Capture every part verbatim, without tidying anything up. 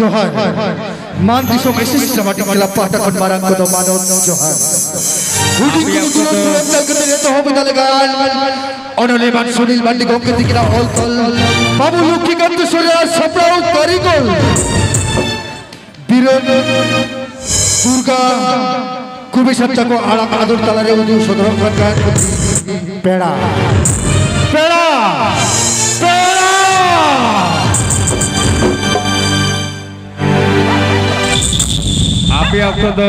ᱡᱚᱦᱟᱨ᱾ ᱢᱟᱱ ᱫᱤᱥᱚᱢ ᱮᱥᱤᱥ ᱰᱨᱟᱢᱟᱴᱤᱠ ᱠᱞᱟᱵᱽ ᱯᱟᱦᱴᱟ ᱠᱷᱚᱱ ᱢᱟᱨᱟᱝ ᱠᱚᱫᱚ ᱢᱟᱱᱚᱛ ᱡᱚᱦᱟᱨ᱾ ᱦᱩᱰᱤᱧ ᱠᱚ ᱫᱩᱞᱟᱹᱲ ᱫᱩᱞᱟᱹᱲ ᱛᱟᱞ ᱠᱟᱛᱮ ᱮᱛᱚᱦᱚᱵ ᱮᱫᱟ ᱞᱮᱜᱟ᱾ ᱚᱱᱚᱞᱤᱭᱟᱹ ᱢᱟᱱ ᱥᱩᱱᱤᱞ ᱢᱟᱱᱰᱤ ᱜᱚᱢᱠᱮ ᱛᱤᱠᱤᱱᱟᱜ ᱚᱞ ᱛᱚᱞ ᱵᱟᱹᱵᱩ ᱞᱚᱠᱠᱷᱤᱠᱟᱱᱛ ᱥᱚᱨᱮᱱ ᱟᱨ ᱥᱟᱯᱲᱟᱣ ᱠᱟᱹᱨᱤᱜᱚᱞ ᱵᱤᱨᱟᱹᱫ ᱫᱩᱨᱜᱟ ᱠᱩᱵᱤ ᱥᱟᱱᱛᱟ ᱠᱚ ᱟᱲᱟᱝ ᱟᱫᱚᱨ ᱛᱟᱞᱟᱨᱮ ᱩᱫᱩᱜ ᱥᱚᱫᱚᱨᱚᱜ ᱠᱟᱱ ᱯᱮᱲᱟ, ᱯᱮᱲᱟ, ᱯᱮᱲᱟ᱾ ᱟᱯᱮ ᱚᱠᱛᱚ ᱫᱚ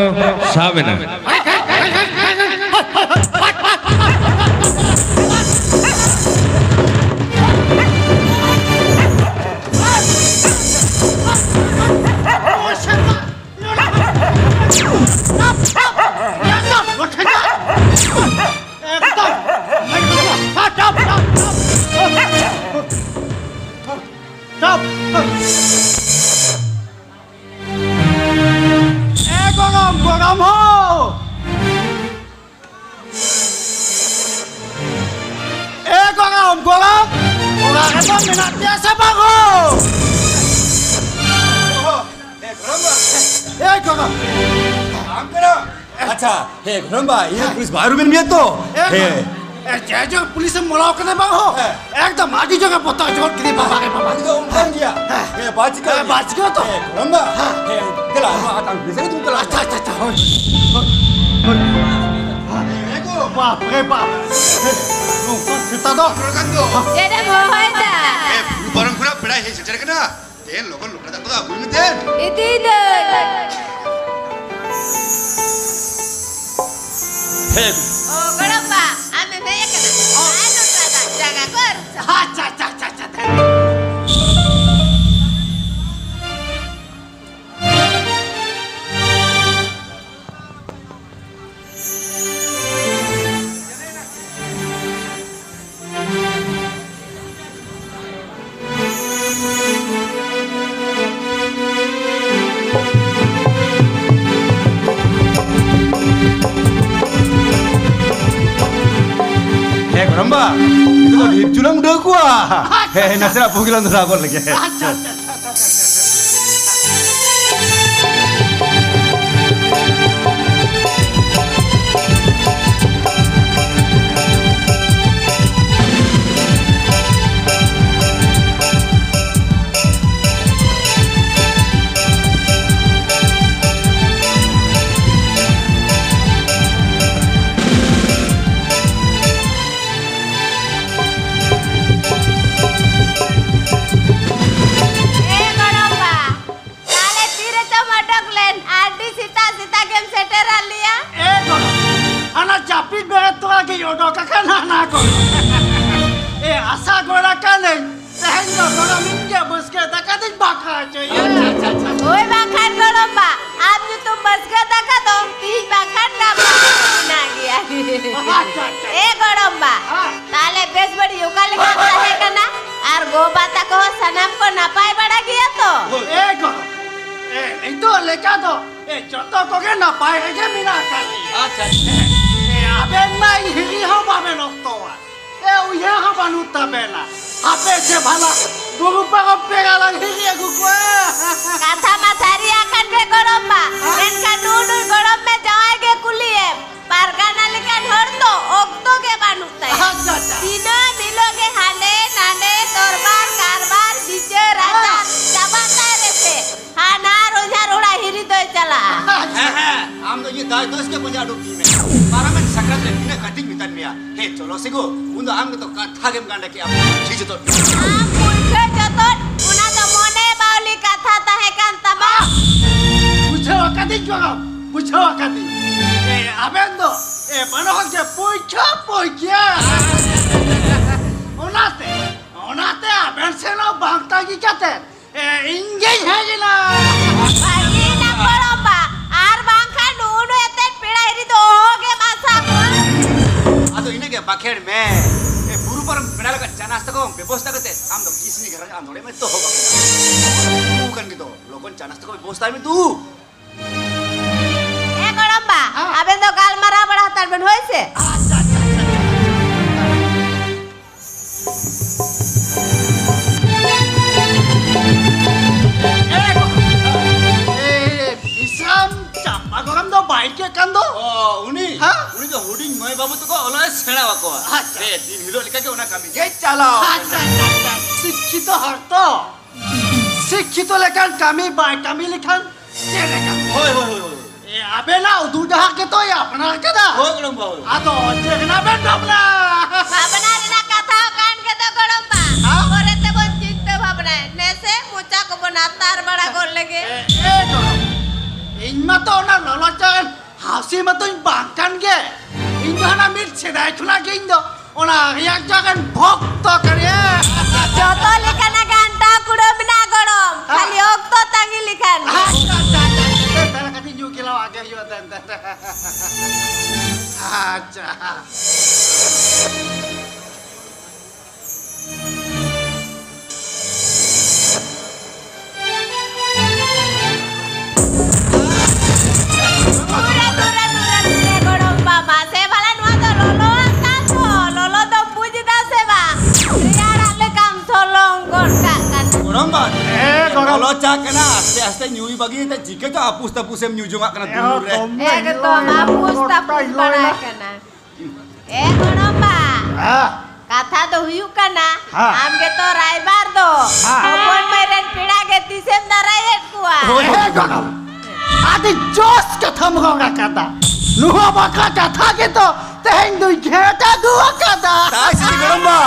ᱥᱟᱵ ᱮᱱᱟ᱾ ᱢᱮᱱᱟᱜ ᱯᱮᱭᱟ ᱥᱮ ᱵᱟᱝ ᱦᱳ? ᱮ ᱜᱚᱲᱚᱢ ᱵᱟ᱾ ᱮ ᱜᱚᱲᱚᱢ᱾ ᱟᱢ ᱠᱟᱱᱟ? ᱟᱪᱪᱷᱟ, ᱦᱮ ᱜᱚᱲᱚᱢ ᱵᱟ, ᱤᱧ ᱯᱩᱞᱤᱥ ᱵᱟᱭ ᱨᱩᱵᱮᱱ ᱢᱮᱭᱟ ᱛᱚ? ᱮ ᱦᱮ᱾ ᱮ, ᱡᱮ ᱡᱚ ᱯᱩᱞᱤᱥ ᱮᱢ ᱢᱚᱞᱟᱣ ᱠᱟᱫᱮ ᱵᱟᱝ ᱦᱳ? ᱦᱮ᱾ ᱮᱠᱫᱚᱢ ᱟᱹᱰᱤ ᱡᱳᱨ ᱮ ᱵᱚᱛᱚᱨ ᱡᱳᱨ ᱠᱮᱫᱮ ᱵᱟᱵᱟ ᱨᱮ ᱵᱟᱵᱟ᱾ ᱩᱱᱤ ᱫᱚ ᱚᱱᱠᱟᱱ ᱜᱮᱭᱟ᱾ ᱦᱮ᱾ ᱦᱮ, ᱵᱟᱭ ᱪᱤᱠᱟᱹ ᱦᱮ, ᱜᱮᱭᱟ᱾ ᱵᱟᱭ ᱪᱤᱠᱟᱹ ᱛᱚ? ᱦᱮ, ᱜᱚᱲᱚᱢ ᱵᱟ᱾ ᱦᱮ᱾ ᱦᱮ, ᱫᱮᱞᱟ, ᱱᱚᱣᱟ ᱟᱛᱟᱝ ᱯᱩᱞᱤᱥ ᱨᱮ ᱫᱩᱲᱩᱵ ᱛᱟᱞᱟᱝ᱾ ᱟᱪᱪᱷᱟ, ᱟᱪᱪᱷᱟ, ᱟᱪᱪᱷᱟ, ᱦᱳᱭ᱾ ᱦᱳᱭ᱾ ᱦᱳᱭ᱾ ᱵᱟᱯ ᱨᱮ ᱵᱟᱯ᱾ ᱱᱚᱝᱠᱟ ᱥᱮᱛᱟ ᱫᱚ᱾ ᱪᱮᱫ ᱮᱢ ᱦᱚᱦᱚᱭᱮᱫᱟ? ᱮ, ᱵᱩᱨᱩ ᱯᱟᱨᱚᱢ ᱠᱷᱚᱱᱟᱜ ᱯᱮᱲᱟᱭ ᱦᱮᱡ ᱥᱮᱴᱮᱨ ᱠᱟᱱᱟ᱾ ᱫᱮᱱ, ᱞᱚᱜᱚᱱ ᱞᱚᱴᱟ ᱫᱟᱜ ᱠᱚᱫᱚ ᱟᱹᱜᱩᱭ ᱢᱮ ᱫᱮᱱ᱾ ᱤᱫᱤᱭᱮᱫᱟᱹᱧ᱾ ᱦᱮ᱾ ᱚ, ᱜᱚᱲᱚᱢ ᱵᱟ, ᱟᱢᱮᱢ ᱦᱮᱡ ᱟᱠᱟᱱᱟ? ᱟᱨ ᱞᱚᱴᱟ ᱫᱟᱜ, ᱡᱟᱸᱜᱟ ᱠᱚ ᱟᱹᱨᱩᱵ ᱥᱟᱯᱷᱟ᱾ ᱟᱪᱪᱷᱟ, ᱟᱪᱪᱷᱟ, ᱟᱪᱪᱷᱟ, ᱟᱪᱪᱷᱟ, ᱫᱮᱱ᱾ ᱦᱮ ᱜᱚᱲᱚᱢ ᱵᱟ, ᱱᱤᱛᱚᱜ ᱫᱚ ᱰᱷᱤᱯ ᱪᱩᱞᱟᱹᱢ ᱩᱰᱟᱹᱣ ᱠᱚᱣᱟ᱾ ᱦᱮ, ᱦᱮ, ᱱᱟᱥᱮᱱᱟᱜ ᱯᱩᱸᱜᱤ ᱞᱟᱝ ᱫᱷᱚᱨᱟᱣ ᱜᱚᱫ ᱞᱮᱜᱮ᱾ ᱟᱪᱪᱷᱟ, ᱟᱪᱪᱷᱟ, ᱟᱪᱪᱷᱟ, ᱟᱪᱪᱷᱟ, ᱟᱪᱪᱷᱟ᱾ ᱮ ᱜᱚᱲᱚᱢ ᱵᱟ, ᱛᱟᱦᱞᱮ ᱛᱤ ᱨᱮᱪᱚᱢ ᱚᱰᱚᱠ ᱞᱮᱱ? ᱟᱹᱰᱤ ᱥᱮᱛᱟᱜ ᱥᱮᱛᱟᱜ ᱜᱮᱢ ᱥᱮᱴᱮᱨᱟᱫ ᱞᱮᱭᱟ᱾ ᱮ ᱜᱚᱲᱚᱢ, ᱦᱟᱱᱟ ᱡᱟᱹᱯᱤᱫ ᱵᱮᱨᱮᱫ ᱛᱚᱨᱟ ᱜᱤᱧ ᱚᱰᱚᱠ ᱟᱠᱟᱱᱟ ᱦᱟᱱᱟ ᱠᱚ᱾ ᱮ, ᱟᱥᱟ ᱜᱚᱲᱟ ᱠᱟᱹᱱᱟᱹᱧ, ᱛᱮᱦᱮᱧ ᱫᱚ ᱜᱚᱲᱚᱢ ᱤᱧ ᱜᱮ ᱵᱟᱹᱥᱠᱟᱹ ᱫᱟᱠᱟ ᱫᱚᱧ ᱵᱟᱠᱷᱨᱟ ᱦᱚᱪᱚᱭᱟ᱾ ᱟᱪᱪᱷᱟ, ᱟᱪᱪᱷᱟ, ᱟᱪᱪᱷᱟ᱾ ᱦᱳᱭ ᱵᱟᱝᱠᱷᱟᱱ ᱜᱚᱲᱚᱢ ᱵᱟ, ᱟᱢ ᱧᱩᱛᱩᱢ ᱵᱟᱹᱥᱠᱟᱹ ᱫᱟᱠᱟ ᱫᱚ ᱛᱤᱦᱤᱧ ᱵᱟᱝᱠᱷᱟᱱ ᱜᱟᱯᱟ ᱢᱮᱱᱟᱜ ᱜᱮᱭᱟ᱾ ᱟᱪᱪᱷᱟ, ᱟᱪᱪᱷᱟ᱾ ᱮ ᱜᱚᱲᱚᱢ ᱵᱟ, ᱦᱮᱸ᱾ ᱛᱟᱦᱞᱮ ᱵᱮᱥ ᱵᱟᱹᱲᱤᱡ ᱚᱠᱟ ᱞᱮᱠᱟ ᱛᱟᱦᱮᱸ ᱠᱟᱱᱟ? ᱟᱨ ᱜᱚ ᱵᱟ ᱛᱟᱠᱚ ᱦᱚᱸ ᱥᱟᱱᱟᱢ ᱠᱚ ᱱᱟᱯᱟᱭ ᱵᱟᱲᱟ ᱜᱮᱭᱟ ᱛᱚ? ᱮ ᱜᱚᱲᱚᱢ, ᱮ, ᱱᱤᱛᱚᱜ ᱞᱮᱠᱟ ᱫᱚ, ᱮ, ᱡᱚᱛᱚ ᱠᱚᱜᱮ ᱱᱟᱯᱟᱭ ᱨᱮᱜᱮ ᱢᱮᱱᱟᱜ ᱟᱠᱟᱫ ᱞᱮᱭᱟ᱾ ᱟᱪᱪᱷᱟ, ᱟᱪᱪᱷᱟ᱾ ᱮ, ᱟᱵᱮᱱ ᱢᱟ ᱤᱧ ᱦᱤᱨᱤ ᱦᱚᱸ ᱵᱟᱵᱮᱱ ᱚᱠᱛᱚᱣᱟ᱾ ᱮ, ᱩᱭᱦᱟᱹᱨ ᱦᱚᱸ ᱵᱟᱹᱱᱩᱜ ᱛᱟᱵᱮᱱᱟ᱾ ᱟᱯᱮ ᱪᱮ ᱵᱷᱟᱞᱟ ᱜᱩᱨᱩ ᱯᱟᱨᱚᱢ ᱯᱮᱲᱟ ᱞᱟᱝ ᱦᱤᱨᱤ ᱟᱹᱜᱩ ᱠᱚᱣᱟ᱾ ᱠᱟᱛᱷᱟ ᱢᱟ ᱥᱟᱹᱨᱤ ᱟᱠᱟᱱ ᱜᱮ ᱜᱚᱲᱚᱢ ᱵᱟ, ᱢᱮᱱᱠᱷᱟᱱ ᱱᱩᱭ ᱱᱩᱭ ᱜᱚᱲᱚᱢ ᱢᱮ ᱡᱟᱶᱟᱭ ᱜᱮ ᱠᱩᱞᱤᱭᱮᱢ᱾ ᱯᱟᱨᱜᱟᱱᱟ ᱞᱮᱠᱟᱱ ᱦᱚᱲ ᱫᱚ ᱚᱠᱛᱚ ᱜᱮ ᱵᱟᱹᱱᱩᱜ ᱛᱟᱭᱟ᱾ ᱟᱪᱪᱷᱟ, ᱟᱪᱪᱷᱟ᱾ ᱫᱤᱱᱟᱹᱢ ᱦᱤᱞᱳᱜ ᱜᱮ ᱦᱟᱸᱰᱮ ᱱᱟᱸᱰᱮ ᱫᱚᱨᱵᱟᱨ ᱠᱟᱨᱵᱟᱨ ᱵᱤᱪᱟᱹᱨ ᱟᱪᱟᱨ ᱪᱟᱵᱟᱜ ᱛᱟᱭ ᱨᱮᱥᱮ ᱦᱟᱱᱦᱟᱨ ᱦᱚᱧᱦᱟᱨ ᱚᱲᱟᱜ ᱦᱤᱨᱤ ᱫᱚᱭ ᱪᱟᱞᱟᱜᱼᱟ᱾ ᱦᱮᱸ, ᱦᱮᱸ, ᱟᱢ ᱫᱚ ᱤᱧᱟᱹᱜ ᱫᱟᱭ ᱫᱳᱥ ᱜᱮ ᱯᱟᱸᱡᱟ ᱩᱰᱩᱠ ᱤᱫᱤ ᱢᱮ᱾ ᱯᱟᱨᱚᱢᱮᱱ ᱥᱟᱠᱨᱟᱛ ᱨᱮ ᱛᱤᱱᱟᱹᱜ ᱠᱟᱛᱷᱟᱧ ᱢᱮᱛᱟᱫ ᱢᱮᱭᱟ᱾ ᱦᱮᱸ, ᱪᱚᱞᱚ ᱥᱮ ᱜᱳ, ᱩᱱ ᱫᱚ ᱟᱢ ᱜᱮᱛᱚ ᱠᱟᱛᱷᱟ ᱜᱮᱢ ᱜᱟᱸᱰᱮ ᱠᱮᱜᱼᱟ᱾ ᱡᱷᱤ ᱡᱚᱛᱚ᱾ ᱟᱢ ᱯᱩᱭᱥᱟᱹ ᱡᱚᱛᱚᱱ, ᱚᱱᱟ ᱫᱚ ᱢᱚᱱᱮ ᱵᱟᱣᱞᱤ ᱠᱟᱛᱷᱟ ᱛᱟᱦᱮᱸ ᱠᱟᱱ ᱛᱟᱢᱟ᱾ ᱵᱩᱡᱷᱟᱹᱣ ᱟᱠᱟᱫᱤᱧ ᱜᱚᱲᱚᱢ, ᱵᱩᱡᱷᱟᱹᱣ ᱟᱠᱟᱫᱤᱧ᱾ ᱮ, ᱟᱵᱮᱱ ᱫᱚ, ᱮ, ᱵᱟᱱᱟ ᱦᱚᱲ ᱜᱮ ᱯᱩᱭᱠᱷᱟᱹ ᱯᱩᱭᱠᱷᱟᱹ᱾ ᱚᱱᱟᱛᱮ, ᱚᱱᱟᱛᱮ ᱟᱵᱮᱱ ᱥᱮᱱ ᱦᱚᱸ ᱵᱟᱝ ᱛᱟᱺᱜᱤ ᱠᱟᱛᱮ, ᱮ, ᱤᱧ ᱜᱤᱧ ᱦᱮᱡ ᱮᱱᱟ᱾ ᱵᱷᱟᱹᱜᱤᱭᱮᱱᱟ ᱜᱚᱲᱚᱢ ᱵᱟ, ᱟᱨ ᱵᱟᱝᱠᱷᱟᱱ ᱱᱩᱜᱼᱩ ᱱᱩᱭ ᱟᱛᱮᱫ ᱯᱮᱲᱟ ᱦᱤᱨᱤ ᱫᱚ ᱚᱦᱚ ᱜᱮᱢ ᱟᱥᱟ ᱠᱚᱣᱟ᱾ ᱟᱫᱚ ᱤᱱᱟᱹᱜ ᱜᱮ ᱵᱟᱠᱷᱮᱲ ᱢᱮ᱾ ᱮ, ᱵᱩᱨᱩ ᱯᱟᱨᱚᱢ ᱯᱮᱲᱟ ᱞᱮᱠᱟ ᱪᱟᱱᱟᱪ ᱛᱟᱠᱚ ᱵᱮᱵᱚᱥᱛᱟ ᱠᱟᱛᱮ ᱟᱢ ᱫᱚ ᱠᱤᱥᱱᱤ ᱜᱷᱟᱨᱚᱸᱡᱽ ᱟᱢ ᱱᱚᱰᱮ ᱢᱮ ᱫᱚᱦᱚ ᱠᱟᱠᱚ᱾ ᱩᱱᱠᱩ ᱠᱟᱱ ᱜᱮ ᱫᱚ, ᱞᱚᱜᱚᱱ ᱪᱟᱱᱟᱪ ᱛᱟᱠᱚ ᱵᱮᱵᱚᱥᱛᱟᱭ ᱢᱮ ᱫᱩ᱾ ᱦᱮᱸ ᱜᱚᱲᱚᱢ ᱵᱟ, ᱦᱮᱸ᱾ ᱟᱵᱮᱱ ᱫᱚ ᱜᱟᱞᱢᱟᱨᱟᱣ ᱵᱟᱲᱟ ᱦᱟᱛᱟᱲ ᱵᱮᱱ, ᱦᱳᱭ ᱥᱮ? ᱟᱪᱪᱷᱟ, ᱟᱪᱪᱷᱟ, ᱟᱪᱪᱷᱟ, ᱟᱪᱪᱷᱟ᱾ ᱮ, ᱜᱚ-, ᱮ, ᱵᱤᱥᱨᱟᱢ ᱪᱟᱯᱟ ᱜᱚᱲᱚᱢ ᱫᱚ ᱵᱟᱭ ᱟᱹᱭᱠᱟᱹᱜ ᱠᱟᱱ ᱫᱚ? ᱚ, ᱩᱱᱤ? ᱦᱮᱸ? ᱩᱱᱤ ᱫᱚ ᱦᱩᱰᱤᱧ ᱢᱟᱹᱭ ᱵᱟᱹᱵᱩ ᱛᱟᱠᱚ ᱚᱞᱚᱜ ᱮ ᱥᱮᱬᱟ ᱟᱠᱚᱣᱟ᱾ ᱟᱪᱪᱷᱟ᱾ ᱮ, ᱫᱤᱱ ᱦᱤᱞᱳᱜ ᱞᱮᱠᱟᱜᱮ ᱚᱱᱟ ᱠᱟᱹᱢᱤ ᱜᱮ ᱪᱟᱞᱟᱣ ᱟᱪᱪᱷᱟ, ᱟᱠᱟᱱᱟ᱾ ᱟᱪᱪᱷᱟ, ᱟᱪᱪᱷᱟ᱾ ᱥᱤᱠᱠᱷᱤᱛᱚ ᱦᱚᱲ ᱛᱚ᱾ ᱥᱤᱠᱠᱷᱤᱛᱚ ᱞᱮᱠᱟᱱ ᱠᱟᱹᱢᱤ ᱵᱟᱭ ᱠᱟᱹᱢᱤ ᱞᱮᱠᱷᱟᱱ ᱪᱮᱫ ᱮ ᱠᱟᱹᱢᱤ? ᱦᱳᱭ, ᱦᱳᱭ, ᱦᱳᱭ, ᱦᱳᱭ᱾ ᱮ, ᱟᱵᱮᱱᱟᱜ ᱩᱫᱩᱜ ᱰᱟᱦᱟᱨ ᱜᱮᱛᱚᱭ ᱟᱯᱱᱟᱨ ᱠᱮᱫᱟ᱾ ᱦᱳᱭ, ᱜᱚᱲᱚᱢ ᱵᱟ, ᱦᱳᱭ᱾ ᱟᱫᱚ ᱪᱮᱫ ᱨᱮᱱᱟᱜ ᱵᱮᱱ ᱵᱷᱟᱵᱽᱱᱟ? ᱵᱷᱟᱵᱽᱱᱟ ᱨᱮᱱᱟᱜ ᱠᱟᱛᱷᱟ ᱦᱚᱸ ᱠᱟᱱ ᱜᱮ ᱫᱚ, ᱜᱚᱲᱚᱢ ᱵᱟ᱾ ᱦᱮᱸ? ᱯᱚᱨᱮ ᱛᱮᱵᱚᱱ ᱪᱤᱱᱛᱟᱹ ᱵᱷᱟᱵᱽᱱᱟᱭᱟ᱾ ᱱᱮᱥᱮ ᱢᱚᱪᱟ ᱠᱚᱵᱚᱱ ᱟᱛᱟᱨ ᱵᱟᱲᱟ ᱜᱚᱫ ᱞᱮᱜᱮ᱾ ᱮ, ᱮ, ᱜᱚᱲᱚᱢ᱾ ᱤᱧ ᱢᱟᱛᱚ ᱚᱱᱟ ᱞᱚᱞᱚ ᱪᱟ ᱦᱟᱹᱥᱤ ᱢᱟᱛᱚᱧ ᱵᱟᱝ ᱠᱟᱱ ᱜᱮ᱾ ᱤᱧ ᱫᱚ ᱦᱟᱱᱟ ᱢᱤᱫ ᱥᱮᱫᱟᱭ ᱠᱷᱚᱱᱟᱜ ᱜᱮ ᱤᱧ ᱫᱚ ᱚᱱᱟ ᱨᱮᱭᱟᱲ ᱪᱟ ᱨᱮᱱ ᱵᱷᱚᱠᱛᱚ ᱠᱟᱱᱟᱭᱟ᱾ ᱡᱚᱛᱚ ᱞᱮᱠᱟᱱᱟᱜ ᱜᱷᱟᱱᱴᱟ ᱠᱩᱲᱟᱹ ᱢᱮᱱᱟᱜᱼᱟ ᱜᱚᱲᱚᱢ, ᱦᱮᱸ᱾ ᱠᱷᱟᱹᱞᱤ ᱚᱠᱛᱚ ᱛᱟᱺᱜᱤ ᱞᱮᱠᱷᱟᱱ ᱜᱮ᱾ ᱟᱪᱪᱷᱟ, ᱟᱪᱪᱷᱟ, ᱟᱪᱪᱷᱟ᱾ ᱫᱮᱱ ᱫᱮᱱ ᱠᱟᱹᱴᱤᱡ ᱧᱩ ᱜᱮᱞᱟᱣᱟᱜ ᱜᱮ ᱦᱩᱭᱩᱜᱼᱟ, ᱫᱮᱱ, ᱫᱮᱱ, ᱫᱮᱱ᱾ ᱟᱪᱪᱷᱟ᱾ ᱫᱩᱨᱮ, ᱫᱩᱨᱮ, ᱫᱩᱨᱮ, ᱫᱩᱨᱮ, ᱜᱚᱲᱚᱢ ᱵᱟ, ᱢᱟᱥᱮ ᱵᱷᱟᱞᱟ ᱱᱚᱣᱟ ᱫᱚ ᱞᱚᱞᱚ ᱟᱠᱟᱱ ᱫᱚ, ᱞᱚᱞᱚ ᱫᱚ ᱵᱩᱡᱽ ᱠᱟᱱᱟ, ᱟᱥᱛᱮ ᱟᱥᱛᱮ ᱧᱩᱭ ᱵᱟᱹᱜᱤᱭᱮᱫᱟ, ᱪᱤᱠᱟᱹ ᱪᱚ ᱟᱯᱩᱥ ᱛᱟᱯᱩᱥ ᱮᱢ ᱧᱩ ᱡᱚᱝᱟᱜ ᱠᱟᱱᱟ ᱫᱩᱞᱩᱞ ᱨᱮ᱾ ᱮᱠᱫᱚᱢ ᱟᱯᱩᱥ ᱛᱟᱯᱩᱥ ᱵᱟᱲᱟ ᱠᱟᱱᱟ᱾ ᱮ ᱜᱚᱲᱚᱢᱵᱟ, ᱦᱮᱸ᱾ ᱠᱟᱛᱷᱟ ᱫᱚ ᱦᱩᱭᱩᱜ ᱠᱟᱱᱟ, ᱦᱮᱸ᱾ ᱟᱢ ᱜᱮᱛᱚ ᱨᱟᱭᱵᱟᱨ ᱫᱚ᱾ ᱦᱮᱸ᱾ ᱦᱚᱯᱚᱱ ᱢᱟᱹᱭ ᱨᱮᱱ ᱯᱮᱲᱟ ᱜᱮ ᱛᱤᱥᱮᱢ ᱫᱟᱨᱟᱭᱮᱫ ᱠᱚᱣᱟ? ᱦᱳᱭ᱾ ᱦᱮᱸ ᱜᱚᱲᱚᱢ, ᱟᱹᱰᱤ ᱡᱚᱥ ᱠᱟᱛᱷᱟᱢ ᱨᱚᱲ ᱟᱠᱟᱫᱟ᱾ ᱱᱚᱣᱟ ᱵᱟᱠᱷᱨᱟ ᱠᱟᱛᱷᱟ ᱜᱮᱛᱚ ᱛᱮᱦᱮᱧ ᱫᱚᱧ ᱜᱷᱮᱸᱴ ᱟᱹᱜᱩ ᱟᱠᱟᱫᱟ᱾ ᱛᱟᱭ ᱥᱮ ᱜᱚᱲᱚᱢᱵᱟ?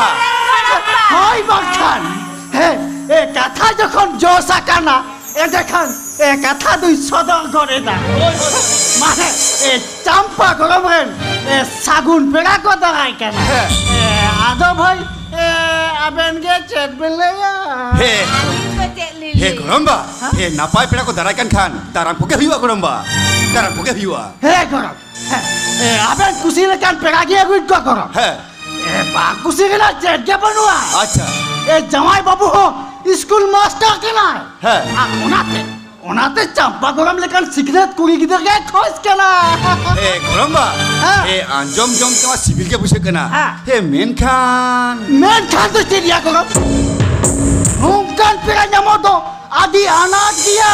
ᱦᱳᱭ ᱵᱟᱝᱠᱷᱟᱱ, ᱦᱮᱸ, ᱮ, ᱠᱟᱛᱷᱟ ᱡᱚᱠᱷᱚᱱ ᱡᱚᱥ ᱟᱠᱟᱱᱟ, ᱮᱸᱰᱮᱠᱷᱟᱱ, ᱮ, ᱠᱟᱛᱷᱟ ᱫᱚᱧ ᱥᱚᱫᱚᱨ ᱜᱚᱫ ᱮᱫᱟ᱾ ᱢᱟᱱᱮ, ᱮ, ᱪᱟᱢᱯᱟ ᱜᱚᱲᱚᱢ ᱨᱮᱱ, ᱮ, ᱥᱟᱹᱜᱩᱱ ᱯᱮᱲᱟ ᱠᱚ ᱫᱟᱨᱟᱭ ᱠᱟᱱᱟ᱾ ᱦᱮᱸ᱾ ᱮ, ᱟᱫᱚ ᱵᱷᱟᱹᱭ, ᱮ, ᱟᱵᱮᱱ ᱜᱮ ᱪᱮᱫ ᱵᱮᱱ ᱞᱟᱹᱭᱟ? ᱦᱮᱸ᱾ ᱟᱹᱞᱤᱧ ᱫᱚ ᱪᱮᱫ ᱞᱤᱧ ᱦᱮᱸ, ᱞᱟᱹᱭᱟ? ᱜᱚᱲᱚᱢᱵᱟ, ᱦᱮᱸ? ᱦᱮᱸ, ᱱᱟᱯᱟᱭ ᱯᱮᱲᱟ ᱠᱚ ᱫᱟᱨᱟᱭ ᱠᱟᱱ ᱠᱷᱟᱱ ᱫᱟᱨᱟᱢ ᱠᱚᱜᱮ ᱦᱩᱭᱩᱜᱼᱟ ᱜᱚᱲᱚᱢᱵᱟ, ᱫᱟᱨᱟᱢ ᱠᱚᱜᱮ ᱦᱩᱭᱩᱜᱼᱟ᱾ ᱦᱮᱸ ᱜᱚᱲᱚᱢ, ᱦᱮᱸ, ᱮ, ᱟᱵᱮᱱ ᱠᱩᱥᱤ ᱞᱮᱠᱟᱱ ᱯᱮᱲᱟ ᱜᱮ ᱟᱹᱜᱩᱭᱮᱫ ᱠᱚᱣᱟ ᱜᱚᱲᱚᱢ᱾ ᱦᱮᱸ᱾ ᱮ, ᱵᱟᱝ ᱠᱩᱥᱤ ᱨᱮᱱᱟᱜ ᱪᱮᱫ ᱜᱮ ᱵᱟᱹᱱᱩᱜᱼᱟ᱾ ᱟᱪᱪᱷᱟ᱾ ᱮ, ᱡᱟᱶᱟᱭ ᱵᱟᱹᱵᱩ ᱦᱚᱸ ᱤᱥᱠᱩᱞ ᱢᱟᱥᱴᱟᱨ ᱠᱟᱱᱟᱭ᱾ ᱦᱮᱸ᱾ ᱟᱨ ᱚᱱᱟᱛᱮ, ᱚᱱᱟᱛᱮ ᱪᱟᱢᱯᱟ ᱜᱚᱲᱚᱢ ᱞᱮᱠᱟᱱ ᱥᱤᱠᱷᱱᱟᱹᱛ ᱠᱩᱲᱤ ᱜᱤᱫᱽᱨᱟᱹ ᱜᱮᱭ ᱠᱷᱚᱡᱽ ᱠᱟᱱᱟ᱾ ᱮ, ᱜᱚᱲᱚᱢᱵᱟ, ᱦᱮᱸ᱾ ᱮ, ᱟᱸᱡᱚᱢ ᱡᱚᱢ ᱛᱮᱢᱟ ᱥᱤᱵᱤᱞ ᱜᱮ ᱵᱩᱡᱷᱟᱹᱜ ᱠᱟᱱᱟ᱾ ᱦᱮᱸ᱾ ᱮ, ᱢᱮᱱᱠᱷᱟᱱ? ᱢᱮᱱᱠᱷᱟᱱ ᱫᱚ ᱪᱮᱫ ᱭᱟ ᱜᱚᱲᱚᱢ? ᱱᱚᱝᱠᱟᱱ ᱯᱮᱲᱟ ᱧᱟᱢᱚᱜ ᱫᱚ ᱟᱹᱰᱤ ᱟᱱᱟᱴ ᱜᱮᱭᱟ᱾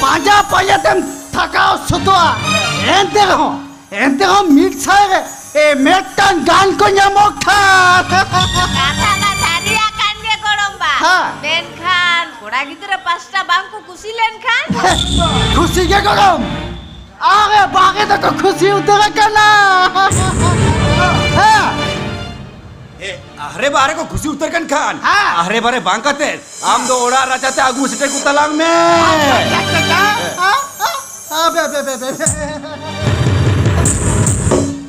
ᱯᱟᱸᱡᱟ ᱯᱟᱸᱡᱟ ᱛᱮᱢ ᱛᱷᱟᱠᱟᱣ ᱥᱚᱛᱚᱜᱼᱟ᱾ ᱮᱱᱛᱮ ᱨᱮᱦᱚᱸ, ᱮᱱᱛᱮ ᱨᱮᱦᱚᱸ ᱢᱤᱫ ᱥᱟᱭ ᱨᱮ, ᱮ, ᱢᱤᱫᱴᱟᱝ ᱜᱟᱱ ᱠᱚ ᱧᱟᱢᱚᱜ ᱠᱷᱟᱱ᱾ ᱠᱟᱛᱷᱟ ᱢᱟ ᱥᱟᱹᱨᱤᱭᱟᱜ ᱠᱟᱱ ᱜᱮ ᱜᱚᱲᱚᱢᱵᱟ᱾ ᱦᱮᱸ᱾ ᱢᱮᱱᱠᱷᱟᱱ ᱠᱚᱲᱟ ᱜᱤᱫᱽᱨᱟᱹ ᱯᱟᱥᱴᱟ ᱵᱟᱝ ᱠᱚ ᱠᱩᱥᱤ ᱞᱮᱱᱠᱷᱟᱱ? ᱠᱷᱩᱥᱤ ᱜᱮ ᱜᱚᱲᱚᱢ᱾ ᱟᱨᱮ ᱵᱟᱨᱮ ᱫᱚᱠᱚ ᱠᱷᱩᱥᱤ ᱩᱛᱟᱹᱨ ᱟᱠᱟᱱᱟ᱾ ᱦᱮᱸ᱾ ᱮ, ᱟᱦᱨᱮ ᱵᱟᱦᱨᱮ ᱠᱚ ᱠᱷᱩᱥᱤ ᱩᱛᱟᱹᱨ ᱠᱟᱱ ᱠᱷᱟᱱ, ᱦᱮᱸ᱾ ᱟᱦᱨᱮ ᱵᱟᱦᱨᱮ ᱵᱟᱝ ᱠᱟᱛᱮ ᱟᱢ ᱫᱚ ᱚᱲᱟᱜ ᱨᱟᱪᱟ ᱛᱮ ᱟᱹᱜᱩ ᱥᱮᱴᱮᱨ ᱠᱚ ᱛᱟᱞᱟᱝ ᱢᱮ᱾ ᱟᱪᱪᱷᱟ, ᱟᱪᱪᱷᱟ, ᱟᱪᱪᱷᱟ᱾ ᱦᱮᱸ᱾ ᱟ, ᱟ, ᱟ, ᱵᱮ, ᱵᱮ, ᱵᱮ, ᱵᱮ, ᱵᱮ᱾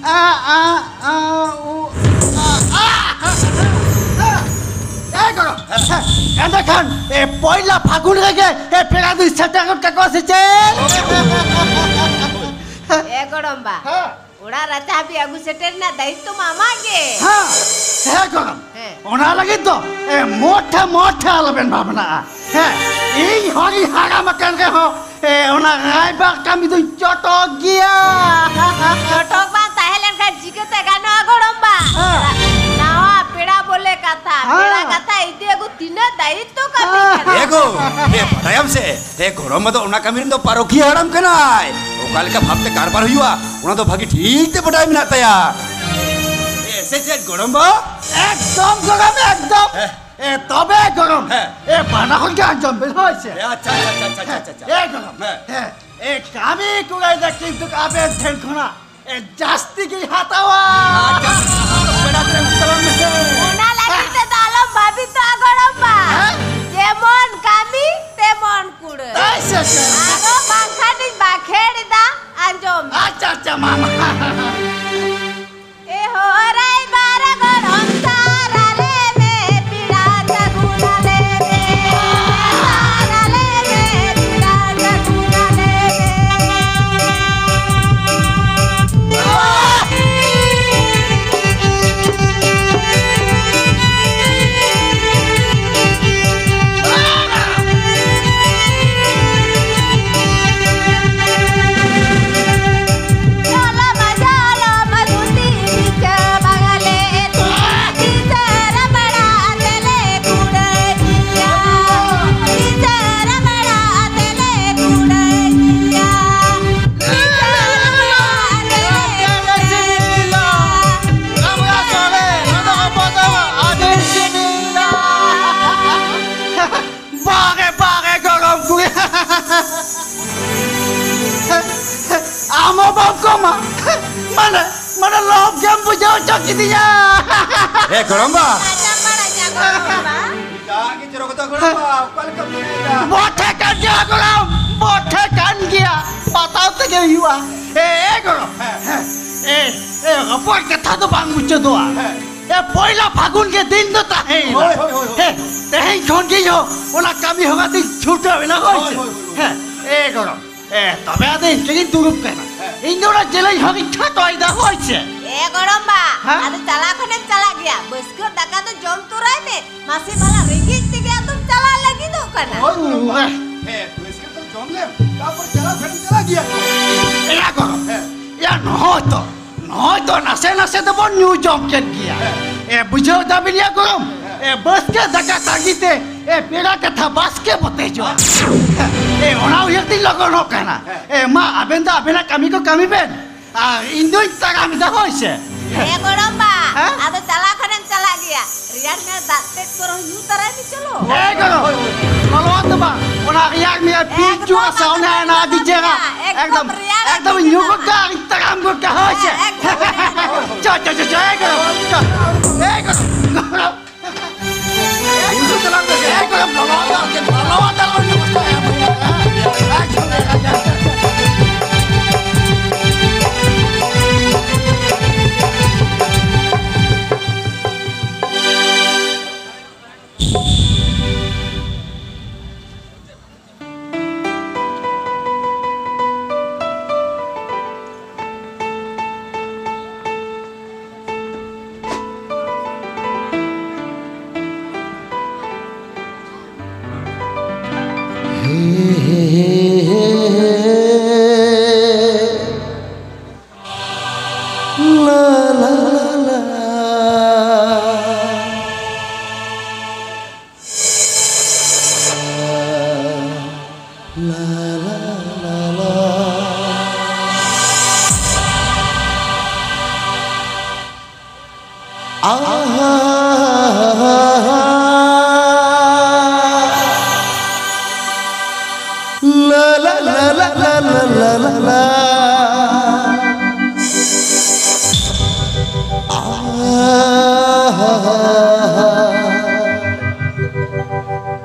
ᱟ, ᱟ, ᱟ, ᱩ, ᱟ, ᱟ, ᱟ, ᱟ᱾ ᱮ ᱜᱚᱲᱚᱢ, ᱮᱸᱰᱮᱠᱷᱟᱱ, ᱮ, ᱯᱚᱭᱞᱟ ᱯᱷᱟᱹᱜᱩᱱ ᱨᱮᱜᱮ, ᱮ, ᱯᱮᱲᱟ ᱫᱚᱧ ᱥᱮᱴᱮᱨ ᱜᱚᱫ ᱠᱟᱠᱚᱣᱟ ᱥᱮ ᱪᱮᱫ? ᱮ ᱜᱚᱲᱚᱢᱵᱟ, ᱦᱮᱸ᱾ ᱚᱲᱟᱜ ᱨᱟᱪᱟ ᱦᱟᱹᱵᱤᱡ ᱟᱹᱜᱩ ᱥᱮᱴᱮᱨ ᱨᱮᱱᱟᱜ ᱫᱟᱭᱤᱛᱛᱚ ᱢᱟ ᱟᱢᱟᱜ ᱜᱮ᱾ ᱦᱮᱸ, ᱦᱮᱸ ᱜᱚᱲᱚᱢ᱾ ᱦᱮᱸ᱾ ᱚᱱᱟ ᱞᱟᱹᱜᱤᱫ ᱫᱚ, ᱮ, ᱢᱚᱴᱷᱮ ᱢᱚᱴᱷᱮ ᱟᱞᱚᱵᱮᱱ ᱵᱷᱟᱵᱽᱱᱟᱜᱼᱟ᱾ ᱦᱮᱸ, ᱤᱧ ᱦᱚᱲᱤᱧ ᱦᱟᱲᱟᱢ ᱟᱠᱟᱱ ᱨᱮᱦᱚᱸ, ᱮ, ᱚᱱᱟ ᱨᱟᱭᱵᱟᱨ ᱠᱟᱹᱢᱤ ᱫᱚᱧ ᱪᱚᱴᱚᱜ ᱜᱮᱭᱟ᱾ ᱪᱚᱴᱚᱠ ᱵᱟᱝ ᱛᱟᱦᱮᱸ ᱞᱮᱱᱠᱷᱟᱱ ᱪᱤᱠᱟᱹᱛᱮ ᱜᱟᱱᱚᱜᱼᱟ ᱜᱚᱲᱚᱢ ᱵᱟ? ᱦᱮᱸ᱾ ᱱᱟᱣᱟ ᱯᱮᱲᱟ ᱵᱚᱞᱮ ᱠᱟᱛᱷᱟ, ᱯᱮᱲᱟ ᱠᱟᱛᱷᱟ ᱤᱫᱤ ᱟᱹᱜᱩ ᱛᱤᱱᱟᱹᱜ ᱫᱟᱭᱤᱛᱛᱚ ᱠᱟᱹᱢᱤ ᱠᱟᱱᱟ᱾ ᱮ ᱜᱚ, ᱮ ᱵᱟᱰᱟᱭᱟᱢ ᱥᱮ, ᱮ ᱜᱚᱲᱚᱢ ᱵᱟ ᱫᱚ ᱚᱱᱟ ᱠᱟᱹᱢᱤ ᱨᱮᱱ ᱫᱚ ᱯᱟᱨᱚᱠᱷᱤᱭᱟᱹ ᱦᱟᱲᱟᱢ ᱠᱟᱱᱟᱭ᱾ ᱚᱠᱟ ᱞᱮᱠᱟ ᱵᱷᱟᱵᱽᱛᱮ ᱠᱟᱨᱵᱟᱨ ᱦᱩᱭᱩᱜᱼᱟ, ᱚᱱᱟ ᱫᱚ ᱵᱷᱟᱹᱜᱤ ᱴᱷᱤᱠ ᱛᱮ ᱵᱟᱰᱟᱭ ᱢᱮᱱᱟᱜ ᱛᱟᱭᱟ᱾ ᱮ, ᱥᱮ ᱪᱮᱫ ᱜᱚᱲᱚᱢ ᱵᱟ? ᱮᱠᱫᱚᱢ ᱜᱚᱲᱚᱢ, ᱮᱠᱫᱚᱢ᱾ ᱦᱮᱸ᱾ ᱮ, ᱛᱚᱵᱮ ᱜᱚᱲᱚᱢ᱾ ᱦᱮᱸ᱾ ᱮ, ᱵᱟᱱᱟ ᱦᱚᱲ ᱜᱮ ᱟᱸᱡᱚᱢ ᱵᱮᱱ, ᱦᱳᱭ ᱥᱮ᱾ ᱮ, ᱟᱪᱪᱷᱟ, ᱟᱪᱪᱷᱟ, ᱟᱪᱪᱷᱟ, ᱟᱪᱪᱷᱟ, ᱟᱪᱪᱷᱟ᱾ ᱮ ᱜᱚᱲᱚᱢ᱾ ᱦᱮᱸ᱾ ᱦᱮᱸ᱾ ᱮ, ᱠᱟᱹᱢᱤ ᱠᱚᱨᱟᱭ ᱫᱟ ᱠᱤᱱᱛᱩ ᱟᱵᱮᱱ ᱴᱷᱮᱱ ᱠᱷᱚᱱᱟᱜ ᱮ, ᱡᱟᱹᱥᱛᱤ ᱜᱮᱧ ᱦᱟᱛᱟᱣᱟ᱾ ᱟᱪᱪᱷᱟ, ᱟᱪᱪᱷᱟ, ᱟᱪᱪᱷᱟ, ᱯᱮᱲᱟ ᱴᱷᱮᱱ ᱛᱟᱲᱟᱢ ᱢᱮᱥᱮ᱾ ᱚᱱᱟ ᱞᱟᱹᱜᱤᱫ ᱛᱮᱫᱚ ᱟᱞᱚᱢ ᱵᱷᱟᱵᱤᱛᱚᱜᱼᱟ ᱜᱚᱲᱚᱢ ᱵᱟ᱾ ᱦᱮᱸ? ᱡᱮᱢᱚᱱ ᱠᱟᱹᱢᱤ, ᱛᱮᱢᱚᱱ ᱠᱩᱲᱟᱹ᱾ ᱛᱟᱭ ᱥᱮ ᱪᱮᱫ? ᱟᱫᱚ ᱵᱟᱝᱠᱷᱟᱱᱤᱧ ᱵᱟᱠᱷᱮᱲ ᱮᱫᱟ, ᱟᱸᱡᱚᱢ ᱢᱮ᱾ ᱟᱪᱪᱷᱟ, ᱟᱪᱪᱷᱟ, ᱢᱟ, ᱢᱟ᱾ ᱮ ᱦᱚᱨᱟᱭ ᱵᱟᱨ ᱜᱚᱲᱚᱢ ᱥᱟᱨᱟᱞᱮ ᱢᱮ, ᱯᱮᱲᱟ ᱥᱟᱹᱜᱩᱱ ᱟᱞᱮ ᱢᱮ᱾ ᱥᱟᱨᱟᱞᱮ ᱢᱮ, ᱯᱮᱲᱟ ᱥᱟᱹᱜᱩᱱ ᱟᱞᱮ ᱢᱮ᱾ ᱵᱟᱜᱮ, ᱵᱟᱜᱮ, ᱜᱚᱲᱚᱢ ᱠᱩᱲᱤ᱾ ᱟᱢ ᱦᱚᱸ ᱵᱟᱢ ᱠᱚᱢᱟ᱾ ᱢᱟᱱᱮ, ᱢᱟᱱᱮ ᱞᱚᱵ ᱜᱮᱢ ᱵᱩᱡᱷᱟᱹᱣ ᱦᱚᱪᱚ ᱠᱤᱫᱤᱧᱟ᱾ ᱮ, ᱜᱚᱲᱚᱢ ᱵᱟ᱾ ᱨᱟᱡᱟ ᱯᱟᱲᱟ ᱡᱟ ᱜᱚᱲᱚᱢ ᱵᱟ᱾ ᱡᱟᱜᱮ ᱪᱚᱨᱚᱠ ᱫᱚ ᱜᱚᱲᱚᱢ ᱵᱟ, ᱚᱠᱟ ᱞᱮᱠᱟᱢ ᱵᱩᱡᱷᱟᱹᱣ ᱮᱫᱟ? ᱵᱚᱴᱷᱮ ᱠᱟᱱ ᱜᱮᱭᱟ ᱜᱚᱲᱚᱢ, ᱵᱚᱴᱷᱮ ᱠᱟᱱ ᱜᱮᱭᱟ᱾ ᱵᱟᱛᱟᱣ ᱛᱮᱜᱮ ᱦᱩᱭᱩᱜᱼᱟ᱾ ᱮ, ᱮ ᱜᱚᱲᱚᱢ᱾ ᱦᱮᱸ᱾ ᱮ, ᱮ, ᱨᱚᱯᱚᱲ ᱠᱟᱛᱷᱟ ᱫᱚ ᱵᱟᱝ ᱢᱩᱪᱟᱹᱫᱚᱜᱼᱟ᱾ ᱦᱮᱸ᱾ ᱮ, ᱯᱚᱭᱞᱟ ᱯᱷᱟᱹᱜᱩᱱ ᱜᱮ ᱫᱤᱱ ᱫᱚ ᱛᱟᱦᱮᱸᱭᱮᱱᱟ᱾ ᱦᱳᱭ, ᱦᱳᱭ, ᱦᱳᱭ, ᱦᱳᱭ᱾ ᱦᱮᱸ, ᱛᱮᱦᱮᱧ ᱠᱷᱚᱱ ᱜᱮ ᱤᱧ ᱦᱚᱸ ᱚᱱᱟ ᱠᱟᱹᱢᱤ ᱦᱚᱨᱟ ᱛᱤᱧ ᱪᱷᱩᱴᱟᱹᱣ ᱮᱱᱟ, ᱦᱳᱭ ᱦᱳᱭ, ᱥᱮ? ᱦᱳᱭ, ᱦᱳᱭ, ᱦᱳᱭ᱾ ᱦᱮᱸ, ᱮ ᱜᱚᱲᱚᱢ, ᱮ, ᱛᱚᱵᱮ ᱟᱫᱚ ᱤᱱᱠᱟᱹ ᱜᱤᱧ ᱫᱩᱲᱩᱵ ᱠᱟᱱᱟ᱾ ᱦᱮᱸ᱾ ᱤᱧ ᱫᱚ ᱚᱱᱟ ᱡᱮᱞᱮᱧ ᱦᱚᱨᱤᱧ ᱠᱷᱟᱴᱚᱭᱮᱫᱟ, ᱦᱳᱭ ᱥᱮ? ᱮ ᱜᱚᱲᱚᱢ ᱵᱟ, ᱦᱮᱸ? ᱟᱫᱚ ᱪᱟᱞᱟᱣ ᱠᱷᱟᱱᱮᱢ ᱪᱟᱞᱟᱜ ᱜᱮᱭᱟ, ᱵᱟᱹᱥᱠᱟᱹ ᱫᱟᱠᱟ ᱫᱚ ᱡᱚᱢ ᱛᱚᱨᱟᱭ ᱢᱮ, ᱢᱟᱥᱮ ᱵᱷᱟᱞᱟ ᱨᱮᱸᱜᱮᱡ ᱛᱮᱜᱮ ᱟᱫᱚᱢ ᱪᱟᱞᱟᱜ ᱞᱟᱹᱜᱤᱫᱚᱜ ᱠᱟᱱᱟ᱾ ᱦᱳᱭ, ᱜᱚᱲᱚᱢ ᱵᱟ᱾ ᱩᱣᱟᱦ᱾ ᱦᱮᱸ, ᱵᱟᱹᱥᱠᱟᱹ ᱫᱚ ᱡᱚᱢ ᱞᱮᱢ, ᱛᱟᱨᱯᱚᱨ ᱪᱟᱞᱟᱣ ᱠᱷᱟᱱᱮᱢ ᱪᱟᱞᱟᱜ ᱜᱮᱭᱟ᱾ ᱮ ᱜᱚᱲᱚᱢ, ᱦᱮᱸ᱾ ᱭᱟ, ᱱᱚᱜᱼᱚᱭ ᱛᱚ, ᱱᱚᱜᱼᱚᱭ ᱛᱚ ᱱᱟᱥᱮ ᱱᱟᱥᱮ ᱫᱚᱵᱚᱱ ᱧᱩ ᱡᱚᱢ ᱠᱮᱫ ᱜᱮᱭᱟ᱾ ᱦᱮᱸ᱾ ᱮ, ᱵᱩᱡᱷᱟᱹᱣ ᱫᱟᱵᱤᱱ ᱭᱟ ᱜᱚᱲᱚᱢ? ᱦᱮᱸ᱾ ᱮ, ᱵᱟᱥᱠᱮ ᱫᱟᱠᱟ ᱛᱟᱺᱜᱤ ᱛᱮ, ᱮ, ᱯᱮᱲᱟ ᱠᱟᱛᱷᱟ ᱵᱟᱥᱠᱮ ᱵᱚᱛᱮᱡᱚᱜᱼᱟ᱾ ᱮ, ᱚᱱᱟ ᱩᱭᱦᱟᱹᱨ ᱛᱤᱧ ᱞᱚᱜᱚᱱᱚᱜ ᱠᱟᱱᱟ᱾ ᱮ, ᱢᱟ, ᱟᱵᱮᱱ ᱫᱚ ᱟᱵᱮᱱᱟᱜ ᱠᱟᱹᱢᱤ ᱠᱚ ᱠᱟᱹᱢᱤ ᱵᱮᱱ, ᱟᱨ ᱤᱧ ᱫᱩᱧ ᱛᱟᱲᱟᱢ ᱮᱫᱟ, ᱦᱳᱭ ᱥᱮ᱾ ᱦᱮᱸ, ᱜᱚᱲᱚᱢᱵᱟ, ᱦᱮᱸ? ᱟᱫᱚ ᱪᱟᱞᱟᱣ ᱠᱷᱟᱱᱮᱢ ᱪᱟᱞᱟᱜ ᱜᱮᱭᱟ᱾ ᱨᱮᱭᱟᱲ ᱢᱮᱭᱟ, ᱫᱟᱜ ᱛᱮᱫ ᱠᱚᱨᱮ ᱧᱩ ᱛᱟᱨᱟᱭ ᱢᱮ, ᱪᱚᱞᱚ᱾ ᱮ ᱜᱚᱲᱚᱢ, ᱞᱚᱞᱚᱣᱟᱜ ᱫᱚ ᱵᱟᱝ, ᱚᱱᱟ ᱨᱮᱭᱟᱲ ᱢᱮᱭᱟ, ᱯᱤᱪ ᱮᱠᱫᱚᱢ, ᱡᱩ ᱟᱥᱟ, ᱚᱱᱟ ᱮᱠᱫᱚᱢ, ᱟᱹᱰᱤ ᱪᱮᱦᱨᱟ᱾ ᱮᱠᱫᱚᱢ, ᱮᱠᱫᱚᱢ ᱨᱮᱭᱟᱲ ᱮᱠᱫᱚᱢ ᱜᱮ ᱧᱩ ᱢᱮᱱᱟᱜᱼᱟ᱾ ᱜᱚᱫ ᱠᱟᱜᱼᱟ, ᱤᱧ ᱛᱟᱲᱟᱢ ᱜᱚᱫ ᱠᱟᱜᱼᱟ, ᱦᱳᱭ ᱥᱮ᱾ ᱦᱮᱸ, ᱮᱠᱫᱚᱢ᱾ ᱪᱚ, ᱪᱚ, ᱪᱚ, ᱪᱚ, ᱮ ᱜᱚᱲᱚᱢ, ᱪᱚ, ᱮ ᱜᱚᱲᱚᱢ, ᱜᱚᱲᱚᱢ᱾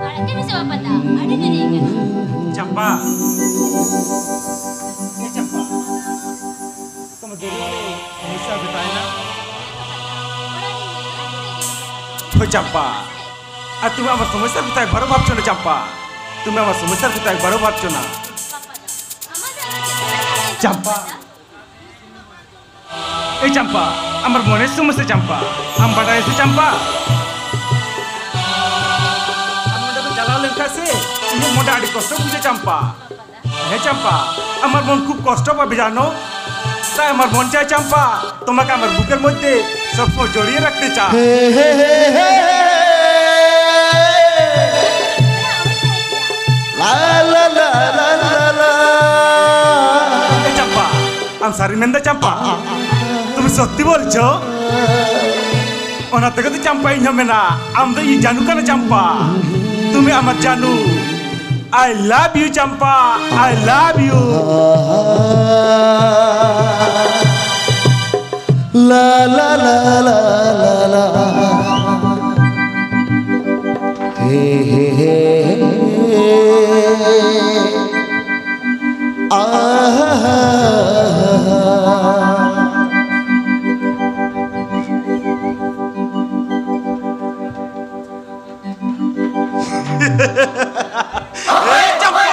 ᱟᱲᱟᱜ ᱠᱟᱹᱢᱤ ᱪᱟᱵᱟ ᱯᱟᱛᱟ, ᱟᱹᱰᱤ ᱫᱮᱨᱤ ᱠᱟᱱᱟ᱾ ᱪᱟᱢᱯᱟ᱾ ᱮ ᱪᱟᱢᱯᱟ᱾ ᱛᱚᱢ ᱫᱮᱨᱤ ᱦᱚᱞᱮ ᱥᱚᱢᱚᱥᱥᱟ ᱵᱮᱛᱟᱭᱮᱱᱟ᱾ ᱦᱳᱭ ᱪᱟᱢᱯᱟ᱾ ᱟᱨ ᱛᱩᱢᱮ ᱟᱢᱟᱨ ᱥᱚᱢᱚᱥᱥᱟ ᱠᱚᱛᱷᱟ ᱮᱠᱵᱟᱨ ᱵᱷᱟᱵᱪᱚ ᱱᱟ ᱪᱟᱢᱯᱟ᱾ ᱛᱩᱢᱮ ᱟᱢᱟᱨ ᱥᱚᱢᱚᱥᱥᱟ ᱠᱚᱛᱷᱟ ᱮᱠᱵᱟᱨ ᱵᱷᱟᱵᱪᱚ ᱱᱟ᱾ ᱪᱟᱢᱯᱟ᱾ ᱮ ᱪᱟᱢᱯᱟ, ᱟᱢᱟᱨ ᱢᱚᱱᱮ ᱥᱚᱢᱚᱥᱥᱟ ᱪᱟᱢᱯᱟ, ᱟᱢ ᱵᱟᱰᱟᱭᱟ ᱥᱮ ᱪᱟᱢᱯᱟ? ᱟᱢ ᱱᱚᱰᱮ ᱯᱮ ᱪᱟᱞᱟᱣ ᱞᱮᱱᱠᱷᱟᱱ ᱥᱮ ᱤᱧᱟᱹᱜ ᱢᱚᱱᱮ ᱟᱹᱰᱤ ᱠᱚᱥᱴᱚ ᱵᱩᱡᱷᱟᱹᱜ ᱪᱟᱢᱯᱟ᱾ ᱦᱮᱸ ᱪᱟᱢᱯᱟ, ᱟᱢᱟর মন খুব কষ্ট পাবে জানো। তাই আমার মন চায় চাম্পা, তোমাকে আমার বুকের মধ্যে সবসময় জড়িয়ে রাখতে চায়। ᱮ ᱪᱟᱢᱯᱟ, ᱟᱢ ᱥᱟᱹᱨᱤ ᱢᱮᱱᱫᱟ ᱪᱟᱢᱯᱟ? তুমি সত্যি বলছো? ᱚᱱᱟ ᱛᱮᱜᱮ ᱛᱚ ᱪᱟᱢᱯᱟ ᱤᱧ ᱦᱚᱸ ᱢᱮᱱᱟ, ᱟᱢ ᱫᱚ ᱤᱧ ᱡᱟᱱᱩ ᱠᱟᱱᱟ ᱪᱟᱢᱯᱟ, তুমি আমার জানু। I love you Champa, I love you। ᱞᱟ ᱞᱟ ᱞᱟ ᱞᱟ ᱞᱟ ᱞᱟ। ᱦᱮ ᱦᱮ ᱦᱮ ᱦᱮ। ᱟᱦᱟ ᱦᱟ ᱦᱟ ᱦᱟ। এ চাম্পা!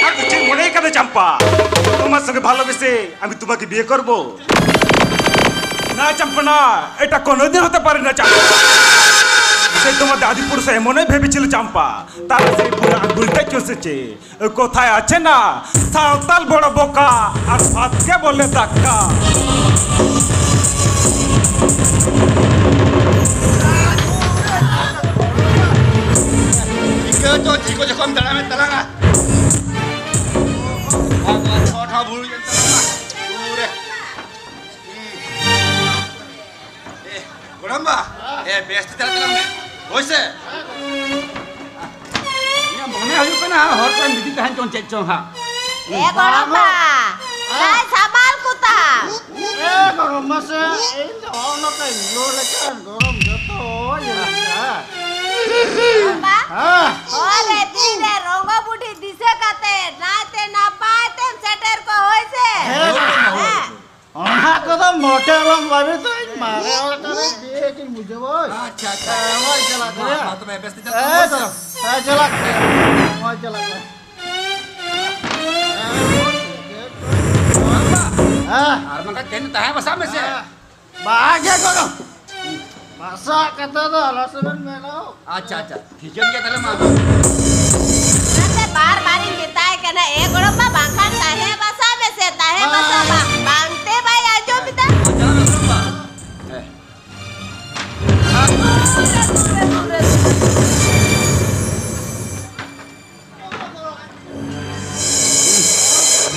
আর তুই ঠিক মনে কেন চাম্পা? তোমার সঙ্গে ভালোবেসে আমি তোমাকে বিয়ে করব? না চাম্পা, না, এটা কোনোদিন হতে পারে না চাম্পা। সে তোমার দাদি পুরুষ এমনই ভেবেছিল চাম্পা, তার সেই বুড়া আঙ্গুলটা চুষেছে। কোথায় আছে না সাঁওতাল বড় বোকা, আর ভাতকে বলে ধাক্কা। ᱴᱷᱤᱠᱟᱹ ᱪᱚ ᱪᱮᱫ ᱠᱚ ᱡᱚᱠᱷᱚᱱ ᱫᱟᱬᱟᱱᱮ ᱛᱟᱞᱟᱝᱟ᱾ ᱵᱷᱟᱜᱽᱣᱟᱱ ᱪᱷᱚᱴ ᱦᱚᱸ ᱵᱷᱩᱞ ᱮᱱ ᱛᱟᱞᱟᱝᱟ᱾ ᱫᱩᱨᱮ᱾ ᱮ, ᱜᱚᱲᱚᱢᱵᱟ, ᱮ, ᱵᱮᱥ ᱛᱮ ᱪᱟᱞᱟᱜ ᱛᱟᱞᱟᱝ ᱢᱮ᱾ ᱦᱳᱭ ᱥᱮ? ᱤᱧᱟᱹᱜ ᱢᱚᱱᱮ ᱦᱩᱭᱩᱜ ᱠᱟᱱᱟ, ᱦᱚᱨ ᱠᱚᱨᱮ ᱢᱤᱫ ᱫᱤᱱ ᱛᱟᱦᱮᱱ ᱪᱚᱝ ᱪᱮᱫ ᱪᱚᱝ ᱦᱟᱸᱜ᱾ ᱮ ᱜᱚᱲᱚᱢᱵᱟ, ᱫᱟᱭ ᱥᱟᱢᱟᱞ ᱠᱚᱛᱟ᱾ ᱮ ᱜᱚᱲᱚᱢᱵᱟ ᱥᱮ, ᱤᱧ ᱫᱚ ᱦᱚᱸᱜᱼᱚ ᱱᱚᱝᱠᱟᱧ ᱧᱩ ᱞᱮᱠᱷᱟᱱ ᱜᱚᱲᱚᱢ ᱡᱚᱛᱚ ᱤᱭᱟᱹ ᱞᱮᱠᱟ᱾ ᱜᱚᱲᱚᱢᱵᱟ, ᱦᱮᱸ᱾ ᱦᱚᱨ ᱨᱮ ᱵᱤᱨ ᱨᱮ ᱨᱚᱝᱜᱚ ᱵᱩᱰᱷᱤ ᱫᱤᱥᱟᱹ ᱠᱟᱛᱮ ᱱᱟᱭᱛᱮ ᱱᱟᱯᱟᱭ ᱛᱮᱢ ᱥᱮᱴᱮᱨ ᱠᱚ ᱦᱳᱭ ᱥᱮ? ᱦᱮᱸ, ᱜᱚᱲᱚᱢᱵᱟ, ᱦᱳᱭ᱾ ᱦᱮᱸ᱾ ᱚᱱᱟ ᱠᱚᱫᱚ ᱢᱚᱴᱮ ᱵᱟᱝ ᱵᱷᱟᱵᱤ ᱛᱚ, ᱤᱧ ᱢᱟᱨᱮ ᱦᱚᱲ ᱠᱟᱱᱟᱧ, ᱵᱤᱭᱮ ᱠᱤᱧ ᱵᱩᱡᱷᱟᱹᱣᱟ᱾ ᱟᱪᱪᱷᱟ, ᱟᱪᱪᱷᱟ᱾ ᱦᱮᱸ, ᱦᱳᱭ, ᱪᱟᱞᱟᱜ ᱢᱟ, ᱠᱟᱱᱟ᱾ ᱢᱟ ᱛᱚᱵᱮ, ᱵᱮᱥ ᱛᱮ ᱪᱟᱞᱟᱜ ᱦᱮᱸ, ᱢᱮ᱾ ᱪᱟᱞᱟᱜ, ᱦᱮᱸ, ᱪᱟᱞᱟᱜ ᱠᱟᱱᱟ᱾ ᱦᱳᱭ, ᱪᱟᱞᱟᱜ ᱠᱟᱱᱟ᱾ ᱦᱮᱸ᱾ ᱟᱨ ᱵᱟᱝᱠᱷᱟᱱ ᱛᱮᱦᱮᱧ ᱫᱚ ᱛᱟᱦᱮᱸ ᱵᱟᱥᱟᱜ ᱢᱮᱥᱮ᱾ ᱦᱮᱸ᱾ ᱵᱟᱝ ᱜᱮ ᱜᱚᱲᱚᱢ᱾ ᱵᱟᱥᱟᱜ ᱠᱟᱛᱷᱟ ᱫᱚ ᱟᱞᱚ ᱥᱮᱵᱮᱱ ᱢᱮᱱᱚᱜ᱾ ᱟᱪᱪᱷᱟ, ᱟᱪᱪᱷᱟ, ᱴᱷᱤᱠᱟᱹᱱ ᱜᱮᱭᱟ ᱛᱟᱦᱞᱮ ᱢᱟ᱾ ᱚᱱᱟᱛᱮ ᱵᱟᱨ ᱵᱟᱨᱤᱧ ᱢᱮᱛᱟᱭ ᱠᱟᱱᱟ, ᱮ ᱜᱚᱲᱚᱢ ᱵᱟ, ᱵᱟᱝᱠᱷᱟᱱ ᱛᱟᱦᱮᱸ ᱵᱟᱥᱟ ᱢᱮᱥᱮ, ᱛᱟᱦᱮᱸ ᱵᱟᱥᱟ ᱵᱟ-, ᱵᱟᱝᱛᱮ ᱵᱟᱭ ᱟᱸᱡᱚᱢ ᱮᱫᱟ᱾ ᱪᱟᱞᱟᱜ ᱢᱮ ᱜᱚᱲᱚᱢ ᱵᱟ᱾ ᱦᱮᱸ᱾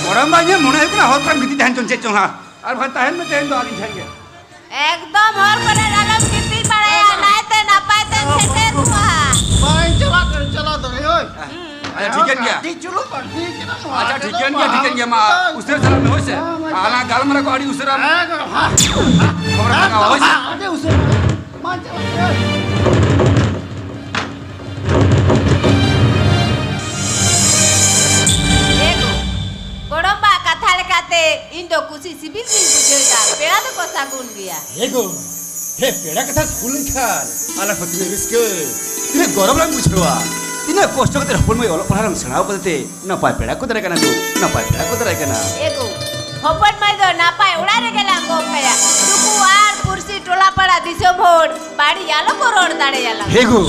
ᱜᱚᱲᱚᱢ ᱵᱟ, ᱤᱧᱟᱹᱜ ᱢᱚᱱᱮ ᱦᱩᱭᱩᱜ ᱠᱟᱱᱟ ᱦᱚᱨ ᱠᱚᱨᱮᱢ ᱜᱤᱛᱤᱡ ᱛᱟᱦᱮᱱ ᱪᱚᱝ ᱪᱮᱫ ᱪᱚᱝ ᱦᱟᱸᱜ᱾ ᱟᱨ ᱵᱟᱠᱷᱟᱱ ᱛᱟᱦᱮᱱ ᱢᱮ ᱛᱮᱦᱮᱧ ᱫᱚ ᱟᱹᱞᱤᱧ ᱴᱷᱮᱱ ᱜᱮ᱾ ᱮᱠᱫᱚᱢ ᱦᱚᱨ ᱠᱚᱨᱮ ᱟᱞᱚᱢ ᱜᱤᱛᱤᱡ ᱵᱟᱲᱟᱭᱟ, ᱱᱟᱭᱛᱮ ᱱᱟᱯᱟᱭ ᱛᱮᱢ ᱥᱮᱴᱮᱨ ᱠᱚᱣᱟ᱾ ᱵᱟᱹᱧ ᱪᱟᱞᱟᱜ ᱠᱟᱱᱟ, ᱪᱟᱞᱟᱜ ᱫᱚ, ᱳᱭ᱾ ᱟᱪᱪᱷᱟ, ᱴᱷᱤᱠᱟᱹᱱ ᱜᱮᱭᱟ᱾ ᱟᱹᱰᱤ ᱪᱩᱞᱩᱝ ᱵᱟᱹᱲᱛᱤ ᱠᱟᱱᱟ ᱱᱚᱣᱟ ᱟᱪᱪᱷᱟ, ᱨᱮᱫᱚ ᱴᱷᱤᱠᱟᱹᱱ ᱜᱮᱭᱟ, ᱵᱟᱝ᱾ ᱴᱷᱤᱠᱟᱹᱱ ᱜᱮᱭᱟ, ᱢᱟ ᱩᱥᱟᱹᱨᱟ ᱪᱟᱞᱟᱜ ᱢᱮ, ᱦᱳᱭ ᱥᱮ᱾ ᱦᱮᱸ, ᱢᱟ ᱟᱞᱟᱝ ᱜᱟᱞᱢᱟᱨᱟᱣ ᱠᱚ ᱟᱹᱰᱤ ᱩᱥᱟᱹᱨᱟ ᱦᱮᱸ, ᱦᱮᱸ᱾ ᱠᱷᱚᱵᱚᱨ ᱠᱟᱜᱼᱟ, ᱦᱳᱭ ᱥᱮ᱾ ᱟᱹᱰᱤ ᱩᱥᱟᱹᱨᱟ᱾ ᱢᱟ ᱪᱟᱞᱟᱜ ᱢᱮ᱾ ᱮ ᱜᱚ, ᱜᱚᱲᱚᱢ ᱵᱟ ᱠᱟᱛᱷᱟ ᱞᱮᱠᱟᱛᱮ ᱤᱧ ᱫᱚ ᱠᱩᱥᱤ ᱥᱤᱵᱤᱞ ᱜᱤᱧ ᱵᱩᱡᱷᱟᱹᱣ ᱮᱫᱟ᱾ ᱯᱮᱲᱟ ᱫᱚᱠᱚ ᱥᱟᱹᱜᱩᱱ ᱜᱮᱭᱟ᱾ ᱮ ᱜᱚ, ᱦᱮ ᱯᱮᱲᱟ ᱠᱟᱛᱷᱟ ᱥᱟᱹᱜᱩᱱ ᱞᱮᱱᱠᱷᱟᱱ ᱟᱞᱟᱝ ᱦᱚᱸ ᱛᱤᱱᱟᱹᱜ ᱨᱟᱹᱥᱠᱟᱹ, ᱛᱤᱱᱟᱹᱜ ᱜᱚᱨᱚᱵᱽ ᱞᱟᱝ ᱵᱩᱡᱷᱟᱹᱣᱟ᱾ ᱛᱤᱱᱟᱹᱜ ᱠᱚᱥᱴᱚ ᱠᱟᱛᱮ ᱦᱚᱯᱚᱱ ᱢᱟᱹᱭ ᱚᱞᱚᱜ ᱯᱟᱲᱦᱟᱣ ᱞᱟᱝ ᱥᱮᱬᱟᱣ ᱠᱟᱫᱮ ᱛᱮ ᱱᱟᱯᱟᱭ ᱯᱮᱲᱟ ᱠᱚ ᱫᱟᱨᱟᱭ ᱠᱟᱱᱟ ᱜᱚ, ᱱᱟᱯᱟᱭ ᱯᱮᱲᱟ ᱠᱚ ᱫᱟᱨᱟᱭ ᱠᱟᱱᱟ᱾ ᱮ ᱜᱚ, ᱦᱚᱯᱚᱱ ᱢᱟᱹᱭ ᱫᱚ ᱱᱟᱯᱟᱭ ᱚᱲᱟᱜ ᱨᱮᱜᱮ ᱞᱟᱝ ᱜᱚᱜ ᱠᱟᱭᱟ᱾ ᱱᱩᱠᱩ ᱟᱨ ᱯᱩᱲᱥᱤ ᱴᱚᱞᱟ ᱯᱟᱲᱟ ᱫᱤᱥᱚᱢ ᱦᱚᱲ ᱵᱟᱹᱲᱤᱡ ᱟᱞᱚ ᱠᱚ ᱨᱚᱲ ᱫᱟᱲᱮᱭᱟᱞᱟᱝ᱾ ᱦᱮ ᱜᱚ,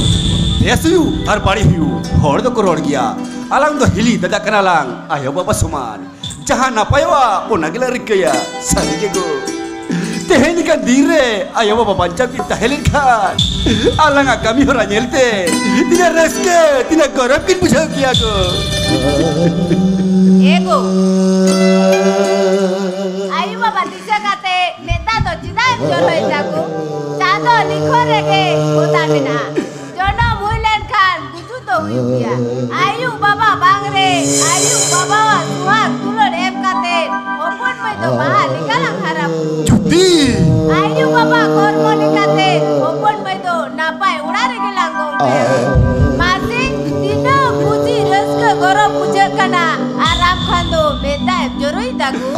ᱵᱮᱥ ᱦᱩᱭᱩᱜ ᱟᱨ ᱵᱟᱹᱲᱤᱡ ᱦᱩᱭᱩᱜ, ᱦᱚᱲ ᱫᱚᱠᱚ ᱨᱚᱲ ᱜᱮᱭᱟ᱾ ᱟᱞᱟᱝ ᱫᱚ ᱦᱤᱞᱤ ᱫᱟᱫᱟ ᱠᱟᱱᱟ ᱞᱟᱝ, ᱟᱭᱳ ᱵᱟᱵᱟ ᱥᱚᱢᱟᱱ᱾ ᱡᱟᱦᱟᱸ ᱱᱟᱯᱟᱭᱚᱜᱼᱟ, ᱚᱱᱟ ᱜᱮᱞᱮ ᱨᱤᱠᱟᱹᱭᱟ᱾ ᱥᱟᱹᱨᱤ ᱜᱮ ᱜᱚ, ᱛᱮᱦᱮᱧ ᱞᱮᱠᱟᱱ ᱫᱤᱱ ᱨᱮ ᱟᱭᱳ ᱵᱟᱵᱟ ᱵᱟᱧᱪᱟᱣ ᱠᱤᱱ ᱛᱟᱦᱮᱸ ᱞᱮᱱᱠᱷᱟᱱ, ᱟᱞᱟᱝᱟᱜ ᱠᱟᱹᱢᱤ ᱦᱚᱨᱟ ᱧᱮᱞᱛᱮ ᱛᱤᱱᱟᱹᱜ ᱨᱟᱹᱥᱠᱟᱹ, ᱛᱤᱱᱟᱹᱜ ᱜᱚᱨᱚᱵᱽ ᱠᱤᱱ ᱵᱩᱡᱷᱟᱹᱣ ᱠᱮᱭᱟ ᱜᱚ᱾ ᱮ ᱜᱚ, ᱟᱭᱳ ᱵᱟᱵᱟ ᱫᱤᱥᱟᱹ ᱠᱟᱛᱮ ᱢᱮᱫ ᱫᱟᱜ ᱫᱚ ᱪᱮᱫᱟᱜ ᱮᱢ ᱡᱚᱨᱚᱭ ᱫᱟ ᱜᱚ? ᱪᱟᱸᱫᱚ ᱞᱤᱠᱷᱚᱱ ᱨᱮᱜᱮ ᱜᱚᱫᱟ ᱢᱮᱱᱟᱜᱼᱟ᱾ ᱡᱚᱱᱚᱢ ᱦᱩᱭ ᱞᱮᱱᱠᱷᱟᱱ ᱜᱩᱡᱩᱜ ᱫᱚ ᱦᱩᱭᱩᱜ ᱜᱮᱭᱟ᱾ ᱟᱭᱩ ᱵᱟᱵᱟ ᱵᱟᱝ ᱨᱮ, ᱟᱭᱩ ᱵᱟᱵᱟᱣᱟᱜ ᱥᱩᱦᱟᱜ ᱫᱩᱞᱟᱹᱲ ᱮᱢ ᱠᱟᱛᱮ ᱦᱚᱯᱚᱱ ᱢᱟᱹᱭ ᱫᱚ ᱵᱟᱦᱟ ᱞᱮᱠᱟ ᱞᱟᱝ ᱦᱟᱨᱟ ᱵᱩᱨᱩ᱾ ᱡᱩᱫᱤ ᱟᱭᱩ ᱵᱟᱵᱟ ᱠᱚᱨᱢᱚ ᱞᱮᱠᱟᱛᱮ ᱦᱚᱯᱚᱱ ᱢᱟᱹᱭ ᱫᱚ ᱱᱟᱯᱟᱭ ᱚᱲᱟᱜ ᱨᱮᱜᱮ ᱞᱟᱝ ᱜᱚᱝ ᱠᱟᱭᱟ᱾ ᱢᱟᱥᱮ, ᱛᱤᱱᱟᱹᱜ ᱠᱩᱥᱤ ᱨᱟᱹᱥᱠᱟᱹ ᱜᱚᱨᱚᱵᱽ ᱵᱩᱡᱷᱟᱹᱜ ᱠᱟᱱᱟ᱾ ᱟᱨ ᱟᱢ ᱠᱷᱟᱱ ᱫᱚ ᱢᱮᱫ ᱫᱟᱜ ᱮᱢ ᱡᱚᱨᱚᱭ ᱫᱟ ᱜᱚ᱾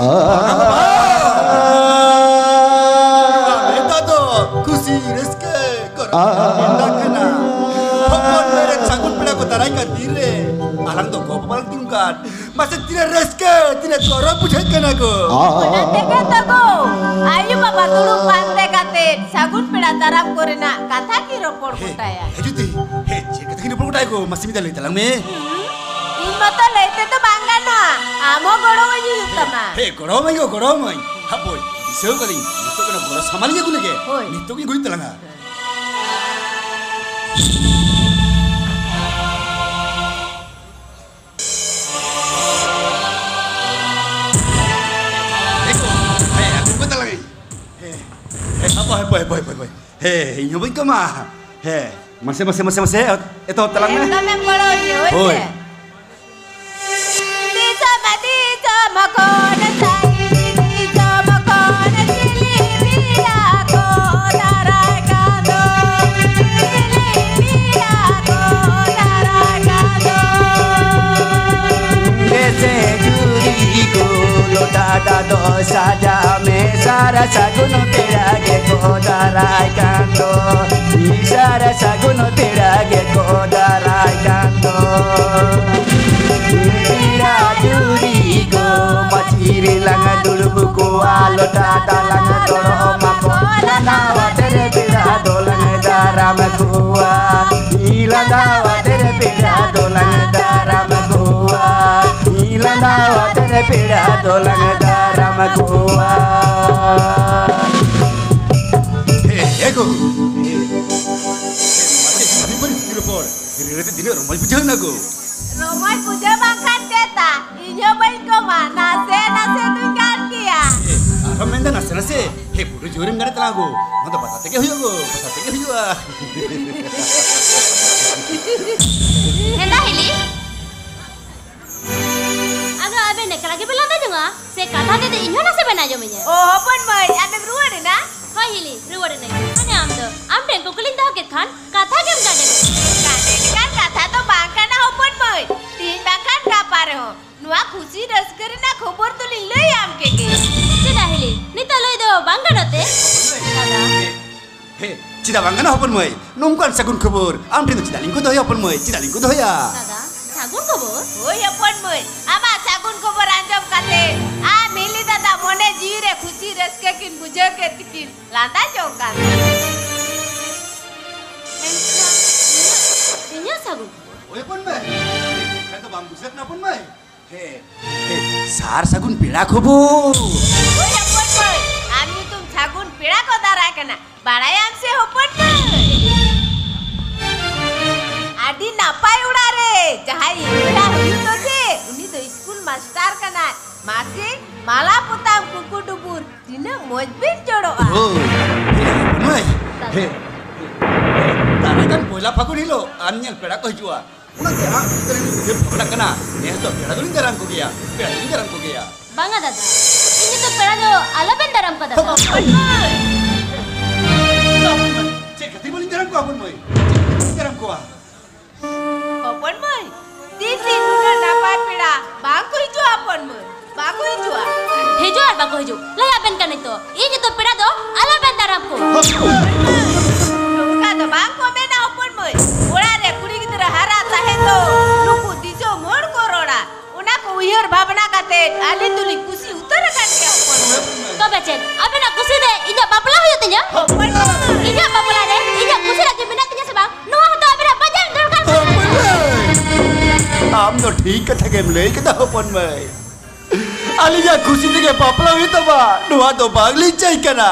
ᱱᱚᱣᱟ ᱢᱮᱫ ᱫᱟᱜ ᱫᱚ ᱠᱩᱥᱤ ᱨᱟᱹᱥᱠᱟᱹ ᱜᱚᱨᱚᱵᱽ ᱢᱮᱫ ᱫᱟᱜ ᱠᱟᱱᱟ᱾ ᱦᱚᱯᱚᱱ ᱢᱟᱹᱭ ᱨᱮᱱ ᱥᱟᱹᱜᱩᱱ ᱯᱮᱲᱟ ᱠᱚ ᱫᱟᱨᱟᱭ ᱠᱟᱱ ᱫᱤᱱ ᱨᱮ ᱟᱞᱟᱝ ᱫᱚ ᱜᱚ ᱵᱟᱵᱟ ᱞᱟᱝ ᱫᱩᱲᱩᱵ ᱠᱟᱱ᱾ ᱢᱟᱥᱮ ᱛᱤᱱᱟᱹᱜ ᱨᱟᱹᱥᱠᱟᱹ, ᱛᱤᱱᱟᱹᱜ ᱜᱚᱨᱚᱵᱽ ᱵᱩᱡᱷᱟᱹᱜ ᱠᱟᱱᱟ ᱜᱚ᱾ ᱚᱱᱟ ᱛᱮᱜᱮ ᱛᱚ ᱜᱚ, ᱟᱭᱳ ᱵᱟᱵᱟ ᱫᱩᱲᱩᱵ ᱯᱟᱱᱛᱮ ᱠᱟᱛᱮ ᱥᱟᱹᱜᱩᱱ ᱯᱮᱲᱟ ᱫᱟᱨᱟᱢ ᱠᱚᱨᱮᱱᱟᱜ ᱠᱟᱛᱷᱟ ᱠᱤᱱ ᱨᱚᱯᱚᱲ ᱦᱮ, ᱜᱚᱴᱟᱭᱟ᱾ ᱦᱮ ᱡᱩᱫᱤ, ᱦᱮ, ᱪᱮᱫ ᱠᱟᱛᱷᱟ ᱠᱤᱱ ᱨᱚᱯᱚᱲ ᱜᱚᱴᱟᱭᱟ ᱜᱚ? ᱢᱟᱥᱮ ᱢᱤᱫ ᱫᱷᱟᱣ ᱞᱟᱹᱭ ᱛᱟᱞᱟᱝ ᱢᱮ᱾ ᱦᱩᱸ, ᱤᱧ ᱢᱚᱛᱚ ᱞᱟᱹᱭ ᱛᱮᱫᱚ ᱵᱟᱝ ᱜᱟᱱᱚᱜᱼᱟ, ᱟᱢ ᱦᱚᱸ ᱜᱚᱲᱚ ᱟᱹᱧ ᱦᱩᱭᱩᱜ ᱛᱟᱢᱟ᱾ ᱦᱮ, ᱜᱚᱲᱚ ᱟᱹᱢᱟᱹᱧ ᱜᱚ, ᱜᱚᱲᱚ ᱟᱹᱢᱟᱹᱧ᱾ ᱦᱟᱯᱳᱭ, ᱫᱤᱥᱟᱹᱣ ᱠᱟᱹᱫᱟᱹᱧ, ᱱᱤᱛᱚᱜ ᱜᱮ ᱚᱱᱟ ᱜᱚᱲᱚ ᱥᱟᱢᱟᱱᱤᱧ ᱟᱹᱜᱩ ᱞᱮᱜᱮ᱾ ᱦᱳᱭ᱾ ᱱᱤᱛᱚᱜ ᱜᱤᱧ ᱟᱹᱜᱩᱭ ᱛᱟᱞᱟᱝᱟ᱾ ᱵᱟᱭ, ᱵᱟᱭ, ᱵᱟᱭ, ᱵᱟᱭ᱾ ᱦᱮᱸ, ᱤᱧ ᱦᱚᱸ ᱵᱟᱹᱧ ᱠᱚᱢᱟ᱾ ᱦᱮᱸ, ᱢᱟᱥᱮ, ᱢᱟᱥᱮ, ᱢᱟᱥᱮ, ᱢᱟᱥᱮ, ᱮᱛᱚᱦᱚᱵ ᱛᱟᱞᱟᱝ ᱢᱮ᱾ ᱮᱠᱫᱚᱢᱮᱢ ᱜᱚᱲᱚ ᱟᱹᱧᱟᱹ, ᱦᱳᱭ ᱦᱳᱭ᱾ ᱥᱮ? ᱫᱤᱥᱚᱢ, ᱫᱤᱥᱚᱢ ᱠᱷᱚᱱ ᱥᱟᱺᱜᱤᱧ, ᱫᱤᱥᱚᱢ ᱠᱷᱚᱱ ᱪᱤᱞᱤ ᱯᱮᱲᱟ ᱠᱚ ᱫᱟᱨᱟᱭ ᱠᱟᱱ ᱫᱚ, ᱪᱤᱞᱤ ᱯᱮᱲᱟ ᱠᱚ ᱫᱟᱨᱟᱭ ᱠᱟᱱ ᱫᱚ᱾ ᱜᱮᱥᱮ ᱡᱩᱨᱤ ᱠᱚ ᱞᱚᱴᱟ ᱫᱟᱜ ᱫᱚ ᱥᱟᱡᱟᱣ ᱢᱮ, ᱥᱟᱨ ᱥᱟᱹᱜᱩᱱ ᱯᱮᱲᱟ ᱜᱮᱠᱚ ᱫᱟᱨᱟᱭ ᱠᱟᱱ ᱫᱚ, ᱥᱟᱨ ᱥᱟᱹᱜᱩᱱ ᱯᱮᱲᱟ ᱜᱮᱠᱚ ᱫᱟᱨᱟᱭ ᱠᱟᱱ ᱫᱚ᱾ ᱯᱮᱲᱟ ᱡᱩᱨᱤ ᱠᱚ ᱢᱟᱹᱪᱤ ᱨᱮᱞᱟᱝ ᱫᱩᱲᱩᱵ ᱠᱚᱣᱟ, ᱞᱚᱴᱟ ᱫᱟᱜ ᱞᱟᱝ ᱫᱚᱲᱚᱢ ᱟᱠᱚ, ᱞᱟᱸᱫᱟ ᱟᱛᱮ ᱨᱮ ᱯᱮᱲᱟ ᱫᱚᱞᱟᱝ ᱫᱟᱨᱟᱢ ᱠᱚᱣᱟ᱾ ᱞᱟᱸᱫᱟ ᱟᱛᱮ ᱨᱮ ᱯᱮᱲᱟ ᱫᱚᱞᱟᱝ ᱫᱟᱨᱟᱢ ᱠᱚᱣᱟ, ᱞᱟᱸᱫᱟ ᱟᱛᱮ ᱨᱮ ᱯᱮᱲᱟ ᱫᱚᱞᱟᱝ ᱫᱟᱨᱟᱢ ᱠᱚᱣᱟ᱾ ᱦᱮ, ᱦᱮ ᱜᱳ᱾ ᱦᱮ, ᱢᱟᱥᱮ, ᱠᱟᱹᱢᱤ ᱵᱟᱹᱧ ᱵᱩᱡᱷᱟᱹᱣ ᱨᱚᱯᱚᱲ᱾ ᱨᱮ ᱨᱮ ᱛᱮ ᱛᱤᱱᱟᱹᱜ ᱨᱚᱢᱚᱡᱽ ᱵᱩᱡᱷᱟᱹᱣ ᱮᱱᱟ ᱜᱳ᱾ ᱨᱚᱢᱚᱡᱽ ᱵᱩᱡᱷᱟᱹᱣ ᱵᱟᱝᱠᱷᱟᱱ ᱪᱮᱫ ᱛᱟ? ᱤᱧ ᱦᱚᱸ ᱵᱟᱹᱧ ᱠᱚᱢᱟ, ᱱᱟᱥᱮ ᱱᱟᱥᱮ ᱫᱩᱧ ᱜᱟᱱ ᱜᱮᱭᱟ᱾ ᱮ, ᱟᱨᱦᱚᱸ ᱢᱮᱱᱫᱟ ᱱᱟᱥᱮ ᱱᱟᱥᱮ? ᱦᱮ, ᱵᱩᱰᱷᱩ ᱡᱳᱨᱮᱢ ᱜᱟᱱᱮ ᱛᱟᱞᱟᱝ ᱜᱳ᱾ ᱱᱚᱣᱟ ᱫᱚ ᱵᱟᱛᱟ ᱛᱮᱜᱮ ᱦᱩᱭᱩᱜᱼᱟ ᱜᱳ, ᱵᱟᱛᱟ ᱛᱮᱜᱮ ᱦᱩᱭᱩᱜᱼᱟ᱾ ᱦᱮᱸᱫᱟ ᱦᱤᱞᱤ, ᱟᱫᱚ ᱟᱵᱮᱱ ᱮᱠᱞᱟ ᱜᱮᱵᱮᱱ ᱞᱟᱸᱫᱟ ᱡᱚᱝᱟ? ᱥᱮ ᱠᱟᱛᱷᱟ ᱛᱮᱫᱚ ᱤᱧ ᱦᱚᱸ ᱱᱟᱥᱮ ᱵᱮᱱ ᱟᱸᱡᱚᱢᱤᱧᱟ? ᱚ, ᱦᱚᱯᱚᱱ ᱢᱟᱹᱭ, ᱟᱢᱮᱢ ᱨᱩᱣᱟᱹᱲ ᱮᱱᱟ? ᱦᱳᱭ ᱦᱤᱞᱤ, ᱨᱩᱣᱟᱹᱲ ᱮᱱᱟᱹᱧ᱾ ᱢᱟᱱᱮ ᱟᱢ ᱫᱚ, ᱟᱢ ᱴᱷᱮᱱ ᱠᱩᱠᱞᱤᱧ ᱫᱚᱦᱚ ᱠᱮᱫ ᱠᱷᱟᱱ ᱠᱟᱛᱷᱟ ᱜᱮᱢ ᱜᱟᱰᱮ ᱜᱚᱫ᱾ ᱜᱟᱰᱮ ᱞᱮᱠᱟᱱ ᱠᱟᱛᱷᱟ ᱫᱚ ᱵᱟᱝ ᱠᱟᱱᱟ ᱦᱚᱯᱚᱱ ᱢᱟᱹᱭ, ᱛᱤᱦᱤᱧ ᱵᱟᱝᱠᱷᱟᱱ ᱜᱟᱯᱟ ᱨᱮᱦᱚᱸ᱾ ᱱᱚᱣᱟ ᱠᱷᱩᱥᱤ ᱨᱟᱹᱥᱠᱟᱹ ᱨᱮᱱᱟᱜ ᱠᱷᱚᱵᱚᱨ ᱫᱚᱞᱤᱧ ᱞᱟᱹᱭ ᱟᱢ ᱠᱮᱫ ᱜᱮ᱾ ᱪᱮᱫᱟᱜ ᱦᱤᱞᱤ? ᱱᱤᱛᱚᱜ ᱞᱟᱹᱭ ᱫᱚ ᱵᱟᱝ ᱜᱟᱱᱚᱜ ᱛᱮ? ᱫᱟᱫᱟ᱾ ᱦᱮ, ᱪᱮᱫᱟᱜ ᱵᱟᱝ ᱜᱟᱱᱚᱜᱼᱟ ᱦᱚᱯᱚᱱ ᱢᱟᱹᱭ? ᱱᱚᱝᱠᱟᱱ ᱥᱟᱹᱜᱩᱱ ᱠᱷᱚᱵᱚᱨ ᱟᱢ ᱴᱷᱮᱱ ᱫᱚ ᱪᱮᱫᱟᱜ ᱞᱤᱧ ᱫᱚᱦᱚᱭᱟ ᱦᱚᱯᱚᱱ ᱢᱟᱹᱭ? ᱪᱮᱫᱟᱜ ᱞᱤᱧ ᱫᱚᱦᱚᱭᱟ? ᱫᱟᱫᱟ, ᱥᱟᱹᱜᱩᱱ ᱠᱷᱚᱵᱚᱨ? ᱦᱳᱭ ᱦᱚᱯᱚᱱ ᱢᱟᱹᱭ, ᱟᱢᱟᱜ ᱥᱟᱹᱜᱩᱱ ᱠᱷᱚᱵᱚᱨ ᱟᱸᱡᱚᱢ ᱠᱟᱛᱮ ᱟᱢ ᱦᱤᱞᱤ ᱫᱟᱫᱟ ᱢᱚᱱᱮ ᱡᱤᱣᱤ ᱨᱮ ᱠᱷᱩᱥᱤ ᱨᱟᱹᱥᱠᱟᱹ ᱠᱤᱱ ᱵᱩᱡᱷᱟᱹᱣ ᱠᱮᱫ ᱛᱮᱠᱤᱱ ᱞᱟᱸᱫᱟ ᱡᱚᱝ ᱠᱟᱱ ᱛᱟᱦᱮᱸ᱾ ᱢᱮᱱᱠᱷᱟᱱ ᱤᱧᱟᱹᱜ, ᱤᱧᱟᱹᱜ ᱥᱟᱹᱜᱩᱱ ᱠᱷᱚᱵᱚᱨ? ᱦᱳᱭ ᱦᱚᱯᱚᱱ ᱢᱟᱹᱭ, ᱮᱱᱠᱷᱟᱱ ᱫᱚ ᱵᱟᱢ ᱵᱩᱡᱷᱟᱹᱣ ᱠᱟᱱᱟ ᱦᱚᱯᱚᱱ ᱢᱟᱹᱭ? ᱦᱮ, ᱦᱮ, ᱥᱟᱨ ᱥᱟᱹᱜᱩᱱ ᱯᱮᱲᱟ ᱠᱷᱚᱵᱚᱨ᱾ ᱦᱳᱭ ᱦᱚᱯᱚᱱ ᱢᱟᱹᱭ, ᱟᱢ ᱧᱩᱛᱩᱢ ᱥᱟᱹᱜᱩᱱ ᱯᱮᱲᱟ ᱠᱚ ᱫᱟᱨᱟᱭ ᱠᱟᱱᱟ, ᱵᱟᱲᱟᱭᱟᱢ ᱥᱮ ᱦᱚᱯᱚᱱ ᱢᱟᱹᱭ? ᱟᱹᱰᱤ ᱱᱟᱯᱟᱭ ᱚᱲᱟᱜ ᱨᱮ ᱡᱟᱦᱟᱸᱭ ᱯᱮᱲᱟ ᱦᱩᱭᱩᱜ ᱫᱚ ᱥᱮ, ᱩᱱᱤ ᱫᱚ ᱥᱠᱩᱞ ᱢᱟᱥᱴᱟᱨ ᱠᱟᱱᱟᱭ᱾ ᱢᱟᱥᱮ, ᱢᱟᱞᱟ ᱯᱚᱛᱟᱢ ᱠᱩᱠᱩ ᱰᱩᱵᱩᱨ, ᱛᱤᱱᱟᱹᱜ ᱢᱚᱡᱽ ᱵᱤᱱ ᱡᱚᱲᱚᱜᱼᱟ᱾ ᱦᱳᱭ, ᱦᱮ, ᱫᱟᱨᱟᱭ ᱠᱟᱱ ᱯᱚᱭᱞᱟ ᱯᱷᱟᱹᱜᱩᱱ ᱦᱤᱞᱳᱜ ᱟᱨ ᱧᱮᱞ ᱯᱮᱲᱟ ᱠᱚ ᱦᱤᱡᱩᱜᱼᱟ᱾ ᱚᱱᱟᱛᱮ ᱟᱢ ᱤᱧ ᱩᱭᱦᱟᱹᱨ ᱵᱷᱟᱵᱽᱱᱟ ᱠᱟᱱᱟ᱾ ᱱᱮᱥ ᱫᱚ ᱯᱮᱲᱟ ᱫᱚᱞᱤᱧ ᱫᱟᱨᱟᱢ ᱠᱚᱜᱮᱭᱟ, ᱯᱮᱲᱟ ᱫᱚᱞᱤᱧ ᱫᱟᱨᱟᱢ ᱠᱚᱜᱮᱭᱟ᱾ ᱵᱟᱝᱟ ᱫᱟᱫᱟ, ᱤᱧ ᱫᱚ ᱯᱮᱲᱟ ᱫᱚ ᱟᱞᱚᱵᱮᱱ ᱫᱟᱨᱟᱢ ᱠᱚᱣᱟ ᱫᱟᱫᱟ᱾ ᱦᱚᱯᱚᱱ ᱢᱟᱹᱭ! ᱪᱮᱫ ᱠᱷᱟᱹᱛᱤᱨ ᱵᱟᱹᱞᱤᱧ ᱫᱟᱨᱟᱢ ᱠᱚᱣᱟ ᱦᱚᱯᱚᱱ ᱢᱟᱹᱭ? ᱪᱮᱫ ᱠᱷᱟᱹᱛᱤᱨ ᱵᱟᱹᱞᱤᱧ ᱫᱟᱨᱟᱢ ᱠᱚᱣᱟ? ᱦᱚᱯᱚᱱ ᱢᱟᱹᱭ, ᱛᱤᱥ ᱤᱧ ᱱᱩᱱᱟᱹᱜ ᱱᱟᱯᱟᱭ ᱯᱮᱲᱟ ᱵᱟᱝ ᱠᱚ ᱦᱤᱡᱩᱜᱼᱟ ᱦᱚᱯᱚᱱ ᱢᱟᱹᱭ, ᱵᱟᱝ ᱠᱚ ᱦᱤᱡᱩᱜᱼᱟ᱾ ᱦᱤᱡᱩᱜ ᱟᱨ ᱵᱟᱠᱚ ᱦᱤᱡᱩᱜ, ᱞᱟᱹᱭ ᱟᱵᱮᱱ ᱠᱟᱹᱱᱟᱹᱧ ᱛᱚ, ᱤᱧ ᱫᱚ ᱯᱮᱲᱟ ᱫᱚ ᱟᱞᱚᱵᱮᱱ ᱫᱟᱨᱟᱢ ᱠᱚ᱾ ᱱᱚᱝᱠᱟ ᱫᱚ ᱵᱟᱝ ᱠᱚ ᱢᱮᱱᱟ ᱦᱚᱯᱚᱱ ᱢᱟᱹᱭ, ᱚᱲᱟᱜ ᱨᱮ ᱠᱩᱲᱤ ᱜᱤᱫᱽᱨᱟᱹ ᱦᱟᱨᱟ ᱛᱟᱦᱮᱸ ᱫᱚ ᱱᱩᱠᱩ ᱫᱤᱥᱚᱢ ᱦᱚᱲ ᱠᱚ ᱨᱚᱲᱟ᱾ ᱚᱱᱟ ᱠᱚ ᱩᱭᱦᱟᱹᱨ ᱵᱷᱟᱵᱽᱱᱟ ᱠᱟᱛᱮ ᱟᱹᱞᱤᱧ ᱫᱚᱞᱤᱧ ᱠᱩᱥᱤ ᱩᱛᱟᱹᱨ ᱟᱠᱟᱱ ᱜᱮᱭᱟ ᱦᱚᱯᱚᱱ ᱢᱟᱹᱭ᱾ ᱛᱚᱵᱮ ᱪᱮᱫ ᱟᱵᱮᱱᱟᱜ ᱠᱩᱥᱤ ᱨᱮ ᱤᱧᱟᱜ ᱵᱟᱯᱞᱟ ᱦᱩᱭᱩᱜ ᱛᱤᱧᱟ? ᱦᱚᱯᱚᱱ ᱢᱟᱹᱭ᱾ ᱤᱧᱟᱜ ᱵᱟᱯᱞᱟ ᱨᱮ ᱤᱧᱟᱜ ᱠᱩᱥᱤ ᱨᱟᱹᱡᱤ ᱢᱮᱱᱟᱜ ᱛᱤᱧᱟ ᱥᱮ ᱵᱟᱝ, ᱱᱚᱣᱟ ᱦᱚᱸᱛᱚ ᱟᱵᱮᱱᱟᱜ ᱵᱟᱡᱟᱨ ᱫᱚᱨᱠᱟᱨ ᱠᱟᱱᱟ᱾ ᱦᱚᱯᱚᱱ ᱢᱟᱹᱭ, ᱟᱢ ᱫᱚ ᱴᱷᱤᱠ ᱠᱟᱛᱷᱟ ᱜᱮᱢ ᱞᱟᱹᱭ ᱠᱮᱫᱟ ᱦᱚᱯᱚᱱ ᱢᱟᱹᱭ᱾ ᱟᱹᱞᱤᱧᱟᱜ ᱠᱩᱥᱤ ᱛᱮᱜᱮ ᱵᱟᱯᱞᱟ ᱦᱩᱭᱩᱜ ᱛᱟᱢᱟ, ᱱᱚᱣᱟ ᱫᱚ ᱵᱟᱝᱞᱤᱧ ᱪᱟᱹᱭ ᱠᱟᱱᱟ᱾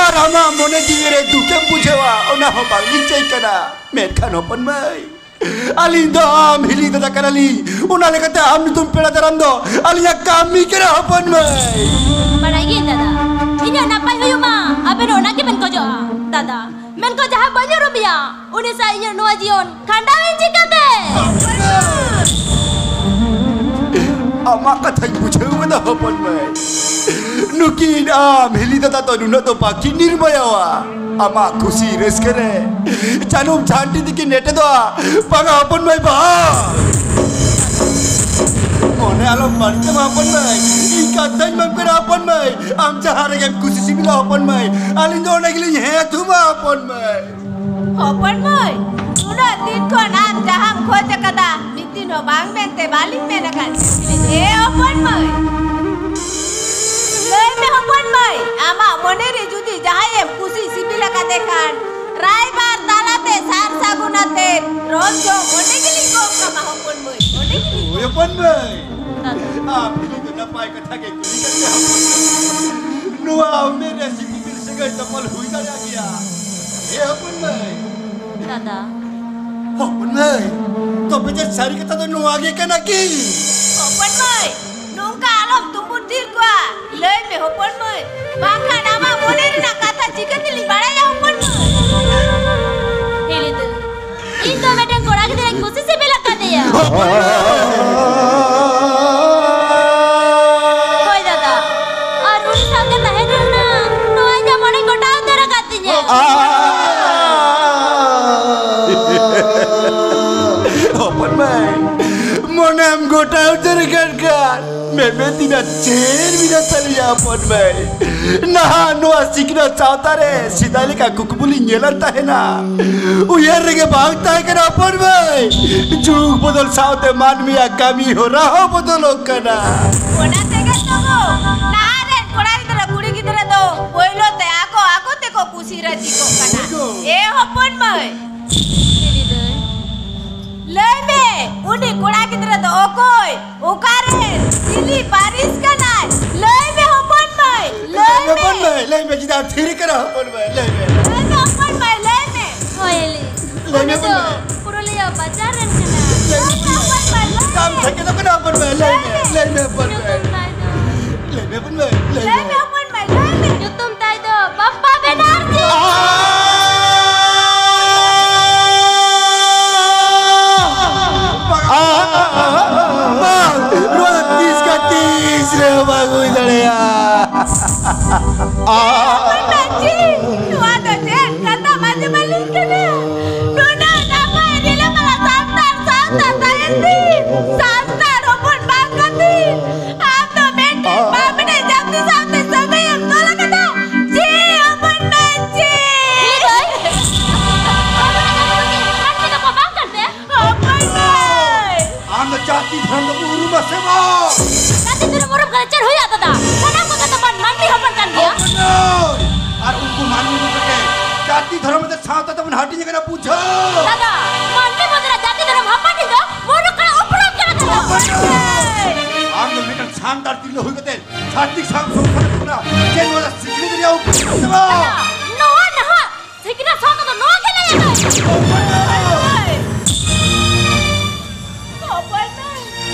ᱟᱨ ᱟᱢᱟᱜ ᱢᱚᱱᱮ ᱡᱤᱣᱤ ᱨᱮ ᱫᱩᱠᱮᱢ ᱵᱩᱡᱷᱟᱹᱣᱟ, ᱚᱱᱟ ᱦᱚᱸ ᱵᱟᱝᱞᱤᱧ ᱪᱟᱹᱭ ᱠᱟᱱᱟ᱾ ᱢᱮᱱᱠᱷᱟᱱ ᱦᱚᱯᱚᱱ ᱢᱟᱹᱭ, ᱟᱹᱞᱤᱧ ᱫᱚ ᱟᱢ ᱦᱤᱞᱤ ᱫᱟᱫᱟ ᱠᱟᱱᱟᱞᱤᱧ, ᱚᱱᱟ ᱞᱮᱠᱟᱛᱮ ᱟᱢ ᱧᱩᱛᱩᱢ ᱯᱮᱲᱟ ᱫᱟᱨᱟᱢ ᱫᱚ ᱟᱹᱞᱤᱧᱟᱜ ᱠᱟᱹᱢᱤ ᱠᱟᱱᱟ ᱦᱚᱯᱚᱱ ᱢᱟᱹᱭ᱾ ᱵᱟᱲᱟᱭ ᱜᱤᱭᱟᱹᱧ ᱫᱟᱫᱟ, ᱤᱧᱟᱜ ᱱᱟᱯᱟᱭ ᱦᱩᱭᱩᱜ ᱢᱟ, ᱟᱵᱮᱱ ᱚᱱᱟ ᱜᱮᱵᱮᱱ ᱠᱷᱚᱡᱚᱜᱼᱟ ᱫᱟᱫᱟ᱾ ᱢᱮᱱᱠᱷᱟᱱ ᱡᱟᱦᱟᱸ ᱵᱟᱹᱧ ᱩᱨᱩᱢᱮᱭᱟ, ᱩᱱᱤ ᱥᱟᱶ ᱤᱧᱟᱜ ᱱᱚᱣᱟ ᱡᱤᱭᱚᱱ ᱠᱷᱟᱸᱰᱟᱣᱤᱧ ᱪᱤᱠᱟᱹᱛᱮ? ᱟᱢᱟᱜ ᱠᱟᱛᱷᱟᱧ ᱵᱩᱡᱷᱟᱹᱣ ᱠᱮᱫᱟ ᱦᱚᱯᱚᱱ ᱢᱟᱹᱭ᱾ ᱱᱩᱠᱤᱱ ᱟᱢ ᱦᱤᱞᱤ ᱫᱟᱫᱟ ᱫᱚ ᱱᱩᱱᱟᱹᱜ ᱫᱚ ᱵᱟᱹᱠᱤᱱ ᱱᱤᱨᱢᱟᱭᱟᱣᱟ᱾ ᱟᱢᱟᱜ ᱠᱩᱥᱤ ᱨᱟᱹᱥᱠᱟᱹ ᱨᱮ ᱡᱟᱹᱱᱩᱢ ᱡᱷᱟᱱᱴᱤ ᱛᱮᱠᱤᱱ ᱮᱴᱮᱫᱚᱜᱼᱟ᱾ ᱵᱟᱝᱟ ᱦᱚᱯᱚᱱ ᱢᱟᱹᱭ, ᱵᱟᱝ᱾ ᱢᱚᱱᱮ ᱟᱞᱚᱢ ᱵᱟᱹᱲᱤᱡ ᱛᱟᱢᱟ ᱦᱚᱯᱚᱱ ᱢᱟᱹᱭ᱾ ᱤᱧ ᱠᱟᱛᱷᱟᱧ ᱮᱢᱟᱢ ᱠᱟᱱᱟ ᱦᱚᱯᱚᱱ ᱢᱟᱹᱭ᱾ ᱟᱢ ᱡᱟᱦᱟᱸ ᱨᱮᱜᱮᱢ ᱠᱩᱥᱤ ᱥᱤᱵᱤᱞᱟ ᱦᱚᱯᱚᱱ ᱢᱟᱹᱭ, ᱟᱹᱞᱤᱧ ᱫᱚ ᱚᱸᱰᱮ ᱜᱮᱞᱤᱧ ᱦᱮᱸ ᱛᱷᱩᱢᱟ ᱦᱚᱯᱚᱱ ᱢᱟᱹᱭ᱾ ᱦᱚᱯᱚᱱ ᱢᱟᱹᱭ, ᱩᱱᱟᱹᱜ ᱫᱤᱱ ᱠᱷᱚᱱ ᱟᱢ ᱡᱟᱦᱟᱸᱢ ᱠᱷᱚᱡ ᱟᱠᱟᱫᱟ, ᱢᱤᱫ ᱫᱤᱱ ᱦᱚᱸ ᱵᱟᱝ ᱢᱮᱱᱛᱮ ᱵᱟᱹᱞᱤᱧ ᱢᱮᱱ ᱟᱠᱟᱫ᱾ ᱮ ᱦᱚᱯᱚᱱ ᱢᱟᱹᱭ, ᱞᱟᱹᱭ ᱢᱮ ᱦᱚᱯᱚᱱ ᱢᱟᱹᱭ, ᱟᱢᱟᱜ ᱢᱚᱱᱮ ᱨᱮ ᱡᱩᱫᱤ ᱡᱟᱦᱟᱸᱭᱮᱢ ᱠᱩᱥᱤ ᱥᱤᱵᱤᱞ ᱟᱠᱟᱫᱮ ᱠᱷᱟᱱ, ᱨᱟᱭᱵᱟᱨ ᱛᱟᱞᱟᱛᱮ ᱥᱟᱨ ᱥᱟᱹᱜᱩᱱ ᱟᱛᱮ ᱨᱚᱝ ᱡᱚᱝ ᱚᱸᱰᱮ ᱜᱮᱞᱤᱧ ᱜᱚᱜ ᱠᱟᱢᱟ ᱦᱚᱯᱚᱱ ᱢᱟᱹᱭ, ᱚᱸᱰᱮ ᱜᱮᱞᱤᱧ ᱜᱚᱜ ᱦᱚᱯᱚᱱ ᱢᱟᱹᱭ, ᱟᱢ ᱴᱷᱮᱱ ᱫᱚ ᱱᱟᱯᱟᱭ ᱠᱟᱛᱷᱟ ᱜᱮ ᱠᱩᱞᱤ ᱠᱟᱛᱮ ᱦᱚᱯᱚᱱ ᱢᱟᱹᱭ᱾ ᱱᱚᱣᱟ ᱩᱢᱮᱨ ᱨᱮ ᱥᱤᱯᱤᱵᱤᱞ ᱥᱟᱹᱜᱟᱹᱭ ᱛᱚᱯᱚᱞ ᱦᱩᱭ ᱫᱟᱲᱮᱭᱟᱜ ᱜᱮᱭᱟ᱾ ᱮ ᱦᱚᱯᱚᱱ ᱢᱟᱹᱭ᱾ ᱫᱟᱫᱟ᱾ ᱦᱚᱯᱚᱱ ᱢᱟᱹᱭ, ᱛᱚᱵᱮ ᱪᱮᱫ ᱥᱟᱹᱨᱤ ᱠᱟᱛᱷᱟ ᱫᱚ ᱱᱚᱣᱟ ᱜᱮ ᱠᱟᱱᱟ ᱠᱤ? ᱦᱚᱯᱚᱱ ᱢᱟᱹᱭ, ᱱᱚᱝᱠᱟ ᱟᱞᱚᱢ ᱛᱩᱢᱵᱩᱫ ᱛᱷᱤᱨ ᱠᱚᱣᱟ᱾ ᱞᱟᱹᱭ ᱢᱮ ᱦᱚᱯᱚᱱ ᱢᱟᱹᱭ, ᱵᱟᱝᱠᱷᱟᱱ ᱟᱢᱟᱜ ᱢᱚᱱᱮ ᱨᱮᱱᱟᱜ ᱠᱟᱛᱷᱟ ᱪᱤᱠᱟᱹ ᱛᱮᱞᱤᱧ ᱵᱟᱲᱟᱭᱟ ᱦᱚᱯᱚᱱ ᱢᱟᱹᱭ? ᱦᱳᱭ ᱫᱟᱫᱟ, ᱟᱨ ᱩᱱᱤ ᱥᱟᱶᱛᱮ ᱛᱟᱦᱮᱸ ᱨᱮᱱᱟᱜ ᱱᱚᱣᱟ ᱤᱧᱟᱹᱜ ᱢᱚᱱᱮ ᱜᱚᱴᱟ ᱩᱛᱟᱹᱨ ᱟᱠᱟᱫ ᱛᱤᱧᱟᱹ᱾ ᱦᱚᱯᱚᱱ ᱢᱟᱹᱭ, ᱢᱚᱱᱮᱢ ᱜᱚᱴᱟ ᱩᱛᱟᱹᱨ ᱟᱠᱟᱫ ᱠᱷᱟᱱ ᱢᱮᱢᱮ ᱛᱤᱱᱟᱹᱜ ᱪᱮᱦᱨ ᱢᱮᱱᱟᱜ ᱛᱟᱞᱮᱭᱟ ᱦᱚᱯᱚᱱ ᱢᱟᱹᱭ᱾ ᱱᱟᱦᱟᱜ ᱱᱚᱣᱟ ᱥᱤᱠᱷᱱᱟᱹᱛ ᱥᱟᱶᱛᱟ ᱨᱮ ᱥᱮᱫᱟᱭ ᱞᱮᱠᱟ ᱠᱩᱠᱢᱩ ᱞᱤᱧ ᱧᱮᱞᱮᱫ ᱛᱟᱦᱮᱱᱟ, ᱩᱭᱦᱟᱹᱨ ᱨᱮᱜᱮ ᱵᱟᱝ ᱛᱟᱦᱮᱸ ᱠᱟᱱᱟ ᱦᱚᱯᱚᱱ ᱢᱟᱹᱭ᱾ ᱡᱩᱜᱽ ᱵᱚᱫᱚᱞ ᱥᱟᱶᱛᱮ ᱢᱟᱹᱱᱢᱤᱭᱟᱜ ᱠᱟᱹᱢᱤ ᱦᱚᱨᱟ ᱦᱚᱸ ᱵᱚᱫᱚᱞᱚᱜ ᱠᱟᱱᱟ᱾ ᱚᱱᱟ ᱛᱮᱜᱮ ᱛᱚ ᱱᱟᱦᱟᱜ ᱨᱮᱱ ᱠᱚᱲᱟ ᱜᱤᱫᱽᱨᱟᱹ ᱠᱩᱲᱤ ᱜᱤᱫᱽᱨᱟᱹ ᱫᱚ ᱯᱳᱭᱞᱳ ᱛᱮ ᱟᱠᱚ ᱟᱠᱚ ᱛᱮᱠᱚ ᱠᱩᱥᱤ ᱨᱟᱹᱡᱤ ᱠᱚᱜ ᱠᱟᱱᱟ᱾ ᱮ ᱦᱚᱯᱚᱱ ᱢᱟᱹᱭ, ᱞᱟᱹᱭ ᱢᱮ, ᱩᱱᱤ ᱠᱚᱲᱟ ᱜᱤᱫᱽᱨᱟᱹ ᱫᱚ ᱚᱠᱚᱭ? ᱚᱠᱟᱨᱮ? ᱪᱤᱞᱤ ᱯᱟᱹᱨᱤᱥ ᱠᱟᱱᱟᱭ? ᱞᱟᱹᱭ ᱢᱮ ᱦᱚᱯᱚᱱ ᱢᱟᱹᱭ, ᱞᱟᱹᱭ ᱞᱟᱹᱭ ᱢᱮ ᱢᱮ᱾ ᱦᱚᱯᱚᱱ ᱢᱟᱹᱭ, ᱞᱟᱹᱭ ᱢᱮ, ᱪᱮᱫᱟᱜ ᱛᱷᱤᱨ ᱠᱟᱱᱟ ᱦᱚᱯᱚᱱ ᱢᱟᱹᱭ, ᱞᱟᱹᱭ ᱢᱮ᱾ ᱞᱟᱹᱭ ᱢᱮ ᱦᱚᱯᱚᱱ ᱢᱟᱹᱭ, ᱞᱟᱹᱭ ᱢᱮ᱾ ᱦᱳᱭ, ᱞᱤ᱾ ᱞᱟᱹᱭ ᱩᱱᱤ ᱢᱮ ᱫᱚ ᱦᱚᱯᱚᱱ ᱢᱟᱹᱭ᱾ ᱯᱩᱨᱩᱞᱤᱭᱟᱹ ᱵᱟᱡᱟᱨ ᱨᱮᱱ ᱠᱟᱱᱟᱭ᱾ ᱞᱟᱹᱭ ᱢᱮ ᱦᱚᱯᱚᱱ ᱢᱟᱹᱭ, ᱞᱟᱹᱭ ᱢᱮ᱾ ᱟᱢ ᱴᱷᱮᱱ ᱜᱮ ᱫᱚ ᱠᱟᱱᱟ ᱦᱚᱯᱚᱱ ᱢᱟᱹᱭ, ᱞᱟᱹᱭ ᱢᱮ, ᱞᱟᱹᱭ ᱢᱮ ᱦᱚᱯᱚᱱ ᱢᱟᱹᱭ᱾ ᱧᱩᱛᱩᱢ ᱛᱟᱭ ᱫᱚ ᱞᱟᱹᱭ ᱢᱮ ᱦᱚᱯᱚᱱ ᱢᱟᱹᱭ, ᱞᱟᱹᱭ ᱢᱮ᱾ ᱧᱩᱛᱩᱢ ᱛᱟᱭ ᱫᱚ ᱵᱟᱯᱯᱟ ᱵᱮᱱᱟᱨᱡᱤ᱾ ᱵᱟᱝ, ᱱᱚᱣᱟ ᱫᱚ ᱛᱤᱥ ᱠᱟ ᱛᱤᱥ ᱨᱮᱦᱚᱸ ᱵᱟᱝ ᱦᱩᱭ ᱫᱟᱲᱮᱭᱟᱜᱼᱟ᱾ ᱢᱟᱹᱡᱷᱤ, ᱱᱚᱣᱟ ᱫᱚ ᱪᱮᱫ ᱠᱟᱛᱷᱟ ᱢᱟᱹᱡᱷᱤ ᱢᱟᱹᱞᱤᱠ ᱠᱟᱱᱟ? ᱱᱩᱱᱟᱹᱜ ᱱᱟᱯᱟᱭ ᱨᱤᱞᱟᱹᱢᱟᱞᱟ ᱥᱟᱱᱛᱟᱲ ᱥᱟᱶᱛᱟ ᱛᱟᱭᱚᱢ ᱨᱮ ᱥᱟᱱᱛᱟᱲ ᱦᱚᱯᱚᱱ ᱵᱟᱝ ᱠᱟᱛᱮ ᱟᱢ ᱫᱚ ᱢᱤᱫᱴᱮᱱ ᱵᱟᱢᱱᱮ ᱡᱟᱹᱛᱤ ᱥᱟᱶᱛᱮ ᱥᱟᱹᱜᱟᱹᱭ ᱮᱢ ᱛᱚᱞ ᱟᱠᱟᱫᱟ᱾ ᱪᱷᱤ, ᱦᱚᱯᱚᱱ ᱢᱟᱹᱭ, ᱪᱷᱤ᱾ ᱦᱤᱞᱤ ᱫᱟᱹᱭ, ᱟᱢ ᱫᱚ ᱠᱟᱹᱴᱤᱡ ᱢᱟᱹᱱᱢᱤ ᱫᱚᱠᱚ ᱵᱟᱝ ᱠᱟᱱ ᱛᱮ? ᱦᱚᱯᱚᱱ ᱢᱟᱹᱭ᱾ ᱟᱢ ᱫᱚ ᱡᱟᱹᱛᱤ ᱫᱷᱚᱨᱚᱢ ᱫᱚ ᱩᱨᱩᱢᱟ ᱥᱮ ᱵᱟᱝ? ᱡᱟᱹᱛᱤ ᱫᱷᱚᱨᱚᱢ ᱩᱨᱩᱢ ᱠᱟᱛᱮ ᱪᱮᱫ ᱦᱩᱭᱩᱜᱼᱟ ᱫᱟᱫᱟ? ᱥᱟᱱᱟᱢ ᱠᱚᱜᱮ ᱛᱚ ᱵᱚᱱ ᱢᱟᱹᱱᱢᱤ ᱦᱚᱯᱚᱱ ᱠᱟᱱ ᱜᱮᱭᱟ᱾ ᱦᱚᱯᱚᱱ ᱢᱟᱹᱭ, ᱟᱨ ᱩᱱᱠᱩ ᱢᱟᱹᱱᱢᱤ ᱠᱚᱜᱮ ᱡᱟᱹᱛᱤ ᱫᱷᱚᱨᱚᱢ ᱟᱛᱮ ᱥᱟᱶᱛᱟ ᱛᱮᱵᱚᱱ ᱦᱟᱹᱴᱤᱧ ᱟᱠᱟᱱᱟ, ᱵᱩᱡᱷᱟᱹᱣ᱾ ᱫᱟᱫᱟ, ᱢᱟᱹᱱᱢᱤ ᱢᱚᱫᱽᱫᱷᱮ ᱨᱮ ᱡᱟᱹᱛᱤ ᱫᱷᱚᱨᱚᱢ ᱦᱟᱹᱯᱟᱹᱴᱤᱧ ᱫᱚ ᱢᱩᱞᱩᱠ ᱠᱟᱱᱟ, ᱩᱯᱨᱩᱢ ᱠᱟᱱᱟ ᱫᱟᱫᱟ᱾ ᱦᱚᱯᱚᱱ ᱢᱟᱹᱭ, ᱟᱢ ᱫᱚ ᱢᱤᱫᱴᱟᱝ ᱥᱟᱱᱛᱟᱲ ᱛᱤᱨᱞᱟᱹ ᱦᱩᱭ ᱠᱟᱛᱮ ᱪᱷᱟᱛᱤᱠ ᱥᱟᱶ ᱥᱚᱝᱥᱟᱨ ᱠᱟᱱᱟ, ᱪᱮᱫ ᱱᱚᱣᱟ ᱫᱚ ᱥᱤᱠᱷᱱᱟᱹᱛ ᱨᱮᱭᱟᱜ ᱩᱯᱨᱩᱢ ᱠᱟᱱᱟ ᱥᱮ ᱵᱟᱝ? ᱫᱟᱫᱟ, ᱱᱚᱣᱟ ᱱᱟᱦᱟᱜ ᱥᱤᱠᱷᱱᱟᱹᱛ ᱥᱟᱶᱛᱟ ᱫᱚ ᱱᱚᱣᱟ ᱜᱮ ᱞᱟᱹᱭ ᱟᱠᱟᱫ᱾ ᱦᱚᱯᱚᱱ ᱢᱟᱹᱭ,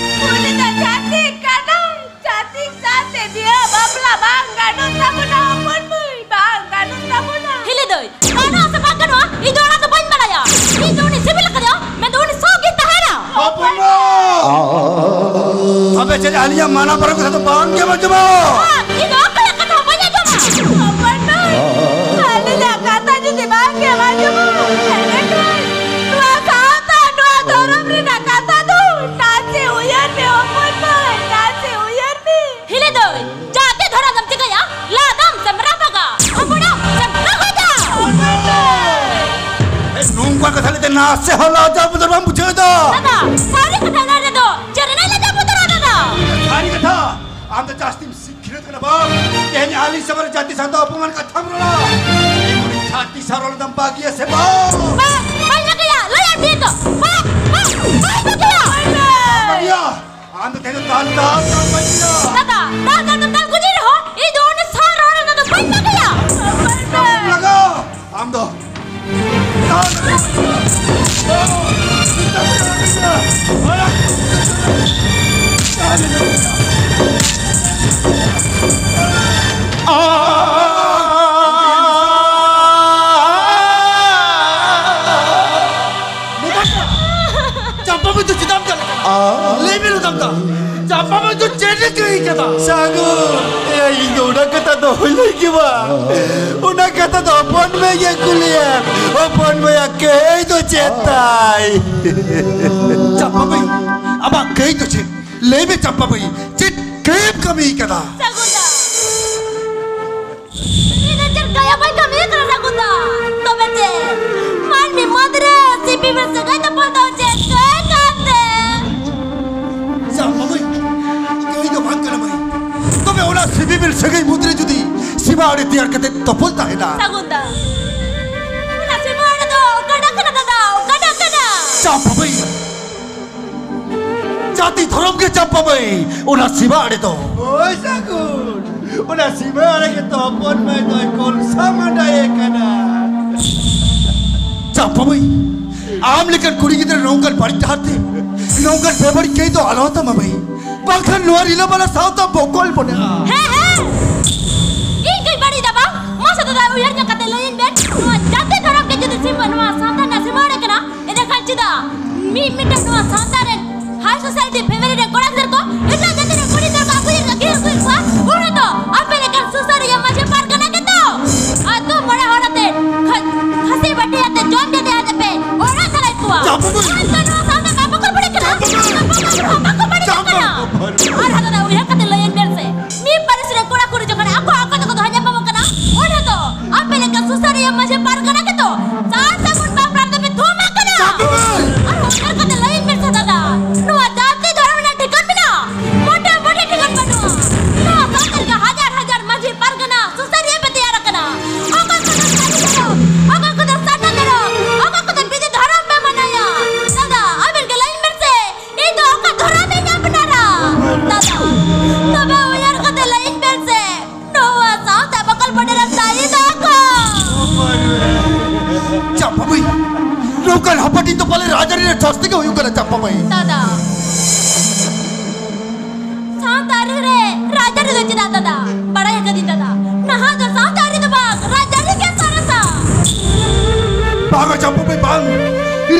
ᱩᱱᱤ ᱫᱚ ᱪᱷᱟᱹᱛᱤᱠ ᱠᱟᱱᱟᱭ᱾ ᱪᱷᱟᱹᱛᱤᱠ ᱥᱟᱶᱛᱮ ᱵᱤᱦᱟᱹ ᱵᱟᱯᱞᱟ ᱵᱟᱝ ᱜᱟᱱᱚᱜ ᱛᱟᱵᱚᱱᱟ ᱦᱚᱯᱚᱱ ᱢᱟᱹᱭ, ᱵᱟᱝ ᱜᱟᱱᱚᱜ ᱛᱟᱵᱚᱱᱟ᱾ ᱦᱤᱞᱤ ᱫᱟᱹᱭ, ᱜᱟᱱᱚᱜᱼᱟ ᱥᱮ ᱵᱟᱝ ᱜᱟᱱᱚᱜᱼᱟ, ᱤᱧ ᱫᱚ ᱚᱱᱟ ᱫᱚ ᱵᱟᱹᱧ ᱵᱟᱲᱟᱭᱟ᱾ ᱤᱧ ᱫᱚ ᱩᱱᱤ ᱥᱤᱵᱤᱞ ᱟᱠᱟᱫᱮᱭᱟ, ᱢᱮᱱᱫᱚ ᱩᱱᱤ ᱥᱟᱶ ᱜᱤᱧ ᱛᱟᱦᱮᱱᱟ᱾ ᱦᱚᱯᱚᱱ ᱟᱹᱞᱤᱧᱟᱜ ᱢᱟᱱᱟ ᱵᱟᱨᱚᱱ ᱠᱟᱛᱷᱟ ᱫᱚ ᱵᱟᱝ ᱜᱮᱢ ᱟᱸᱡᱚᱢᱟ᱾ ᱵᱟᱝ, ᱤᱧ ᱫᱚ ᱚᱠᱚᱭᱟᱜ ᱠᱟᱛᱷᱟ ᱦᱚᱸ ᱵᱟᱹᱧ ᱟᱸᱡᱚᱢᱟ᱾ ᱦᱚᱯᱚᱱ ᱢᱟᱹᱭ, ᱟᱹᱞᱤᱧᱟᱜ ᱠᱟᱛᱷᱟ ᱡᱩᱫᱤ ᱵᱟᱝ ᱜᱮᱢ ᱟᱸᱡᱚᱢᱟ, ᱮᱸᱰᱮᱠᱷᱟᱱ ᱱᱚᱣᱟ ᱥᱟᱶᱛᱟ, ᱱᱚᱣᱟ ᱫᱷᱚᱨᱚᱢ ᱨᱮᱱᱟᱜ ᱠᱟᱛᱷᱟ ᱫᱚ ᱱᱟᱥᱮ ᱩᱭᱦᱟᱹᱨ ᱢᱮ ᱦᱚᱯᱚᱱ ᱢᱟᱹᱭ, ᱱᱟᱥᱮ ᱩᱭᱦᱟᱹᱨ ᱢᱮ᱾ ᱦᱤᱞᱤ ᱫᱟᱹᱭ, ᱡᱟᱹᱛᱤ ᱫᱷᱚᱨᱚᱢ ᱫᱚᱢ ᱪᱤᱠᱟᱹᱭᱟ? ᱞᱟᱫᱟᱢ ᱥᱮᱢᱨᱟ ᱵᱟᱜᱟ, ᱦᱟᱢᱵᱲᱟᱢ ᱥᱮᱢᱨᱟ ᱵᱟᱜᱟ᱾ ᱮ, ᱱᱚᱝᱠᱟ ᱠᱟᱛᱷᱟ ᱞᱟᱹᱭᱛᱮ ᱱᱟᱥᱮ ᱦᱚᱸ ᱞᱟᱡᱟᱣ ᱵᱚᱛᱚᱨ ᱵᱟᱢ ᱵᱩᱡᱷᱟᱹᱣ ᱮᱫᱟ? ᱫᱟᱫᱟ, ᱥᱟᱹᱨᱤ ᱠᱟᱛᱷᱟ ᱞᱟᱹᱭ ᱨᱮᱫᱚ ᱪᱮᱫ ᱨᱮᱱᱟᱜ ᱞᱟᱡᱟᱣ ᱵᱚᱛᱚᱨᱟ ᱫᱟᱫᱟ? ᱥᱟᱹᱨᱤ ᱠᱟᱛᱷᱟ, ᱟᱢ ᱫᱚ ᱡᱟᱹᱥᱛᱤᱢ ᱥᱤᱠᱷᱱᱟᱹᱛ ᱠᱟᱱᱟ ᱵᱟᱝ? ᱛᱮᱦᱮᱧ ᱟᱹᱞᱤᱧ ᱥᱟᱢᱟᱝ ᱨᱮ ᱡᱟᱹᱛᱤ ᱥᱟᱶᱛᱮ ᱚᱯᱚᱢᱟᱱ ᱠᱟᱛᱷᱟᱢ ᱨᱚᱲᱟ᱾ ᱮᱢᱚᱱ ᱪᱷᱟᱹᱛᱤ ᱥᱟᱶ ᱨᱚᱲ ᱫᱚᱢ ᱵᱟᱹᱜᱤᱭᱟ ᱥᱮ ᱵᱟᱝ? ᱵᱟᱝ, ᱵᱟᱹᱧ ᱵᱟᱹᱜᱤᱭᱟ, ᱞᱟᱹᱭᱟᱢ ᱫᱤᱧ ᱛᱚ᱾ ᱵᱟᱝ, ᱵᱟᱝ, ᱵᱟᱹᱧ ᱵᱟᱹᱜᱤᱭᱟ᱾ ᱵᱟᱹᱜᱤᱭᱟ? ᱟᱢ ᱫᱚ ᱛᱮᱦᱮᱧ ᱫᱚ ᱫᱟᱞ, ᱫᱟᱞ, ᱫᱟᱞ, ᱵᱟᱹᱧ ᱞᱟᱹᱭᱟ᱾ ᱫᱟᱫᱟ, ᱫᱟᱞ, ᱫᱟᱞ, ᱫᱟᱞ, ᱫᱟᱞ ᱜᱩᱡᱩᱜ ᱨᱮᱦᱚᱸ ᱤᱧ ᱫᱚ ᱩᱱᱤ ᱥᱟᱶ ᱨᱚᱲ ᱨᱮᱱᱟᱜ ᱫᱚ ᱵᱟᱹᱧ ᱵᱟᱹᱜᱤᱭᱟ᱾ ᱵᱟᱹᱧ ᱞᱟᱜᱟ᱾ ᱟᱢ ᱫᱚ ᱫᱟᱞ, ᱫᱟᱞ, ᱫᱟᱞ, ᱪᱟᱢᱯᱟ ᱢᱟᱹᱭ ᱫᱚ ᱪᱮᱫᱟᱜ ᱮᱢ ᱪᱟᱞᱟᱜ ᱠᱟᱱᱟ? ᱞᱟᱹᱭ ᱢᱮ ᱞᱩᱫᱟᱢ ᱫᱟ, ᱪᱟᱢᱯᱟ ᱢᱟᱹᱭ ᱫᱚ ᱪᱮᱫ ᱮ ᱠᱟᱹᱭ ᱠᱟᱫᱟ? ᱥᱟᱹᱜᱩᱱ, ᱮᱭᱟ, ᱤᱧ ᱫᱚ ᱚᱱᱟ ᱠᱟᱛᱷᱟ ᱫᱚ ᱦᱩᱭ ᱞᱟᱹᱭ ᱜᱮ ᱵᱟᱝ᱾ ᱚᱱᱟ ᱠᱟᱛᱷᱟ ᱫᱚ ᱦᱚᱯᱚᱱ ᱢᱟᱹᱭ ᱜᱮ ᱠᱩᱞᱤᱭᱮᱢ᱾ ᱦᱚᱯᱚᱱ ᱢᱟᱹᱭᱟᱜ ᱠᱟᱹᱭ ᱫᱚ ᱪᱮᱫ ᱛᱟᱭ? ᱪᱟᱢᱯᱟ ᱢᱟᱹᱭ, ᱟᱢᱟᱜ ᱠᱟᱹᱭ ᱫᱚ ᱪᱮᱫ? ᱞᱟᱹᱭ ᱢᱮ ᱪᱟᱢᱯᱟ ᱢᱟᱹᱭ, ᱪᱮᱫ ᱠᱟᱹᱭᱮᱢ ᱠᱟᱹᱢᱤ ᱠᱟᱫᱟ? ᱥᱟᱹᱜᱩᱱ ᱫᱟ, ᱤᱧ ᱫᱚ ᱪᱮᱫ ᱠᱟᱭᱟ ᱵᱟᱹᱧ ᱠᱟᱹᱢᱤ ᱠᱟᱱᱟ ᱥᱟᱹᱜᱩᱱ ᱫᱟ᱾ ᱛᱚᱵᱮ ᱪᱮᱫ? ᱢᱟᱹᱱᱢᱤ ᱢᱩᱫᱽᱨᱮ ᱥᱤᱯᱤ ᱵᱤᱞ ᱥᱟᱹᱜᱟᱹᱭ ᱛᱚᱯᱚᱞ ᱫᱚ ᱪᱮᱫ ᱠᱟᱹᱭ ᱠᱟᱱ ᱛᱮ? ᱪᱟᱢᱯᱟ ᱢᱟᱹᱭ, ᱠᱟᱹᱭ ᱫᱚ ᱵᱟᱝ ᱠᱟᱱᱟ ᱢᱟᱹᱭ᱾ ᱛᱚᱵᱮ ᱚᱱᱟ ᱥᱤᱯᱤ ᱵᱤᱞ ᱥᱟᱹᱜᱟᱹᱭ ᱢᱩᱫᱽᱨᱮ ᱡᱩᱫᱤ ᱥᱤᱢᱟ ᱟᱲᱮ ᱛᱮᱭᱟᱨ ᱠᱟᱛᱮ ᱛᱚᱯᱚᱞ ᱛᱟᱦᱮᱱᱟ᱾ ᱥᱟᱹᱜᱩᱱ ᱫᱟ, ᱚᱱᱟ ᱥᱤᱢᱟ ᱟᱲᱮ ᱫᱚ ᱚᱠᱟᱴᱟᱜ ᱠᱟᱱᱟ ᱫᱟᱫᱟ? ᱚᱠᱟᱴᱟᱜ ᱠᱟᱱᱟ? ᱪᱟᱢᱯᱟ ᱢᱟᱹᱭ, ᱡᱟᱹᱛᱤ ᱫᱷᱚᱨᱚᱢ ᱜᱮ ᱪᱟᱢᱯᱟ ᱢᱟᱹᱭ, ᱚᱱᱟ ᱥᱤᱢᱟ ᱟᱲᱮ ᱫᱚ᱾ ᱦᱳᱭ ᱥᱟᱹᱜᱩᱱ, ᱚᱱᱟ ᱥᱤᱢᱟ ᱟᱲᱮ ᱜᱮᱛᱚ ᱦᱚᱯᱚᱱ ᱢᱟᱹᱭ ᱫᱚᱭ ᱠᱚᱞᱥᱟ ᱢᱟᱰᱟᱭᱮ ᱠᱟᱱᱟ᱾ ᱪᱟᱢᱯᱟ ᱢᱟᱹᱭ, ᱟᱢ ᱞᱮᱠᱟᱱ ᱠᱩᱲᱤ ᱜᱤᱫᱽᱨᱟᱹ ᱱᱚᱝᱠᱟᱱ ᱵᱟᱹᱲᱤᱡ ᱰᱟᱦᱟᱨ ᱛᱮ, ᱱᱚᱝᱠᱟᱱ ᱵᱮᱵᱟᱹᱲᱤᱡ ᱠᱟᱹᱭ ᱫᱚ ᱟᱞᱚ ᱦᱟᱛᱟᱣ ᱢᱟ ᱢᱟᱹᱭ, ᱵᱟᱝᱠᱷᱟᱱ ᱱᱚᱣᱟ ᱨᱤᱞᱟᱹᱢᱟᱞᱟ ᱥᱟᱶᱛᱟ ᱵᱚᱠᱚᱞ ᱵᱚᱱᱟ᱾ ᱦᱮᱸ, ᱦᱮᱸ, ᱤᱧ ᱠᱟᱹᱧ ᱵᱟᱹᱲᱤᱡ ᱫᱟ ᱵᱟᱝ? ᱢᱟᱥᱮ ᱫᱟᱫᱟ ᱩᱭᱦᱟᱹᱨ ᱧᱚᱜ ᱠᱟᱛᱮ ᱞᱟᱹᱭᱟᱹᱧ ᱵᱮᱱ, ᱱᱚᱣᱟ ᱡᱟᱹᱛᱤ ᱫᱷᱚᱨᱚᱢ ᱜᱮ ᱡᱩᱫᱤ ᱥᱤᱢᱟᱹ ᱱᱚᱣᱟ ᱥᱟᱶᱛᱟ ᱨᱮᱱᱟᱜ ᱥᱤᱢᱟᱹ ᱟᱲᱮ ᱠᱟᱱᱟ, ᱮᱸᱰᱮᱠᱷᱟᱱ ᱪᱮᱫᱟᱜ ᱢᱤᱫ ᱢᱤᱫᱴᱟᱝ ᱱᱚᱣᱟ ᱥᱟᱶᱛᱟ ᱨᱮᱱ high society family ᱨᱮᱱ ᱠᱚᱲᱟ ᱜᱤᱫᱽᱨᱟᱹ ᱠᱚ ᱮᱴᱟᱜ ᱡᱟᱹᱛᱤ ᱥᱟᱥᱛᱤ ᱜᱮ ᱦᱩᱭᱩᱜ ᱠᱟᱱᱟ ᱪᱟᱢᱯᱟ ᱢᱟᱹᱭ᱾ ᱫᱟᱫᱟ, ᱥᱟᱶᱛᱟ ᱟᱹᱨᱤ ᱨᱮ ᱨᱟᱡᱽᱟᱹᱨᱤ ᱫᱚ ᱪᱮᱫᱟᱜ ᱫᱟᱫᱟ? ᱵᱟᱲᱟᱭ ᱟᱠᱟᱫᱤᱧ ᱫᱟᱫᱟ, ᱱᱟᱦᱟᱜ ᱫᱚ ᱥᱟᱶᱛᱟ ᱟᱹᱨᱤ ᱫᱚ ᱵᱟᱝ, ᱨᱟᱡᱽᱟᱹᱨᱤ ᱜᱮ ᱥᱚᱨᱮᱥᱟ᱾ ᱵᱟᱝᱟ ᱪᱟᱢᱯᱟ ᱢᱟᱹᱭ, ᱵᱟᱝ᱾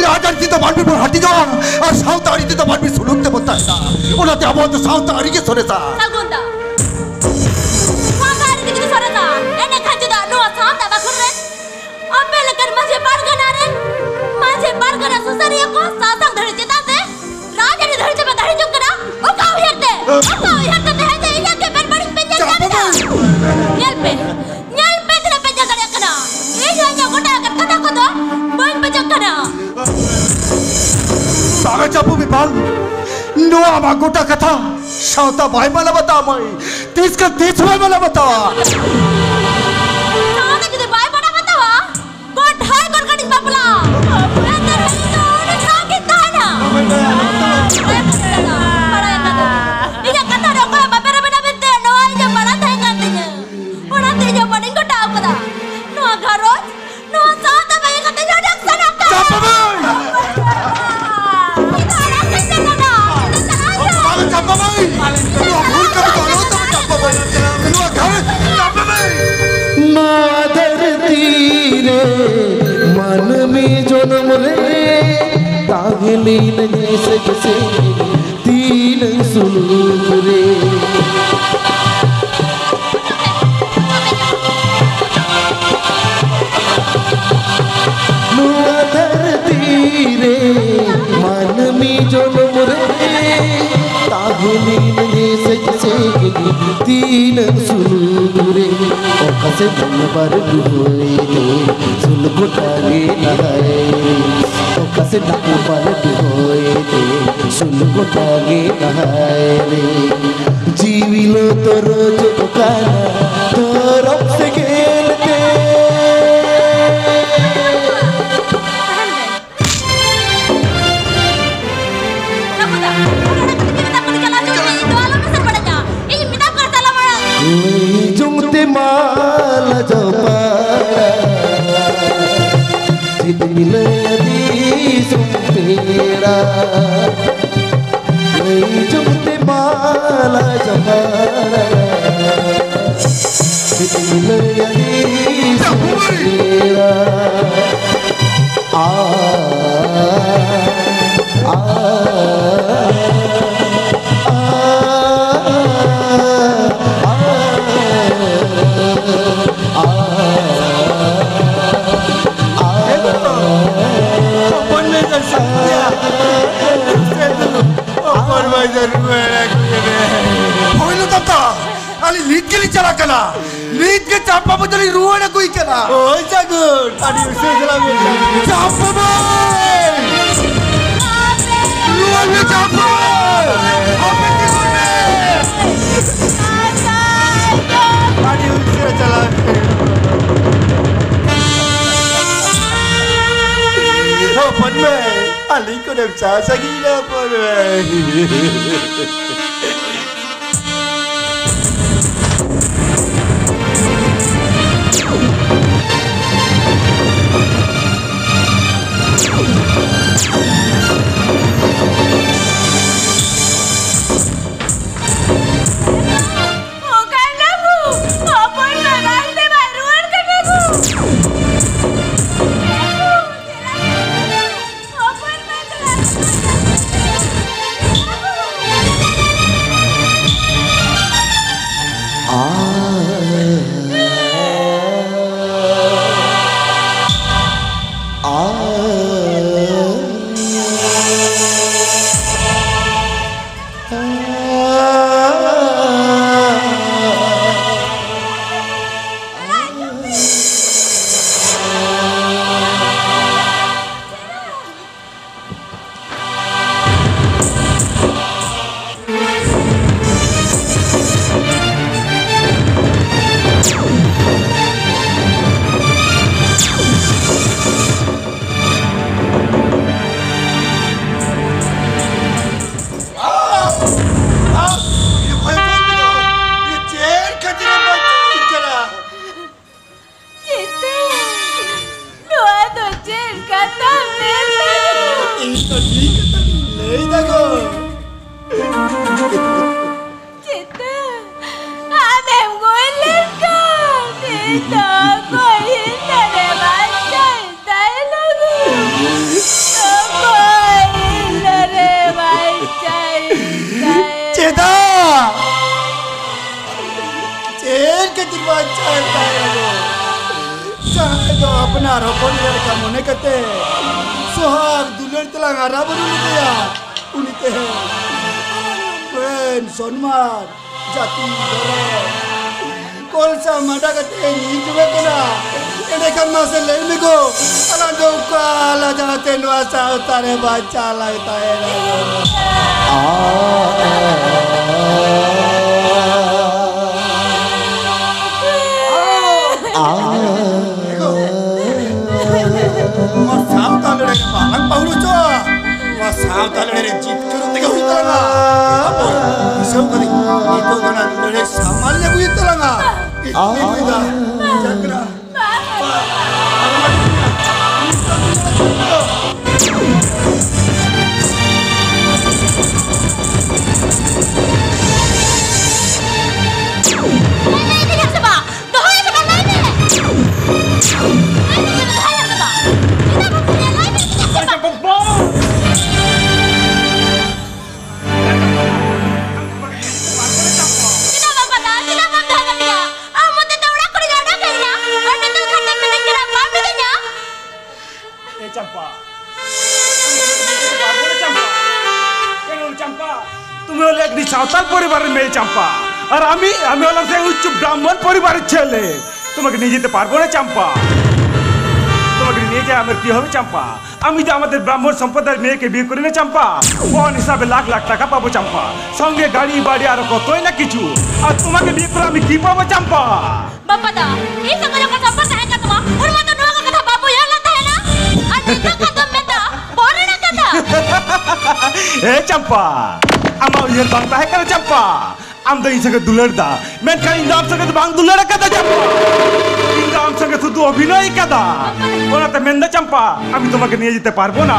ᱨᱟᱡᱽᱟᱹᱨᱤ ᱛᱮᱫᱚ ᱢᱟᱹᱱᱢᱤ ᱵᱚᱱ ᱦᱟᱹᱴᱤᱧᱚᱜᱼᱟ ᱟᱨ ᱥᱟᱶᱛᱟ ᱟᱹᱨᱤ ᱛᱮᱫᱚ ᱢᱟᱹᱱᱢᱤ ᱥᱩᱞᱩᱠ ᱛᱮᱵᱚᱱ ᱛᱟᱦᱮᱱᱟ᱾ ᱚᱱᱟᱛᱮ ᱟᱵᱚᱣᱟᱜ ᱫᱚ ᱥᱟᱶᱛᱟ ᱟᱹᱨᱤ ᱜᱮ ᱥᱚᱨᱮᱥᱟ᱾ ᱥᱟᱹᱜᱩᱱ ᱫᱟ, ᱥᱟᱶᱛᱟ ᱟᱹᱨᱤ ᱛᱮᱜᱮ ᱥᱚᱨᱮᱥᱟ᱾ ᱮᱸᱰᱮᱠᱷᱟᱱ ᱪᱮᱫᱟᱜ ᱱᱚᱣᱟ ᱥᱟᱶᱛᱟ ᱵᱟᱠᱷᱳᱞ ᱨᱮ ᱟᱯᱮ ᱞᱮᱠᱟᱱ ᱢᱟᱹᱡᱷᱤ ᱯᱟᱨᱜᱟᱱᱟ ᱨᱮᱱ, ᱢᱟᱹᱡᱷᱤ ᱯᱟᱨᱜᱟᱱᱟ ᱥᱩᱥᱟᱹᱨᱤᱭᱟᱹ ᱠᱚ ᱥᱟᱥᱟᱝ ᱫᱟᱹᱲᱦᱤ ᱪᱮᱛᱟᱱ ᱛᱮ ᱨᱟᱡᱽᱟᱹᱨᱤ ᱫᱟᱹᱲᱦᱤ ᱪᱟᱵᱟ ᱫᱟᱹᱲᱦᱤ ᱡᱚᱝ ᱠᱟᱱᱟ᱾ ᱚᱠᱟ ᱩᱭᱦᱟᱹᱨ ᱛᱮ? ᱚᱠᱟ ᱩᱭᱦᱟᱹᱨ ᱛᱮ ᱛᱮᱦᱮᱧ ᱫᱚ ᱤᱧᱟᱹᱜ ᱜᱮ ᱵᱮᱱ ᱵᱟᱹᱲᱤᱡ ᱯᱮ ᱧᱮᱞ ᱧᱟᱢ ᱮᱫᱟ? ᱧᱮᱞ ᱯᱮ, ᱧᱮᱞ ᱯᱮ ᱛᱤᱱᱟᱹᱜ ᱯᱮ ᱧᱮᱞ ᱫᱟᱲᱮᱭᱟᱜ ᱠᱟᱱᱟ᱾ ᱤᱧ ᱦᱚᱸ ᱤᱧᱟᱹᱜ ᱜᱚᱴᱟ ᱟᱠᱟᱫ ᱠᱟᱛᱷᱟ ᱠᱚᱫᱚ ᱵᱟᱹᱧ ᱵᱟᱹᱡᱟᱹᱜ ᱠᱟᱱᱟ᱾ ᱵᱟᱝᱟ ᱪᱟᱯᱚ ᱵᱤᱯᱟᱞ, ᱱᱚᱣᱟ ᱟᱢᱟᱜ ᱜᱚᱴᱟ ᱠᱟᱛᱷᱟ ᱥᱟᱶᱛᱟ ᱵᱟᱭ ᱢᱟᱱᱟᱣ ᱵᱟᱛᱟᱣ ᱢᱟᱹᱭ᱾ ᱛᱤᱥ ᱠᱷᱟᱱ ᱛᱤᱥ ᱵᱟᱭ ᱢᱟᱱᱟᱣ ᱵᱟᱛᱟᱣᱟ᱾ ᱥᱟᱶᱛᱟ ᱡᱩᱫᱤ ᱵᱟᱭ ᱢᱟᱱᱟᱣ ᱵᱟᱛᱟᱣᱟ, ᱠᱚᱴᱷᱟᱭ ᱠᱚᱨᱠᱟᱱᱤᱧ ᱵᱟᱯᱞᱟ᱾ ᱮᱱᱛᱮ ᱨᱮᱦᱚᱸ ᱤᱧ ᱫᱚ ᱩᱱᱤ ᱥᱟᱶ ᱜᱤᱧ ᱛᱟᱦᱮᱱᱟ᱾ ᱵᱟᱲᱟᱭ ᱟᱠᱟᱫᱟ᱾ ᱤᱧᱟᱹᱜ ᱠᱟᱛᱷᱟ ᱨᱮ ᱚᱠᱚᱭ ᱦᱚᱸ ᱵᱟᱯᱮ ᱨᱮᱵᱮᱱᱟ ᱢᱮᱱᱛᱮ ᱱᱚᱣᱟ ᱤᱧᱟᱹᱜ ᱵᱟᱲᱟᱭ ᱛᱟᱦᱮᱸ ᱠᱟᱱ ᱛᱤᱧᱟᱹ᱾ ᱚᱱᱟᱛᱮ ᱤᱧᱟᱹᱜ ᱢᱚᱱᱮᱧ ᱜᱚᱴᱟ ᱟᱠᱟᱫᱟ᱾ ᱱᱚᱣᱟ ᱜᱷᱟᱨᱚᱸᱡᱽ, ᱱᱚᱣᱟ ᱥᱟᱶᱛᱟ ᱵᱟᱹᱜᱤ ᱠᱟᱛᱮ ᱤᱧ ᱚᱰᱚᱠ ᱥᱟᱱᱟ ᱠᱟᱱᱟ᱾ ᱪᱟᱢᱯᱟ ᱢᱟᱹᱭ! ᱤᱧ ᱫᱚ ᱚᱲᱟᱜ ᱥᱮᱫ ᱪᱟᱞᱟᱜᱼᱟ᱾ ᱤᱧ ᱫᱚ ᱪᱟᱞᱟᱜ ᱦᱩᱭᱩᱜᱼᱟ᱾ ᱵᱟᱝ, ᱪᱟᱢᱯᱟ ᱢᱟᱹᱭ! ᱱᱚᱣᱟ ᱵᱷᱩᱞ ᱠᱟᱹᱢᱤ ᱫᱚ ᱟᱞᱚ ᱛᱟᱢᱟ, ᱪᱟᱢᱯᱟ ᱢᱟᱹᱭ! ᱱᱚᱣᱟ ᱜᱷᱟᱨᱚᱸᱡᱽ, ᱪᱟᱢᱯᱟ ᱢᱟᱹᱭ! ᱱᱚᱣᱟ ᱫᱷᱟᱹᱨᱛᱤ ᱨᱮ ᱢᱟᱹᱱᱢᱤ ᱡᱚᱱᱚᱢ ᱨᱮ ᱛᱟᱦᱮᱸ ᱞᱮᱱᱟᱹᱧ ᱥᱮ ᱡᱮᱥᱮ ᱛᱤᱱᱟᱹᱝ ᱥᱩᱞᱩᱠ ᱨᱮ᱾ ᱱᱚᱣᱟ ᱫᱷᱟᱹᱨᱛᱤ ᱨᱮ ᱢᱟᱹᱱᱢᱤ ᱡᱚᱱᱚᱢ ᱨᱮ ᱛᱟᱦᱮᱸ ᱞᱮᱱᱟᱹᱧ ᱥᱮ ᱡᱮᱥᱮ ᱛᱤᱱᱟᱹᱝ ᱥᱩᱞᱩᱠ ᱨᱮ᱾ ᱚᱠᱟ ᱥᱮᱫ ᱵᱟᱹᱨᱰᱩ ᱦᱚᱭ ᱛᱮ ᱥᱩᱞ ᱜᱚᱴᱟ ᱜᱮ ᱱᱟᱦᱟᱭ ᱨᱮ᱾ ᱚᱠᱟ ᱥᱮᱫ ᱵᱟᱹᱨᱰᱩ ᱦᱚᱭ ᱛᱮ ᱥᱩᱞ ᱜᱚᱴᱟ ᱜᱮ ᱱᱟᱦᱟᱭ ᱨᱮ᱾ ᱡᱤᱣᱤ ᱞᱚ ᱛᱚᱨᱚᱡᱚᱜ ᱠᱟᱱᱟ ᱛᱚᱨᱚᱯ ᱥᱮᱸᱜᱮᱞ ᱛᱮ᱾ ᱵᱟᱹᱵᱩ ᱫᱟ, ᱚᱱᱟ ᱠᱟᱹᱴᱤᱡ ᱜᱤᱫᱽᱨᱟᱹ ᱠᱚ ᱪᱟᱞᱟᱣ ᱦᱚᱪᱚ ᱢᱮ, ᱤᱧ ᱫᱚ ᱟᱞᱚᱢ ᱮᱥᱮᱨ ᱵᱟᱲᱟᱧᱟ᱾ ᱤᱧ ᱢᱮᱛᱟᱢ ᱠᱟᱱᱟ ᱪᱟᱞᱟᱣ ᱢᱟᱲᱟᱝ᱾ ᱞᱟᱹᱭ ᱡᱚᱝ ᱛᱮ ᱢᱟ ᱞᱟᱡᱟᱣ ᱯᱟᱲᱟ, ᱪᱮᱫ ᱮᱢ ᱞᱟᱹᱭᱟ ᱫᱤᱥᱚᱢ ᱯᱮ? ᱞᱟᱹᱭ ᱡᱚᱝ ᱛᱮ ᱢᱟ ᱞᱟᱡᱟᱣ ᱯᱟᱲᱟ᱾ ᱪᱮᱫ ᱤᱧ ᱞᱟᱹᱭᱟ ᱤᱧ ᱥᱩᱨ ᱯᱮᱲᱟ? ᱟ, ᱟ, ᱟ, ᱟ, ᱟ᱾ ᱦᱚᱯᱚᱱ ᱢᱟᱹᱭ ᱫᱚ ᱥᱟᱹᱛ ᱜᱮᱭᱟ᱾ ᱦᱚᱯᱚᱱ ᱢᱟᱹᱭ ᱫᱚ ᱨᱩᱣᱟᱹᱲ ᱟᱹᱜᱩᱭᱮᱢᱮ᱾ ᱦᱳᱭ ᱞᱚ ᱫᱟᱫᱟ, ᱟᱹᱞᱤᱧ ᱱᱤᱛ ᱜᱮᱞᱤᱧ ᱪᱟᱞᱟᱜ ᱠᱟᱱᱟ᱾ ᱱᱤᱛ ᱜᱮ ᱪᱟᱢᱯᱟ ᱵᱟᱹᱵᱩ ᱫᱚᱞᱤᱧ ᱨᱩᱣᱟᱹᱲ ᱟᱹᱜᱩᱭᱮ ᱠᱟᱱᱟ᱾ ᱦᱳᱭ ᱥᱟᱹᱜᱩᱱ, ᱟᱹᱰᱤ ᱩᱥᱟᱹᱨᱟ ᱪᱟᱞᱟᱜ ᱵᱤᱱ᱾ ᱪᱟᱢᱯᱟ ᱵᱟᱹᱵᱩ! ᱨᱩᱣᱟᱹᱲ ᱢᱮ ᱪᱟᱢᱯᱟ ᱵᱟᱹᱵᱩ! ᱦᱟᱯᱮ ᱛᱤᱸᱜᱩᱱ ᱢᱮ! ᱟᱹᱰᱤ ᱩᱥᱟᱹᱨᱟ ᱪᱟᱞᱟᱜ ᱵᱤᱱ᱾ ᱦᱚᱯᱚᱱ ᱢᱟᱹᱭ, ᱟᱹᱞᱤᱧ ᱠᱷᱚᱱᱮᱢ ᱥᱟᱦᱟ ᱥᱟᱺᱜᱤᱧ ᱮᱱᱟ ᱦᱚᱯᱚᱱ ᱢᱟᱹᱭ᱾ ᱚᱠᱟᱭ ᱱᱟᱢ? ᱦᱚᱯᱚᱱ ᱢᱟᱨᱟᱝ ᱛᱮ ᱵᱟᱭ ᱨᱩᱣᱟᱹᱲ ᱠᱟᱱᱟ ᱜᱳ᱾ ᱚᱠᱚᱭ ᱤᱧ ᱫᱚᱨᱮ ᱵᱟᱧᱪᱟᱣ ᱛᱟᱭᱱᱟ ᱜᱚ? ᱚᱠᱚᱭ ᱤᱧ ᱫᱚᱨᱮ ᱵᱟᱧᱪᱟᱣ ᱛᱟᱭᱱᱟ? ᱪᱮᱫᱟᱜ? ᱪᱮᱫ ᱠᱷᱟᱹᱛᱤᱨ ᱵᱟᱧᱪᱟᱣ ᱛᱟᱭᱱᱟ ᱜᱚ? ᱡᱟᱦᱟᱸᱭ ᱫᱚ ᱟᱯᱱᱟᱨ ᱦᱚᱯᱚᱱ ᱞᱮᱠᱟ ᱢᱚᱱᱮ ᱠᱟᱛᱮ ᱥᱚᱦᱟᱜ ᱫᱩᱞᱟᱹᱲ ᱛᱮᱞᱟᱝ ᱦᱟᱨᱟ ᱵᱩᱨᱩ ᱞᱮᱫᱮᱭᱟ, ᱩᱱᱤ ᱛᱮᱦᱮᱧ ᱢᱟᱹᱱ ᱥᱚᱱᱢᱟᱱ ᱡᱟᱹᱛᱤ ᱫᱷᱚᱨᱚᱢ ᱠᱚᱞᱥᱟ ᱢᱟᱰᱟ ᱠᱟᱛᱮ ᱧᱤᱨ ᱡᱚᱵᱮ ᱠᱟᱱᱟ᱾ ᱮᱸᱰᱮᱠᱷᱟᱱ ᱢᱟᱥᱮ ᱞᱟᱹᱭ ᱢᱮ ᱜᱚ, ᱟᱞᱟᱝ ᱫᱚ ᱚᱠᱟ ᱞᱟᱡᱟᱣ ᱛᱮ ᱱᱚᱣᱟ ᱥᱟᱶᱛᱟ ᱨᱮ ᱵᱟᱧᱪᱟᱣ ᱞᱟᱝ ᱛᱟᱦᱮᱱᱟ? ᱱᱚᱣᱟ ᱥᱟᱶᱛᱟ ᱞᱟᱹᱲᱦᱟᱹᱭ ᱨᱮ ᱵᱟᱞᱟᱝ ᱯᱟᱹᱦᱩᱲ ᱦᱚᱪᱚᱜᱼᱟ᱾ ᱱᱚᱣᱟ ᱥᱟᱶᱛᱟ ᱞᱟᱹᱲᱦᱟᱹᱭ ᱨᱮ ᱡᱤᱛᱠᱟᱹᱨ ᱛᱮᱜᱮ ᱦᱩᱭᱩᱜ ᱛᱟᱞᱟᱝᱟ᱾ ᱦᱟᱯᱳᱭ, ᱫᱤᱥᱟᱹᱣ ᱠᱟᱹᱫᱟᱹᱧ, ᱱᱤᱛᱚᱜ ᱫᱚ ᱚᱱᱟ ᱞᱟᱹᱲᱦᱟᱹᱭ ᱥᱟᱢᱟᱞ ᱧᱚᱜ ᱦᱩᱭᱩᱜ ᱛᱟᱞᱟᱝᱟ᱾ ᱤᱧ ᱵᱩᱡᱽ ᱮᱫᱟ᱾ ᱡᱟᱜᱽᱨᱟ᱾ ᱞᱟᱹᱭ ᱢᱮ, ᱤᱫᱤ ᱠᱟᱜ ᱥᱮ ᱵᱟᱝ? ᱫᱚᱦᱚᱭᱟ ᱥᱮ ᱵᱟᱝ? ᱞᱟᱹᱭ ᱢᱮ᱾ ᱞᱟᱹᱭ ᱢᱮ, ᱫᱚᱦᱚᱭᱟ ᱥᱮ ᱵᱟᱝ? ᱪᱮᱫᱟᱜ ᱵᱟᱢ ᱞᱟᱹᱭᱟ? ᱞᱟᱹᱭ ᱢᱮ, ᱤᱫᱤ ᱠᱟᱜ ᱥᱮ ᱵᱟᱝ? ᱪᱮᱫᱟᱜ ᱵᱟᱢ ᱵᱟᱫᱟ? ᱪᱮᱫᱟᱜ ᱵᱟᱢ ᱫᱚᱦᱚ ᱠᱟᱫᱤᱧᱟ? ᱟᱢ ᱢᱚᱛᱮ ᱛᱮ ᱚᱲᱟᱜ ᱠᱷᱚᱱᱤᱧ ᱚᱰᱚᱠ ᱮᱱᱟ᱾ ᱟᱨ ᱱᱤᱛᱚᱜ ᱠᱷᱟᱱ ᱫᱚᱢ ᱢᱮᱱᱫᱟᱹᱧ ᱠᱟᱱᱟ ᱵᱟᱢ ᱢᱤᱛᱟᱹᱧᱟ? ए चंपा, ए चंपा, ए चंपा, তুমি হলে একটি সাঁওতাল পরিবারের মেয়ে চম্পা, আর আমি, আমি হলাম সেই উচ্চ ব্রাহ্মণ পরিবারের ছেলে। তোমাকে নিয়ে যেতে পারবো না চম্পা, তোমাকে নিয়ে যায় আমার কি হবে চম্পা? আমি তো আমাদের ব্রাহ্মণ সম্প্রদায়ের মেয়েকে বিয়ে করি না চম্পা, পণ হিসাবে লাখ লাখ টাকা পাবো চম্পা, সঙ্গে গাড়ি বাড়ি আরো কতই না কিছু। আর তোমাকে বিয়ে করে আমি কি পাবো চম্পা? ᱵᱟᱯᱟᱫᱟ, ᱤᱧ ᱥᱟᱶ ᱡᱚᱠᱷᱚᱱ ᱥᱚᱢᱯᱚᱨᱠ ᱛᱟᱦᱮᱸ ᱠᱟᱱ ᱛᱟᱢᱟ, ᱩᱱ ᱢᱟᱛᱚ ᱱᱚᱣᱟ ᱠᱚ ᱠᱟᱛᱷᱟ ᱵᱟᱢ ᱩᱭᱦᱟᱹᱨ ᱞᱮᱫ ᱛᱟᱦᱮᱱᱟ᱾ ᱟᱨ ᱱᱤᱛᱚᱜ ᱠᱷᱟᱱ ᱫᱚᱢ ᱢᱮᱱᱫᱟ ᱯᱚᱨᱮ ᱨᱮᱱᱟᱜ ᱠᱟᱛᱷᱟ᱾ ᱦᱮᱸ ᱪᱟᱢᱯᱟ, ᱟᱢᱟᱜ ᱩᱭᱦᱟᱹᱨ ᱵᱟᱝ ᱛᱟᱦᱮᱸ ᱠᱟᱱᱟ ᱪᱟᱢᱯᱟ᱾ ᱟᱢ ᱫᱚ ᱤᱧ ᱥᱚᱸᱜᱮ ᱫᱩᱞᱟᱹᱲ ᱫᱟ, ᱢᱮᱱᱠᱷᱟᱱ ᱤᱧ ᱫᱚ ᱟᱢ ᱥᱚᱸᱜᱮ ᱫᱚ ᱵᱟᱝ ᱫᱩᱞᱟᱹᱲ ᱟᱠᱟᱫᱟ ᱪᱟᱢᱯᱟ᱾ ᱤᱧ ᱫᱚ ᱟᱢ ᱥᱚᱸᱜᱮ ᱥᱩᱫᱷᱩ ᱚᱵᱷᱤᱱᱚᱭ ᱟᱠᱟᱫᱟ᱾ ᱚᱱᱟᱛᱮ ᱢᱮᱱᱫᱟ ᱪᱟᱢᱯᱟ, ᱟᱢ ᱫᱚ ᱛᱚᱢᱟᱠᱮ ᱱᱤᱭᱮ ᱡᱮᱛᱮ ᱯᱟᱨᱵᱚ ᱱᱟ᱾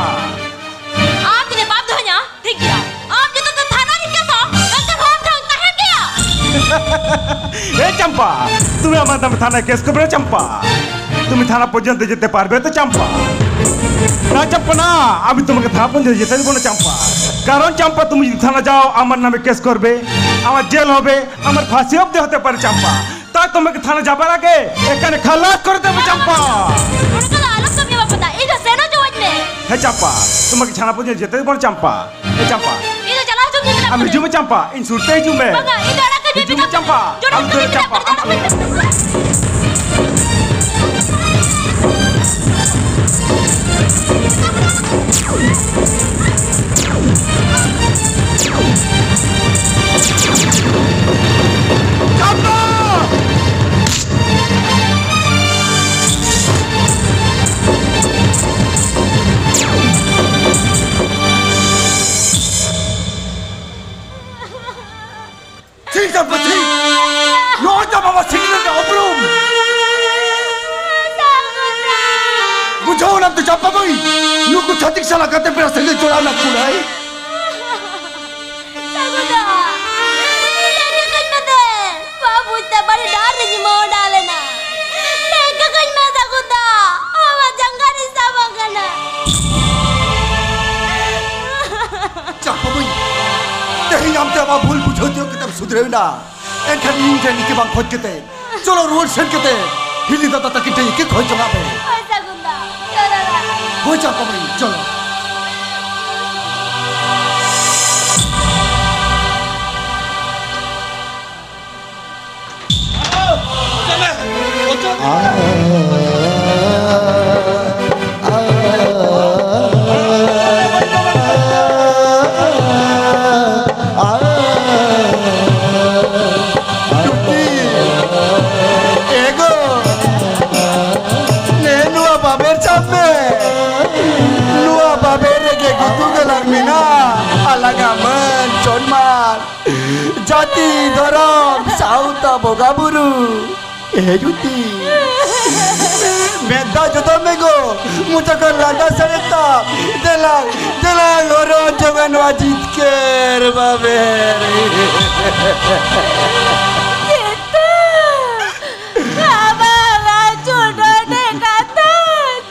ᱟᱢ ᱡᱩᱫᱤ ᱵᱟᱢ ᱫᱚᱦᱚᱧᱟ, ᱴᱷᱤᱠ ᱜᱮᱭᱟ᱾ ᱟᱢ ᱡᱩᱫᱤ ᱛᱷᱟᱱᱟ ᱨᱮᱢ ᱠᱮᱥᱟ, ᱮᱱᱠᱷᱟᱱ ᱦᱚᱸ ᱟᱢ ᱴᱷᱮᱱ ᱛᱟᱦᱮᱱ ᱜᱮᱭᱟ᱾ এ চাম্পা, তুমি আমার নামে থানায় কেস করবে না চাম্পা? তুমি থানা পর্যন্ত যেতে পারবে তো চাম্পা? না চাম্পা না, আমি তোমাকে থানা পর্যন্ত যেতে দেবো না চাম্পা। কারণ চাম্পা, তুমি যদি থানা যাও, আমার নামে কেস করবে, আমার জেল হবে, আমার ফাঁসি অব্দি হতে পারে চাম্পা। তাই তোমাকে থানা যাবার আগে এখানে খালাস করে দেবো চাম্পা। ᱩᱱᱠᱩ ᱫᱚ ᱟᱞᱚᱢ ᱠᱟᱹᱢᱤᱭᱟ ᱵᱟᱯᱞᱟ ᱫᱟ᱾ ᱤᱧ ᱫᱚ ᱥᱮᱱᱚᱜ ᱡᱚᱝ ᱟᱹᱧ ᱢᱮ᱾ ᱦᱮᱸ ᱪᱟᱢᱯᱟ, তোমাকে থানা পর্যন্ত যেতে দেবো না চাম্পা। ᱦᱮᱸ ᱪᱟᱢᱯᱟ, ᱤᱧ ᱫᱚ ᱪᱟᱞᱟᱣ ᱦᱚᱪᱚ ᱠᱤᱧ ᱢᱮ᱾ ᱟᱢ ᱦᱤᱡᱩᱜ ᱢᱮ ᱪᱟᱢᱯᱟ, ᱤᱧ ᱥᱩᱨ ᱛᱮ ᱦᱤᱡᱩᱜ ᱢᱮ᱾ ᱵᱟᱝᱟ, ᱤᱧ ᱫᱚ ᱟᱲᱟᱜ ᱠᱟᱹᱧ ᱢᱮ᱾ ᱦᱤᱡᱩᱜ ᱢᱮ ᱪᱟᱢᱯᱟ, ᱟᱢ ᱫᱚ ᱪᱟᱢᱯᱟ, ᱟᱢ ᱪᱷᱤ, ᱪᱟᱢᱯᱟ, ᱪᱷᱤ! ᱱᱚᱜᱼᱚᱭ ᱛᱚ ᱵᱟᱵᱟ ᱥᱤᱠᱷᱱᱟᱹᱛ ᱨᱮᱱᱟᱜ ᱩᱯᱨᱩᱢ! ᱵᱩᱡᱷᱟᱹᱣ ᱮᱱᱟᱢ ᱛᱚ, ᱪᱟᱢᱯᱟ ᱢᱟᱹᱭ? ᱱᱩᱠᱩ ᱪᱷᱟᱹᱛᱤᱠ ᱥᱟᱞᱟᱜ ᱜᱟᱛᱮ ᱯᱮᱲᱟ ᱥᱟᱹᱜᱟᱹᱭ ᱡᱚᱲᱟᱣ ᱨᱮᱱᱟᱜ ᱠᱩᱲᱟᱹᱭ! ᱥᱟᱹᱜᱩᱱ ᱫᱟ, ᱞᱟᱹᱭ ᱠᱟᱹᱧ ᱢᱮ ᱫᱮ, ᱵᱟᱹᱵᱩ ᱛᱮ ᱵᱟᱹᱲᱤᱡ ᱰᱟᱦᱟᱨ ᱨᱮᱧ ᱢᱚᱦᱰᱟ ᱞᱮᱱᱟ᱾ ᱞᱟᱹᱭ ᱠᱟᱹᱧ ᱢᱮ ᱥᱟᱹᱜᱩᱱ ᱫᱟ, ᱟᱢᱟᱜ ᱡᱟᱸᱜᱟ ᱨᱤᱧ ᱥᱟᱵ ᱟᱠᱟᱱᱟ᱾ ᱪᱟᱢᱯᱟ ᱢᱟᱹᱭ, ᱛᱮᱦᱮᱧ ᱟᱢ ᱛᱮ ᱟᱢᱟᱜ ᱵᱷᱩᱞ ᱵᱩᱡᱷᱟᱹᱣ ᱛᱤᱭᱳᱜ ᱠᱟᱛᱮᱢ ᱥᱩᱫᱷᱨᱟᱹᱣ ᱮᱱᱟ᱾ ᱮᱱᱠᱷᱟᱱ ᱤᱧ ᱴᱷᱮᱱ ᱤᱠᱟᱹ ᱵᱟᱝ ᱠᱷᱚᱡᱽ ᱠᱟᱛᱮ, ᱪᱚᱞᱚ ᱨᱩᱣᱟᱹᱲ ᱥᱮᱱ ᱠᱟᱛᱮ ᱦᱤᱞᱤ ᱫᱟᱫᱟ ᱛᱟᱹᱠᱤᱱ ᱴᱷᱮᱱ ᱤᱠᱟᱹ ᱠᱷᱚᱡᱽ ᱡᱚᱝᱟᱜ ᱢᱮ᱾ ᱦᱳᱭ ᱥᱟᱹᱜᱩᱱ ᱫᱟ, ᱪᱚᱞᱚ ᱫᱟ᱾ ᱦᱳᱭ ᱪᱟᱢᱯᱟ ᱢᱟᱹᱭ, ᱪᱚᱞᱚ᱾ ᱮᱜᱳ, ᱱᱮ ᱱᱚᱣᱟ ᱵᱟᱵᱮᱨ ᱪᱟᱯ ᱢᱮ᱾ ᱱᱚᱣᱟ ᱵᱟᱵᱮᱨ ᱨᱮᱜᱮ ᱜᱩᱛᱩ ᱜᱟᱞᱟᱝ ᱢᱮᱱᱟᱜᱼᱟ᱾ ᱟᱞᱟᱝᱟᱜ ᱢᱟᱹᱱ, ᱥᱚᱱᱢᱟᱱ, ᱡᱟᱹᱛᱤ, ᱫᱷᱚᱨᱚᱢ, ᱥᱟᱶᱛᱟ, ᱵᱚᱸᱜᱟ ᱵᱩᱨᱩ᱾ ᱮ ᱡᱩᱛᱤ, ᱢᱮᱫ ᱫᱟᱜ ᱡᱚᱫᱚ ᱢᱮᱜᱚ, ᱢᱚᱪᱟ ᱠᱷᱚᱱ ᱞᱟᱸᱫᱟ ᱥᱟᱰᱮ ᱛᱟᱢ᱾ ᱫᱮᱞᱟ, ᱫᱮᱞᱟ, ᱜᱚᱨᱚᱡ ᱡᱚᱝᱟ ᱱᱚᱣᱟ ᱡᱤᱛᱠᱟᱹᱨ ᱵᱟᱵᱮᱨ᱾ ᱪᱮᱫ ᱛᱮ? ᱟᱢᱟᱜ ᱟᱹᱪᱩᱨ ᱱᱚᱰᱮ ᱠᱟᱛᱷᱟ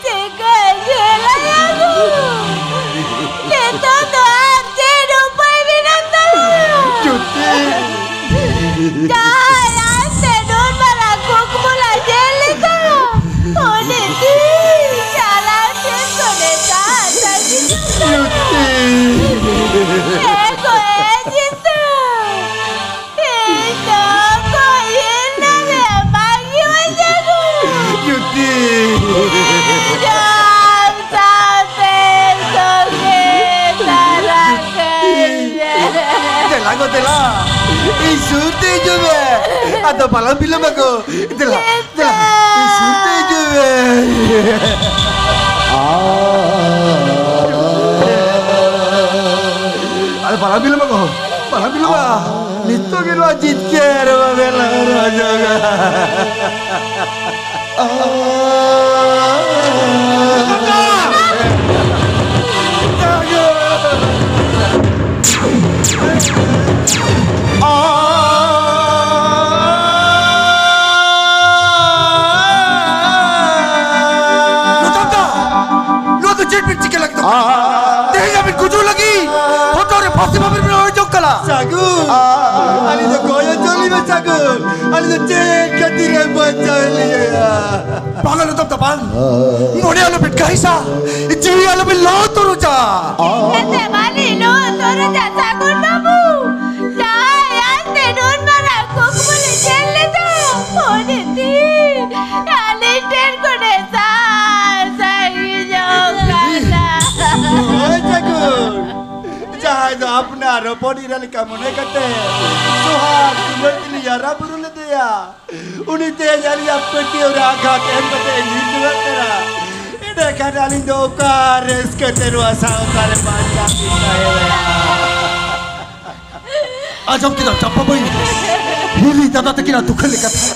ᱪᱤᱠᱟᱹ ᱧᱮᱞᱟᱭᱟ ᱜᱚ? ᱱᱤᱛᱚᱜ ᱫᱚ ᱟᱨ ᱪᱮᱫ ᱩᱯᱟᱹᱭ ᱢᱮᱱᱟᱜ ᱛᱟᱞᱮᱭᱟ? ᱡᱩᱛᱤ᱾ ᱡᱟᱦᱟᱸᱭ ᱟᱡᱛᱮ ᱱᱩᱱ ᱢᱟᱨᱟᱝ ᱠᱩᱠᱢᱩ ᱞᱟᱝ ᱧᱮᱞ ᱞᱮᱫᱟ, ᱩᱱᱤ ᱛᱤᱥ ᱟᱞᱟᱝ ᱴᱷᱮᱱ ᱠᱷᱚᱱᱮ ᱥᱟᱦᱟ ᱥᱟᱺᱜᱤᱧᱚᱜ ᱠᱟᱱᱟ? ᱡᱩᱛᱤ᱾ ᱦᱮᱸ ᱜᱚ, ᱦᱮᱸ ᱡᱤᱛᱟᱹ᱾ ᱤᱧ ᱫᱚ ᱠᱚᱭᱮ ᱱᱟᱨᱮ ᱵᱟᱝ ᱦᱩᱭᱩᱜᱼᱟ ᱡᱟᱹᱨᱩᱲ᱾ ᱡᱩᱛᱤ᱾ ᱤᱧ ᱫᱚ ᱟᱢ ᱥᱟᱶᱛᱮ ᱥᱚᱸᱜᱮ ᱛᱟᱨᱟ ᱠᱟᱹᱧ ᱢᱮ᱾ ᱫᱮᱞᱟ ᱜᱚ, ᱫᱮᱞᱟ᱾ ᱤᱧ ᱥᱩᱨ ᱛᱮ ᱦᱤᱡᱩᱜ ᱢᱮ᱾ ᱟᱫᱚ ᱵᱟᱞᱟᱝ ᱵᱤᱞᱚᱢᱟ ᱜᱚ᱾ ᱫᱮᱞᱟ, ᱫᱮᱞᱟ᱾ ᱤᱧ ᱥᱩᱨ ᱛᱮ ᱦᱤᱡᱩᱜ ᱢᱮ᱾ ᱟᱫᱚ ᱵᱟᱞᱟᱝ ᱵᱤᱞᱚᱢᱟ ᱜᱚ᱾ ᱵᱟᱞᱟᱝ ᱵᱤᱞᱚᱢᱟ᱾ ᱱᱤᱛᱚᱜ ᱜᱮ ᱱᱚᱣᱟ ᱡᱤᱛᱠᱟᱹᱨ ᱵᱟᱵᱮᱨ ᱞᱟᱝ ᱨᱚᱡᱚᱜᱟ᱾ ᱱᱚᱣᱟ ᱫᱚ ᱪᱮᱫ ᱵᱤᱱ ᱪᱤᱠᱟᱹ ᱞᱟᱹᱜᱤᱫ? ᱛᱮᱦᱮᱧ ᱟᱹᱵᱤᱱ ᱜᱩᱡᱩᱜ ᱞᱟᱹᱜᱤᱫ ᱦᱚᱴᱚᱜ ᱨᱮ ᱯᱷᱟᱹᱥᱤ ᱵᱟᱵᱮᱨ ᱵᱤᱱ ᱦᱚᱨᱚᱜ ᱡᱚᱝ ᱠᱟᱱᱟ᱾ ᱥᱟᱹᱜᱩᱱ, ᱟᱹᱞᱤᱧ ᱫᱚ ᱜᱚᱡ ᱦᱚᱪᱚ ᱞᱤᱧ ᱵᱮᱱ ᱥᱟᱹᱜᱩᱱ᱾ ᱟᱹᱞᱤᱧ ᱫᱚ ᱪᱮᱫ ᱠᱷᱟᱹᱛᱤᱨ ᱮ ᱵᱟᱧᱪᱟᱣ ᱞᱤᱧᱟ? ᱵᱟᱝ ᱟᱞᱚ ᱛᱟᱢ ᱛᱟᱯᱟᱱ᱾ ᱢᱚᱱᱮ ᱟᱞᱚ ᱵᱤᱱ ᱠᱟᱹᱦᱤᱥᱟ, ᱡᱤᱣᱤ ᱟᱞᱚ ᱵᱤᱱ ᱞᱚ ᱛᱚᱨᱚᱡᱟ᱾ ᱪᱤᱠᱟᱹᱛᱮ ᱵᱟᱞᱤᱧ ᱞᱚ ᱛᱚᱨᱚᱡᱟ ᱥᱟᱹᱜᱩᱱ ᱵᱟᱹᱵᱩ? ᱡᱟᱦᱟᱸᱭ ᱟᱡᱛᱮ ᱱᱩᱱ ᱢᱟᱨᱟᱝ ᱠᱩᱠᱢᱩ ᱞᱤᱧ ᱧᱮᱞ ᱞᱮᱫᱟ, ᱩᱱᱤ ᱛᱤᱥ ᱟᱹᱞᱤᱧ ᱴᱷᱮᱱ ᱠᱷᱚᱱᱮ ᱥᱟᱦᱟ ᱥᱟᱺᱜᱤᱧᱚᱜ ᱠᱟᱱᱟ᱾ ᱦᱳᱭ ᱥᱟᱹᱜᱩᱱ, ᱡᱟᱦᱟᱸᱭ ᱫᱚ ᱟᱯᱱᱟᱨ ᱦᱚᱯᱚᱱ ᱮᱨᱟ ᱞᱮᱠᱟ ᱢᱚᱱᱮ ᱠᱟᱛᱮ ᱥᱚᱦᱟᱜ ᱫᱩᱞᱟᱹᱲ ᱛᱮᱞᱤᱧ ᱦᱟᱨᱟ ᱵᱩᱨᱩ ᱞᱮᱫᱮᱭᱟ, ᱩᱱᱤ ᱛᱮᱦᱮᱧ ᱟᱹᱞᱤᱧᱟᱜ ᱯᱟᱹᱛᱭᱟᱹᱣ ᱨᱮ ᱟᱜᱷᱟᱛ ᱮᱢ ᱠᱟᱛᱮ ᱧᱤᱨ ᱪᱟᱞᱟᱜ ᱠᱟᱱᱟ᱾ ᱮᱸᱰᱮᱠᱷᱟᱱ ᱟᱹᱞᱤᱧ ᱫᱚ ᱚᱠᱟ ᱨᱟᱹᱥᱠᱟᱹ ᱛᱮ ᱱᱚᱣᱟ ᱥᱟᱶᱛᱟ ᱨᱮ ᱵᱟᱧᱪᱟᱣ ᱞᱤᱧ ᱛᱟᱦᱮᱸ ᱫᱟᱲᱮᱭᱟᱜᱼᱟ? ᱟᱸᱡᱚᱢ ᱠᱮᱫᱟᱢ ᱪᱟᱢᱯᱟ ᱢᱟᱹᱭ, ᱦᱤᱞᱤ ᱫᱟᱫᱟ ᱛᱟᱹᱠᱤᱱᱟᱜ ᱫᱩᱠᱷᱟᱹᱞᱤ ᱠᱟᱛᱷᱟ᱾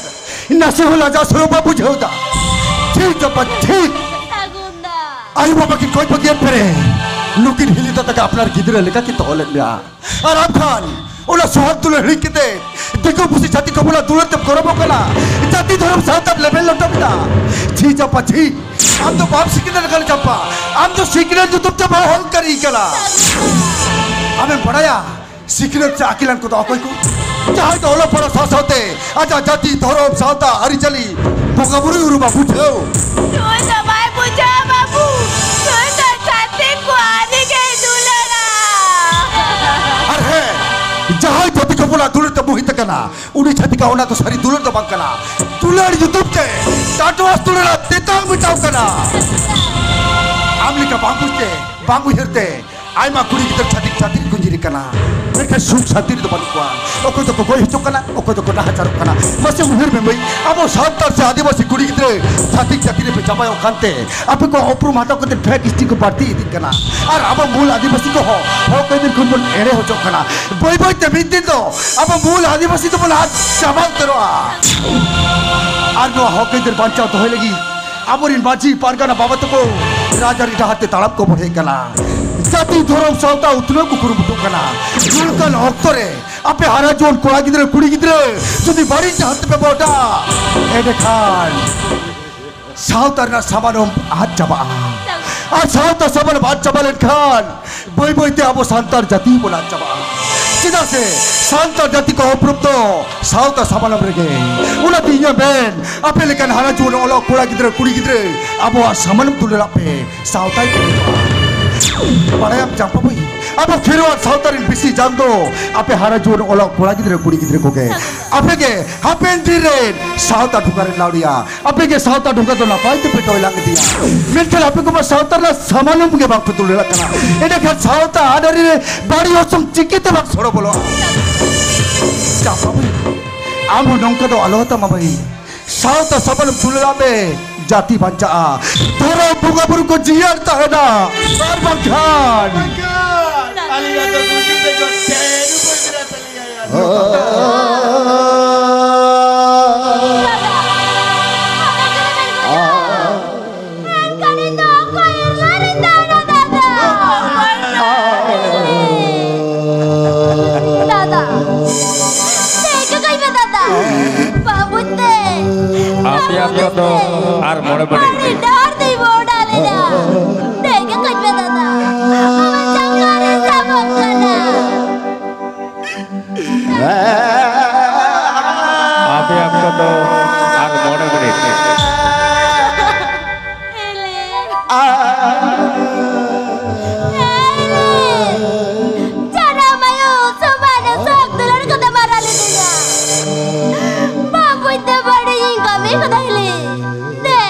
ᱱᱟᱥᱮ ᱦᱚᱸ ᱞᱟᱡᱟᱣ ᱥᱚᱨᱚᱢ ᱵᱟᱢ ᱵᱩᱡᱷᱟᱹᱣ ᱮᱫᱟ? ᱴᱷᱤᱠ ᱪᱟᱯᱟ, ᱴᱷᱤᱠ᱾ ᱥᱟᱹᱜᱩᱱ ᱫᱟ᱾ ᱟᱭᱳ ᱵᱟᱵᱟ ᱠᱤᱱ ᱠᱚᱭ ᱵᱟᱹᱜᱤᱭᱟᱫ ᱯᱮᱨᱮ, ᱱᱩᱠᱤᱱ ᱦᱤᱞᱤ ᱫᱟᱫᱟ ᱜᱮ ᱟᱯᱱᱟᱨ ᱜᱤᱫᱽᱨᱟᱹ ᱞᱮᱠᱟ ᱠᱤᱱ ᱫᱚᱦᱚ ᱞᱮᱫ ᱢᱮᱭᱟ᱾ ᱟᱨ ᱟᱢ ᱠᱷᱟᱱ ᱚᱱᱟ ᱥᱚᱦᱟᱜ ᱫᱩᱞᱟᱹᱲ ᱦᱤᱲᱤᱧ ᱠᱟᱛᱮ ᱫᱤᱠᱩ ᱯᱩᱥᱤ ᱡᱟᱹᱛᱤ ᱠᱚ ᱵᱚᱞᱟ ᱫᱩᱞᱟᱹᱲ ᱛᱮᱢ ᱜᱚᱨᱚᱵᱚᱜ ᱠᱟᱱᱟ᱾ ᱡᱟᱹᱛᱤ ᱫᱷᱚᱨᱚᱢ ᱥᱟᱶᱛᱟᱢ ᱞᱮᱵᱮᱞ ᱞᱚᱴᱚᱢ ᱮᱫᱟ᱾ ᱪᱷᱤ ᱪᱟᱯᱟ ᱪᱷᱤ, ᱟᱢ ᱫᱚ ᱵᱟᱢ ᱥᱤᱠᱷᱱᱟᱹᱛ ᱟᱠᱟᱱᱟ ᱪᱟᱯᱟ, ᱟᱢ ᱫᱚ ᱥᱤᱠᱷᱱᱟᱹᱛ ᱧᱩᱛᱩᱢ ᱛᱮ ᱵᱟᱢ ᱦᱚᱱᱠᱟᱨᱤ ᱠᱟᱱᱟ᱾ ᱟᱢᱮᱢ ᱵᱟᱲᱟᱭᱟ ᱥᱤᱠᱷᱱᱟᱹᱛ ᱥᱮ ᱟᱹᱠᱤᱞᱟᱱ ᱠᱚᱫᱚ ᱚᱠᱚᱭ ᱠᱚ? ᱡᱟᱦᱟᱸᱭ ᱫᱚ ᱚᱞᱚᱜ ᱯᱟᱲᱦᱟᱜ ᱥᱟᱶ ᱥᱟᱶᱛᱮ ᱟᱡᱟᱜ ᱡᱟᱹᱛᱤ, ᱫᱷᱚᱨᱚᱢ, ᱥᱟᱶᱛᱟ, ᱟᱹᱨᱤᱪᱟᱹᱞᱤ, ᱵᱚᱸᱜᱟ ᱵᱩᱨᱩᱭ ᱩᱨᱩᱢᱟ, ᱵᱩᱡᱷᱟᱹᱣ᱾ ᱱᱩᱭ ᱫᱚ ᱵᱟᱭ ᱵᱩᱡᱷᱟᱹᱣᱟ ᱵᱟᱹᱵᱩ, ᱱᱩᱭ ᱫᱚ ᱪᱷᱟᱹᱛᱤᱠ ᱠᱚ ᱟᱹᱰᱤ ᱜᱮᱭ ᱫᱩᱞᱟᱹᱲᱟ᱾ ᱟᱨ ᱦᱮᱸ, ᱡᱟᱦᱟᱸᱭ ᱡᱟᱹᱛᱤ ᱠᱚ ᱵᱚᱞᱟ ᱫᱩᱞᱟᱹᱲ ᱛᱮ ᱢᱳᱦᱤᱛ ᱟᱠᱟᱱᱟ, ᱩᱱᱤ ᱪᱷᱟᱹᱛᱤᱠᱟ ᱚᱱᱟ ᱫᱚ ᱥᱟᱹᱨᱤ ᱫᱩᱞᱟᱹᱲ ᱫᱚ ᱵᱟᱝ ᱠᱟᱱᱟ᱾ ᱫᱩᱞᱟᱹᱲ ᱧᱩᱛᱩᱢ ᱛᱮ ᱴᱟᱴᱣᱟᱥ ᱫᱩᱞᱟᱹᱲ ᱛᱮᱛᱟᱝ ᱢᱮᱴᱟᱣ ᱠᱟᱱᱟ᱾ ᱟᱢ ᱞᱮᱠᱟ ᱵᱟᱝ ᱵᱩᱡᱽ ᱛᱮ, ᱵᱟᱝ ᱩᱭᱦᱟᱹᱨ ᱛᱮ, ᱟᱭᱢᱟ ᱠᱩᱲᱤ ᱜᱤᱫᱽᱨᱟᱹ ᱪᱷᱟᱹᱛᱤᱠ ᱡᱟᱹᱛᱤ ᱨᱮᱠᱚ ᱧᱤᱨ ᱠᱟᱱᱟ, ᱢᱮᱱᱠᱷᱟᱱ ᱥᱩᱠ ᱥᱟᱱᱛᱤ ᱨᱮᱫᱚ ᱵᱟᱹᱱᱩᱜ ᱠᱚᱣᱟ᱾ ᱚᱠᱚᱭ ᱫᱚᱠᱚ ᱜᱚᱡ ᱦᱚᱪᱚᱜ ᱠᱟᱱᱟ, ᱚᱠᱚᱭ ᱫᱚᱠᱚ ᱱᱟᱦᱟᱪᱟᱨᱚᱜ ᱠᱟᱱᱟ᱾ ᱢᱟᱥᱮ ᱩᱭᱦᱟᱹᱨ ᱢᱮ ᱢᱟᱹᱭ, ᱟᱵᱚ ᱥᱟᱱᱛᱟᱲ ᱥᱮ ᱟᱹᱫᱤᱵᱟᱹᱥᱤ ᱠᱩᱲᱤ ᱜᱤᱫᱽᱨᱟᱹ ᱪᱷᱟᱹᱛᱤᱠ ᱡᱟᱹᱛᱤ ᱨᱮᱯᱮ ᱡᱟᱶᱟᱭᱚᱜ ᱠᱟᱱᱛᱮ ᱟᱯᱮ ᱠᱚᱣᱟᱜ ᱩᱯᱨᱩᱢ ᱦᱟᱛᱟᱣ ᱠᱟᱛᱮ ᱯᱷᱮᱠ ᱦᱤᱥᱴᱨᱤ ᱠᱚ ᱵᱟᱹᱲᱛᱤ ᱤᱫᱤᱜ ᱠᱟᱱᱟ᱾ ᱟᱨ ᱟᱵᱚ ᱢᱩᱞ ᱟᱹᱫᱤᱵᱟᱹᱥᱤ ᱠᱚᱦᱚᱸ ᱦᱚᱠ ᱟᱹᱭᱫᱟᱹᱨ ᱠᱷᱚᱱ ᱵᱚᱱ ᱮᱲᱮ ᱦᱚᱪᱚᱜ ᱠᱟᱱᱟ᱾ ᱵᱟᱹᱭ ᱵᱟᱹᱭ ᱛᱮ ᱢᱤᱫ ᱫᱤᱱ ᱫᱚ ᱟᱵᱚ ᱢᱩᱞ ᱟᱹᱫᱤᱵᱟᱹᱥᱤ ᱫᱚᱵᱚᱱ ᱟᱫ ᱪᱟᱵᱟ ᱩᱛᱟᱹᱨᱚᱜᱼᱟ᱾ ᱟᱨ ᱱᱚᱣᱟ ᱦᱚᱠ ᱟᱹᱭᱫᱟᱹᱨ ᱵᱟᱧᱪᱟᱣ ᱫᱚᱦᱚᱭ ᱞᱟᱹᱜᱤᱫ ᱟᱵᱚᱨᱮᱱ ᱢᱟᱹᱡᱷᱤ ᱯᱟᱨᱜᱟᱱᱟ ᱵᱟᱵᱟ ᱛᱟᱠᱚ ᱨᱟᱡᱽᱟᱹᱨᱤ ᱰᱟᱦᱟᱨ ᱛᱮ ᱛᱟᱲᱟᱢ ᱠᱚ ᱵᱚᱲᱦᱮ ᱠᱟᱱᱟ᱾ ᱡᱟᱹᱛᱤ ᱫᱷᱚᱨᱚᱢ ᱥᱟᱶᱛᱟ ᱩᱛᱱᱟᱹᱣ ᱠᱚ ᱠᱩᱨᱩᱢᱩᱴᱩᱜ ᱠᱟᱱᱟ᱾ ᱱᱚᱝᱠᱟᱱ ᱚᱠᱛᱚ ᱨᱮ ᱟᱯᱮ ᱦᱟᱨᱟ ᱡᱩᱣᱟᱹᱱ ᱠᱚᱲᱟ ᱜᱤᱫᱽᱨᱟᱹ ᱠᱩᱲᱤ ᱜᱤᱫᱽᱨᱟᱹ ᱡᱩᱫᱤ ᱵᱟᱹᱲᱤᱡ ᱰᱟᱦᱟᱨ ᱛᱮᱯᱮ ᱵᱚᱦᱰᱟᱜᱼᱟ, ᱮᱸᱰᱮᱠᱷᱟᱱ ᱥᱟᱶᱛᱟ ᱨᱮᱱᱟᱜ ᱥᱟᱢᱟᱱᱚᱢ ᱟᱫ ᱪᱟᱵᱟᱜᱼᱟ᱾ ᱟᱨ ᱥᱟᱶᱛᱟ ᱥᱟᱢᱟᱱᱚᱢ ᱟᱫ ᱪᱟᱵᱟ ᱞᱮᱱᱠᱷᱟᱱ ᱵᱟᱹᱭ ᱵᱟᱹᱭ ᱛᱮ ᱟᱵᱚ ᱥᱟᱱᱛᱟᱲ ᱡᱟᱹᱛᱤ ᱦᱚᱸᱵᱚᱱ ᱟᱫ ᱪᱟᱵᱟᱜᱼᱟ᱾ ᱪᱮᱫᱟᱜ ᱥᱮ ᱥᱟᱱᱛᱟᱲ ᱡᱟᱹᱛᱤ ᱠᱚ ᱩᱯᱨᱩᱢ ᱫᱚ ᱥᱟᱶᱛᱟ ᱥᱟᱢᱟᱱᱚᱢ ᱨᱮᱜᱮ᱾ ᱚᱱᱟᱛᱮ ᱤᱧᱟᱹᱜ ᱢᱮᱱ, ᱟᱯᱮ ᱞᱮᱠᱟᱱ ᱦᱟᱨᱟ ᱡᱩᱣᱟᱹᱱ ᱚᱞᱚᱜ ᱠᱚᱲᱟ ᱜᱤᱫᱽᱨᱟᱹ ᱠᱩᱲᱤ ᱜᱤᱫᱽᱨᱟᱹ ᱟᱵᱚᱣᱟᱜ ᱥᱟᱢᱟᱱᱚᱢ ᱫᱩᱞᱟᱹᱲᱟᱜ ᱯᱮ, ᱥᱟᱶᱛᱟᱭ ᱯᱮᱨᱮᱡᱚᱜᱼᱟ᱾ ᱵᱟᱲᱟᱭᱟᱢ ᱪᱟᱢᱯᱟ ᱵᱟᱹᱭ, ᱟᱵᱚ ᱠᱷᱮᱨᱣᱟᱲ ᱥᱟᱶᱛᱟ ᱨᱮᱱ ᱵᱤᱥᱤ ᱡᱟᱝ ᱫᱚ ᱟᱯᱮ ᱦᱟᱨᱟ ᱡᱩᱣᱟᱹᱱ ᱚᱞᱚᱜ ᱠᱚᱲᱟ ᱜᱤᱫᱽᱨᱟᱹ ᱠᱩᱲᱤ ᱜᱤᱫᱽᱨᱟᱹ ᱠᱚᱜᱮ᱾ ᱟᱯᱮ ᱜᱮ ᱦᱟᱯᱮᱱ ᱫᱤᱱ ᱨᱮᱱ ᱥᱟᱶᱛᱟ ᱰᱷᱚᱸᱜᱟ ᱨᱮᱱ ᱞᱟᱹᱣᱲᱤᱭᱟ᱾ ᱟᱯᱮ ᱜᱮ ᱥᱟᱶᱛᱟ ᱰᱷᱚᱸᱜᱟ ᱫᱚ ᱱᱟᱯᱟᱭ ᱛᱮᱯᱮ ᱴᱚᱭᱞᱟᱝ ᱤᱫᱤᱭᱟ, ᱢᱮᱱᱠᱷᱟᱱ ᱟᱯᱮ ᱠᱚᱢᱟ ᱥᱟᱶᱛᱟ ᱨᱮᱱᱟᱜ ᱥᱟᱢᱟᱱᱚᱢ ᱜᱮ ᱵᱟᱝᱯᱮ ᱫᱩᱞᱟᱹᱲᱟᱜ ᱠᱟᱱᱟ᱾ ᱮᱸᱰᱮᱠᱷᱟᱱ ᱥᱟᱶᱛᱟ ᱟᱹᱱ ᱟᱹᱨᱤ ᱨᱮ ᱵᱟᱹᱲᱤᱡ ᱚᱨᱥᱚᱝ ᱪᱤᱠᱟᱹᱛᱮ ᱵᱟᱝ ᱥᱚᱲᱚ ᱵᱚᱞᱚᱜᱼᱟ? ᱪᱟᱯᱟ ᱵᱟᱹᱭ, ᱟᱢ ᱦᱚᱸ ᱱᱚᱝᱠᱟ ᱫᱚ ᱟᱞᱚ ᱛᱟᱢᱟ ᱵᱟᱹᱭ᱾ ᱥᱟᱶᱛᱟ ᱥᱟᱢᱟᱱᱚᱢ ᱫᱩᱞᱟᱹᱲᱟᱜ ᱢᱮ, ᱡᱟᱹᱛᱤ ᱵᱟᱧᱪᱟᱜᱼᱟ, ᱫᱷᱚᱨᱚᱢ ᱵᱚᱸᱜᱟ ᱵᱩᱨᱩ ᱠᱚ ᱡᱤᱭᱟᱹᱲ ᱛᱟᱦᱮᱱᱟ, ᱟᱨ ᱵᱟᱝᱠᱷᱟᱱ ᱵᱟᱝᱠᱷᱟᱱ ᱟᱞᱮ ᱫᱚ ᱜᱩᱡᱩᱜ ᱵᱮᱜᱚᱨ ᱪᱮᱫ ᱦᱚᱸ ᱵᱟᱹᱧ ᱢᱮᱱᱟ ᱛᱟᱞᱮᱭᱟ ᱭᱟ᱾ ᱠᱚᱫᱚ ᱟᱨ ᱢᱚᱬᱮ ᱵᱟᱹᱱᱤᱡ᱾ ᱟᱹᱰᱤ ᱰᱟᱦᱟᱨ ᱛᱮᱭ ᱵᱚᱦᱰᱟ ᱞᱮᱫᱟ᱾ ᱫᱮᱡ ᱠᱟᱹᱡ ᱢᱮ ᱫᱟᱫᱟ, ᱟᱢᱟᱜ ᱡᱟᱸᱜᱟ ᱨᱮ ᱥᱟᱵᱚᱜ ᱠᱟᱱᱟ᱾ ᱟᱯᱮᱭᱟᱜ ᱠᱚᱫᱚ ᱟᱨ ᱢᱚᱬᱮ ᱵᱟᱹᱱᱤᱡ᱾ ᱦᱮᱞᱮ᱾ ᱦᱮᱞᱮ᱾ ᱡᱟᱱᱟᱢ ᱟᱭᱳ ᱥᱚᱢᱟᱱ ᱥᱟᱹᱠ ᱫᱩᱞᱟᱹᱲ ᱠᱟᱛᱮ ᱢᱟᱨᱟᱝ ᱞᱤᱫᱤᱧᱟ᱾ ᱵᱟᱢ ᱵᱩᱡᱽ ᱛᱮ ᱵᱟᱹᱲᱤᱡ ᱤᱧ ᱠᱟᱹᱢᱤ ᱠᱟᱫᱟ ᱦᱤᱞᱤ᱾ ᱫᱮ,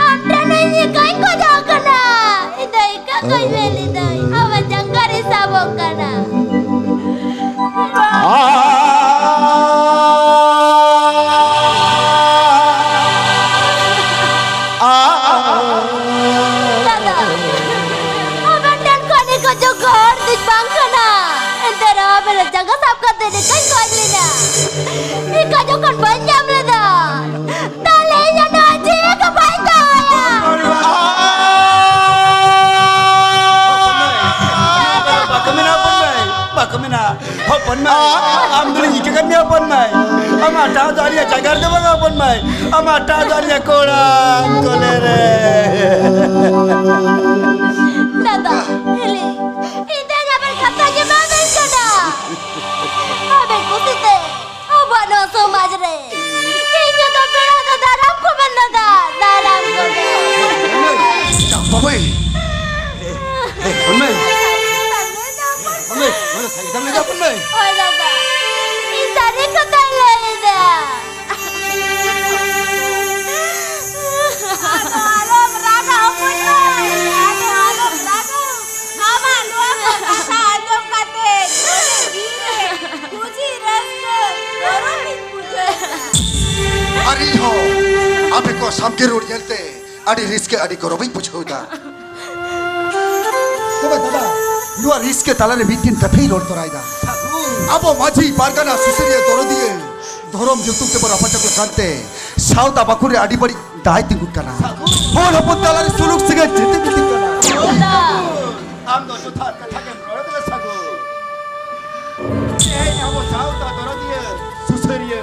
ᱟᱢ ᱴᱷᱮᱱ ᱤᱧ ᱤᱠᱟᱹᱧ ᱠᱷᱚᱡᱚᱜ ᱠᱟᱱᱟ᱾ ᱤᱧ ᱫᱚ ᱤᱠᱟᱹ ᱠᱚᱧ ᱢᱮᱱ ᱞᱤᱫᱟᱹᱧ᱾ ᱟᱢᱟᱜ ᱡᱟᱸᱜᱟ ᱨᱮ ᱥᱟᱵᱚᱜ ᱠᱟᱱᱟ᱾ ᱫᱟᱫᱟ, ᱟᱵᱮᱱ ᱴᱷᱮᱱ ᱠᱷᱚᱱ ᱤᱧ ᱠᱷᱚᱡᱚᱜ ᱦᱚᱲ ᱫᱚᱧ ᱵᱟᱝ ᱠᱟᱱᱟ᱾ ᱮᱱᱛᱮ ᱨᱮᱦᱚᱸ ᱟᱵᱮᱱᱟᱜ ᱡᱟᱸᱜᱟ ᱥᱟᱵ ᱠᱟᱛᱮ ᱱᱤᱠᱟᱹᱧ ᱠᱷᱚᱡ ᱞᱮᱱᱟ᱾ ᱤᱧ ᱠᱷᱚᱡᱚᱜ ᱠᱷᱚᱱ ᱵᱟᱹᱧ ᱧᱟᱢ ᱞᱮᱫᱟ᱾ ᱛᱟᱦᱞᱮ ᱤᱧᱟᱜ ᱱᱚᱣᱟ ᱡᱤᱣᱤ ᱠᱚ ᱵᱟᱹᱧ ᱫᱚᱦᱚᱭᱟ᱾ ᱵᱟᱠᱚ ᱢᱮᱱᱟ ᱦᱚᱯᱚᱱ ᱢᱟᱹᱭ, ᱵᱟᱠᱚ ᱢᱮᱱᱟ ᱦᱚᱯᱚᱱ ᱢᱟᱹᱭ, ᱟᱢ ᱫᱚᱞᱤᱧ ᱤᱠᱟᱹ ᱠᱟᱫ ᱢᱮᱭᱟ ᱦᱚᱯᱚᱱ ᱢᱟᱹᱭ᱾ ᱟᱢᱟᱜ ᱴᱷᱟᱶ ᱫᱚ ᱟᱹᱞᱤᱧᱟᱜ ᱡᱟᱭᱜᱟ ᱨᱮᱫᱚ ᱵᱟᱝᱟ ᱦᱚᱯᱚᱱ ᱢᱟᱹᱭ, ᱟᱢᱟᱜ ᱴᱷᱟᱶ ᱫᱚ ᱟᱹᱞᱤᱧᱟᱜ ᱠᱚᱲᱟ ᱠᱚᱞᱮ ᱨᱮ᱾ ᱫᱟᱫᱟ, ᱦᱤᱞᱤ, ᱤᱧ ᱫᱚ ᱟᱵᱮᱱ ᱠᱟᱛᱷᱟ ᱜᱮ ᱵᱟᱵᱮᱱ ᱠᱟᱱᱟ᱾ ᱟᱵᱮᱱ ᱠᱩᱥᱤᱛᱮ ᱟᱵᱚᱣᱟᱜ ᱱᱚᱣᱟ ᱥᱚᱢᱟᱡᱽ ᱨᱮ ᱤᱧ ᱫᱚ ᱯᱮᱲᱟ ᱫᱚ ᱫᱟᱨᱟᱢ ᱠᱚ ᱢᱮᱱ ᱫᱟᱫᱟ, ᱫᱟᱨᱟᱢ ᱠᱚ ᱢᱮᱱ᱾ ᱵᱟᱵᱟᱭ᱾ ᱦᱮ, ᱦᱚᱯᱚᱱ ᱢᱟᱹᱭ᱾ ᱦᱚᱯᱚᱱ ᱢᱟᱹᱭ, ᱱᱚᱰᱮ ᱥᱟᱹᱨᱤ ᱠᱟᱛᱷᱟᱢ ᱞᱟᱹᱭ ᱫᱟ, ᱦᱚᱯᱚᱱ ᱢᱟᱹᱭ? ᱦᱳᱭ ᱫᱟᱫᱟ, ᱤᱧ ᱥᱟᱹᱨᱤ ᱠᱟᱛᱷᱟᱧ ᱞᱟᱹᱭ ᱫᱟ᱾ ᱟᱫᱚ ᱟᱞᱚᱢ ᱨᱟᱜᱟ ᱦᱚᱯᱚᱱ ᱢᱟᱹᱭ, ᱟᱫᱚ ᱟᱞᱚᱢ ᱨᱟᱜᱟ᱾ ᱟᱢᱟᱜ ᱱᱚᱣᱟ ᱠᱚ ᱠᱟᱛᱷᱟ ᱟᱸᱡᱚᱢ ᱠᱟᱛᱮ ᱢᱚᱱᱮ ᱡᱤᱣᱤ ᱨᱮ ᱠᱩᱥᱤ ᱨᱟᱹᱥᱠᱟᱹ ᱜᱚᱨᱚᱵᱤᱧ ᱵᱩᱡᱷᱟᱹᱣ ᱮᱫᱟ᱾ ᱟᱨ ᱤᱧ ᱦᱚᱸ ᱟᱯᱮ ᱠᱚ ᱥᱟᱢᱜᱮ ᱨᱚᱲ ᱧᱮᱞᱛᱮ ᱟᱹᱰᱤ ᱨᱟᱹᱥᱠᱟᱹ, ᱟᱹᱰᱤ ᱜᱚᱨᱚᱵᱤᱧ ᱵᱩᱡᱷᱟᱹᱣ ᱮᱫᱟ᱾ ᱛᱚᱵᱮ ᱫᱟᱫᱟ, ᱱᱚᱣᱟ ᱨᱟᱹᱥᱠᱟᱹ ᱛᱟᱞᱟᱨᱮ ᱢᱤᱫᱴᱮᱱ ᱠᱟᱛᱷᱟᱧ ᱨᱚᱲ ᱛᱚᱨᱟᱭᱮᱫᱟ᱾ ᱟᱵᱚ ᱢᱟᱹᱡᱷᱤ ᱯᱟᱨᱜᱟᱱᱟ ᱥᱩᱥᱟᱹᱨᱤᱭᱟᱹ ᱫᱚᱨᱚᱫᱤᱭᱟᱹ ᱫᱷᱚᱨᱚᱢ ᱧᱩᱛᱩᱢ ᱛᱮᱵᱚᱱ ᱨᱟᱯᱟᱪᱟᱯᱟᱞ ᱠᱟᱱᱛᱮ ᱥᱟᱶᱛᱟ ᱵᱟᱹᱠᱷᱩᱞ ᱨᱮ ᱟᱹᱰᱤ ᱵᱟᱹᱲᱤᱡ ᱫᱟᱭ ᱛᱤᱸᱜᱩᱱ ᱠᱟᱱᱟ᱾ ᱦᱚᱲ ᱦᱚᱯᱚᱱ ᱛᱟᱞᱟᱨᱮ ᱥᱩᱞᱩᱠ ᱥᱟᱹᱜᱟᱹᱭ ᱡᱮᱛᱮ ᱵᱤᱫᱤᱜ ᱠᱟᱱᱟ᱾ ᱟᱢ ᱫᱚ ᱡᱚᱛᱷᱟᱛ ᱠᱟᱛᱷᱟ ᱜᱮᱢ ᱨᱚᱲ ᱠᱟᱫᱟ ᱥᱟᱹᱜᱩᱱ᱾ ᱛᱮᱦᱮᱧ ᱟᱵᱚ ᱥᱟᱶᱛᱟ ᱫᱚᱨᱚᱫᱤᱭᱟᱹ ᱥᱩᱥᱟᱹᱨᱤᱭᱟᱹ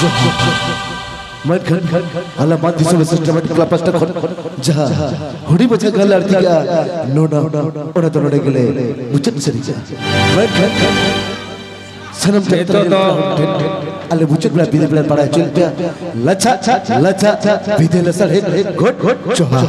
ᱡᱚᱦᱟᱨ᱾ ᱢᱮᱱᱠᱷᱟᱱ ᱟᱞᱮ ᱢᱟᱱ ᱫᱤᱥᱚᱢ ᱥᱮᱥᱴ ᱠᱞᱟᱵᱽ ᱯᱟᱥᱴᱟ ᱠᱷᱚᱱ ᱡᱟᱦᱟᱸ ᱦᱩᱰᱤᱧ ᱢᱟᱪᱷᱟ ᱜᱟᱱ ᱞᱮ ᱟᱹᱲᱛᱤ ᱠᱟᱜᱼᱟ, ᱱᱚᱣᱟ ᱚᱱᱟ ᱫᱚ ᱱᱚᱰᱮ ᱜᱮᱞᱮ ᱢᱩᱪᱟᱹᱫ ᱥᱟᱹᱨᱤ ᱠᱟᱜᱼᱟ᱾ ᱢᱮᱱᱠᱷᱟᱱ ᱥᱟᱱᱟᱢ ᱱᱤᱛᱚᱜ ᱫᱚ ᱟᱞᱮ ᱢᱩᱪᱟᱹᱫ ᱵᱮᱲᱟ ᱵᱤᱫᱟᱹᱭ ᱵᱮᱲᱟ ᱯᱟᱲᱟ ᱦᱚᱪᱚᱭᱮᱫ ᱯᱮᱭᱟ᱾ ᱞᱟᱪᱷᱟ ᱞᱟᱪᱷᱟ ᱵᱤᱫᱟᱹᱭ ᱞᱟᱥᱟᱲᱦᱮᱫ ᱜᱚᱰ ᱡᱚᱦᱟᱨ᱾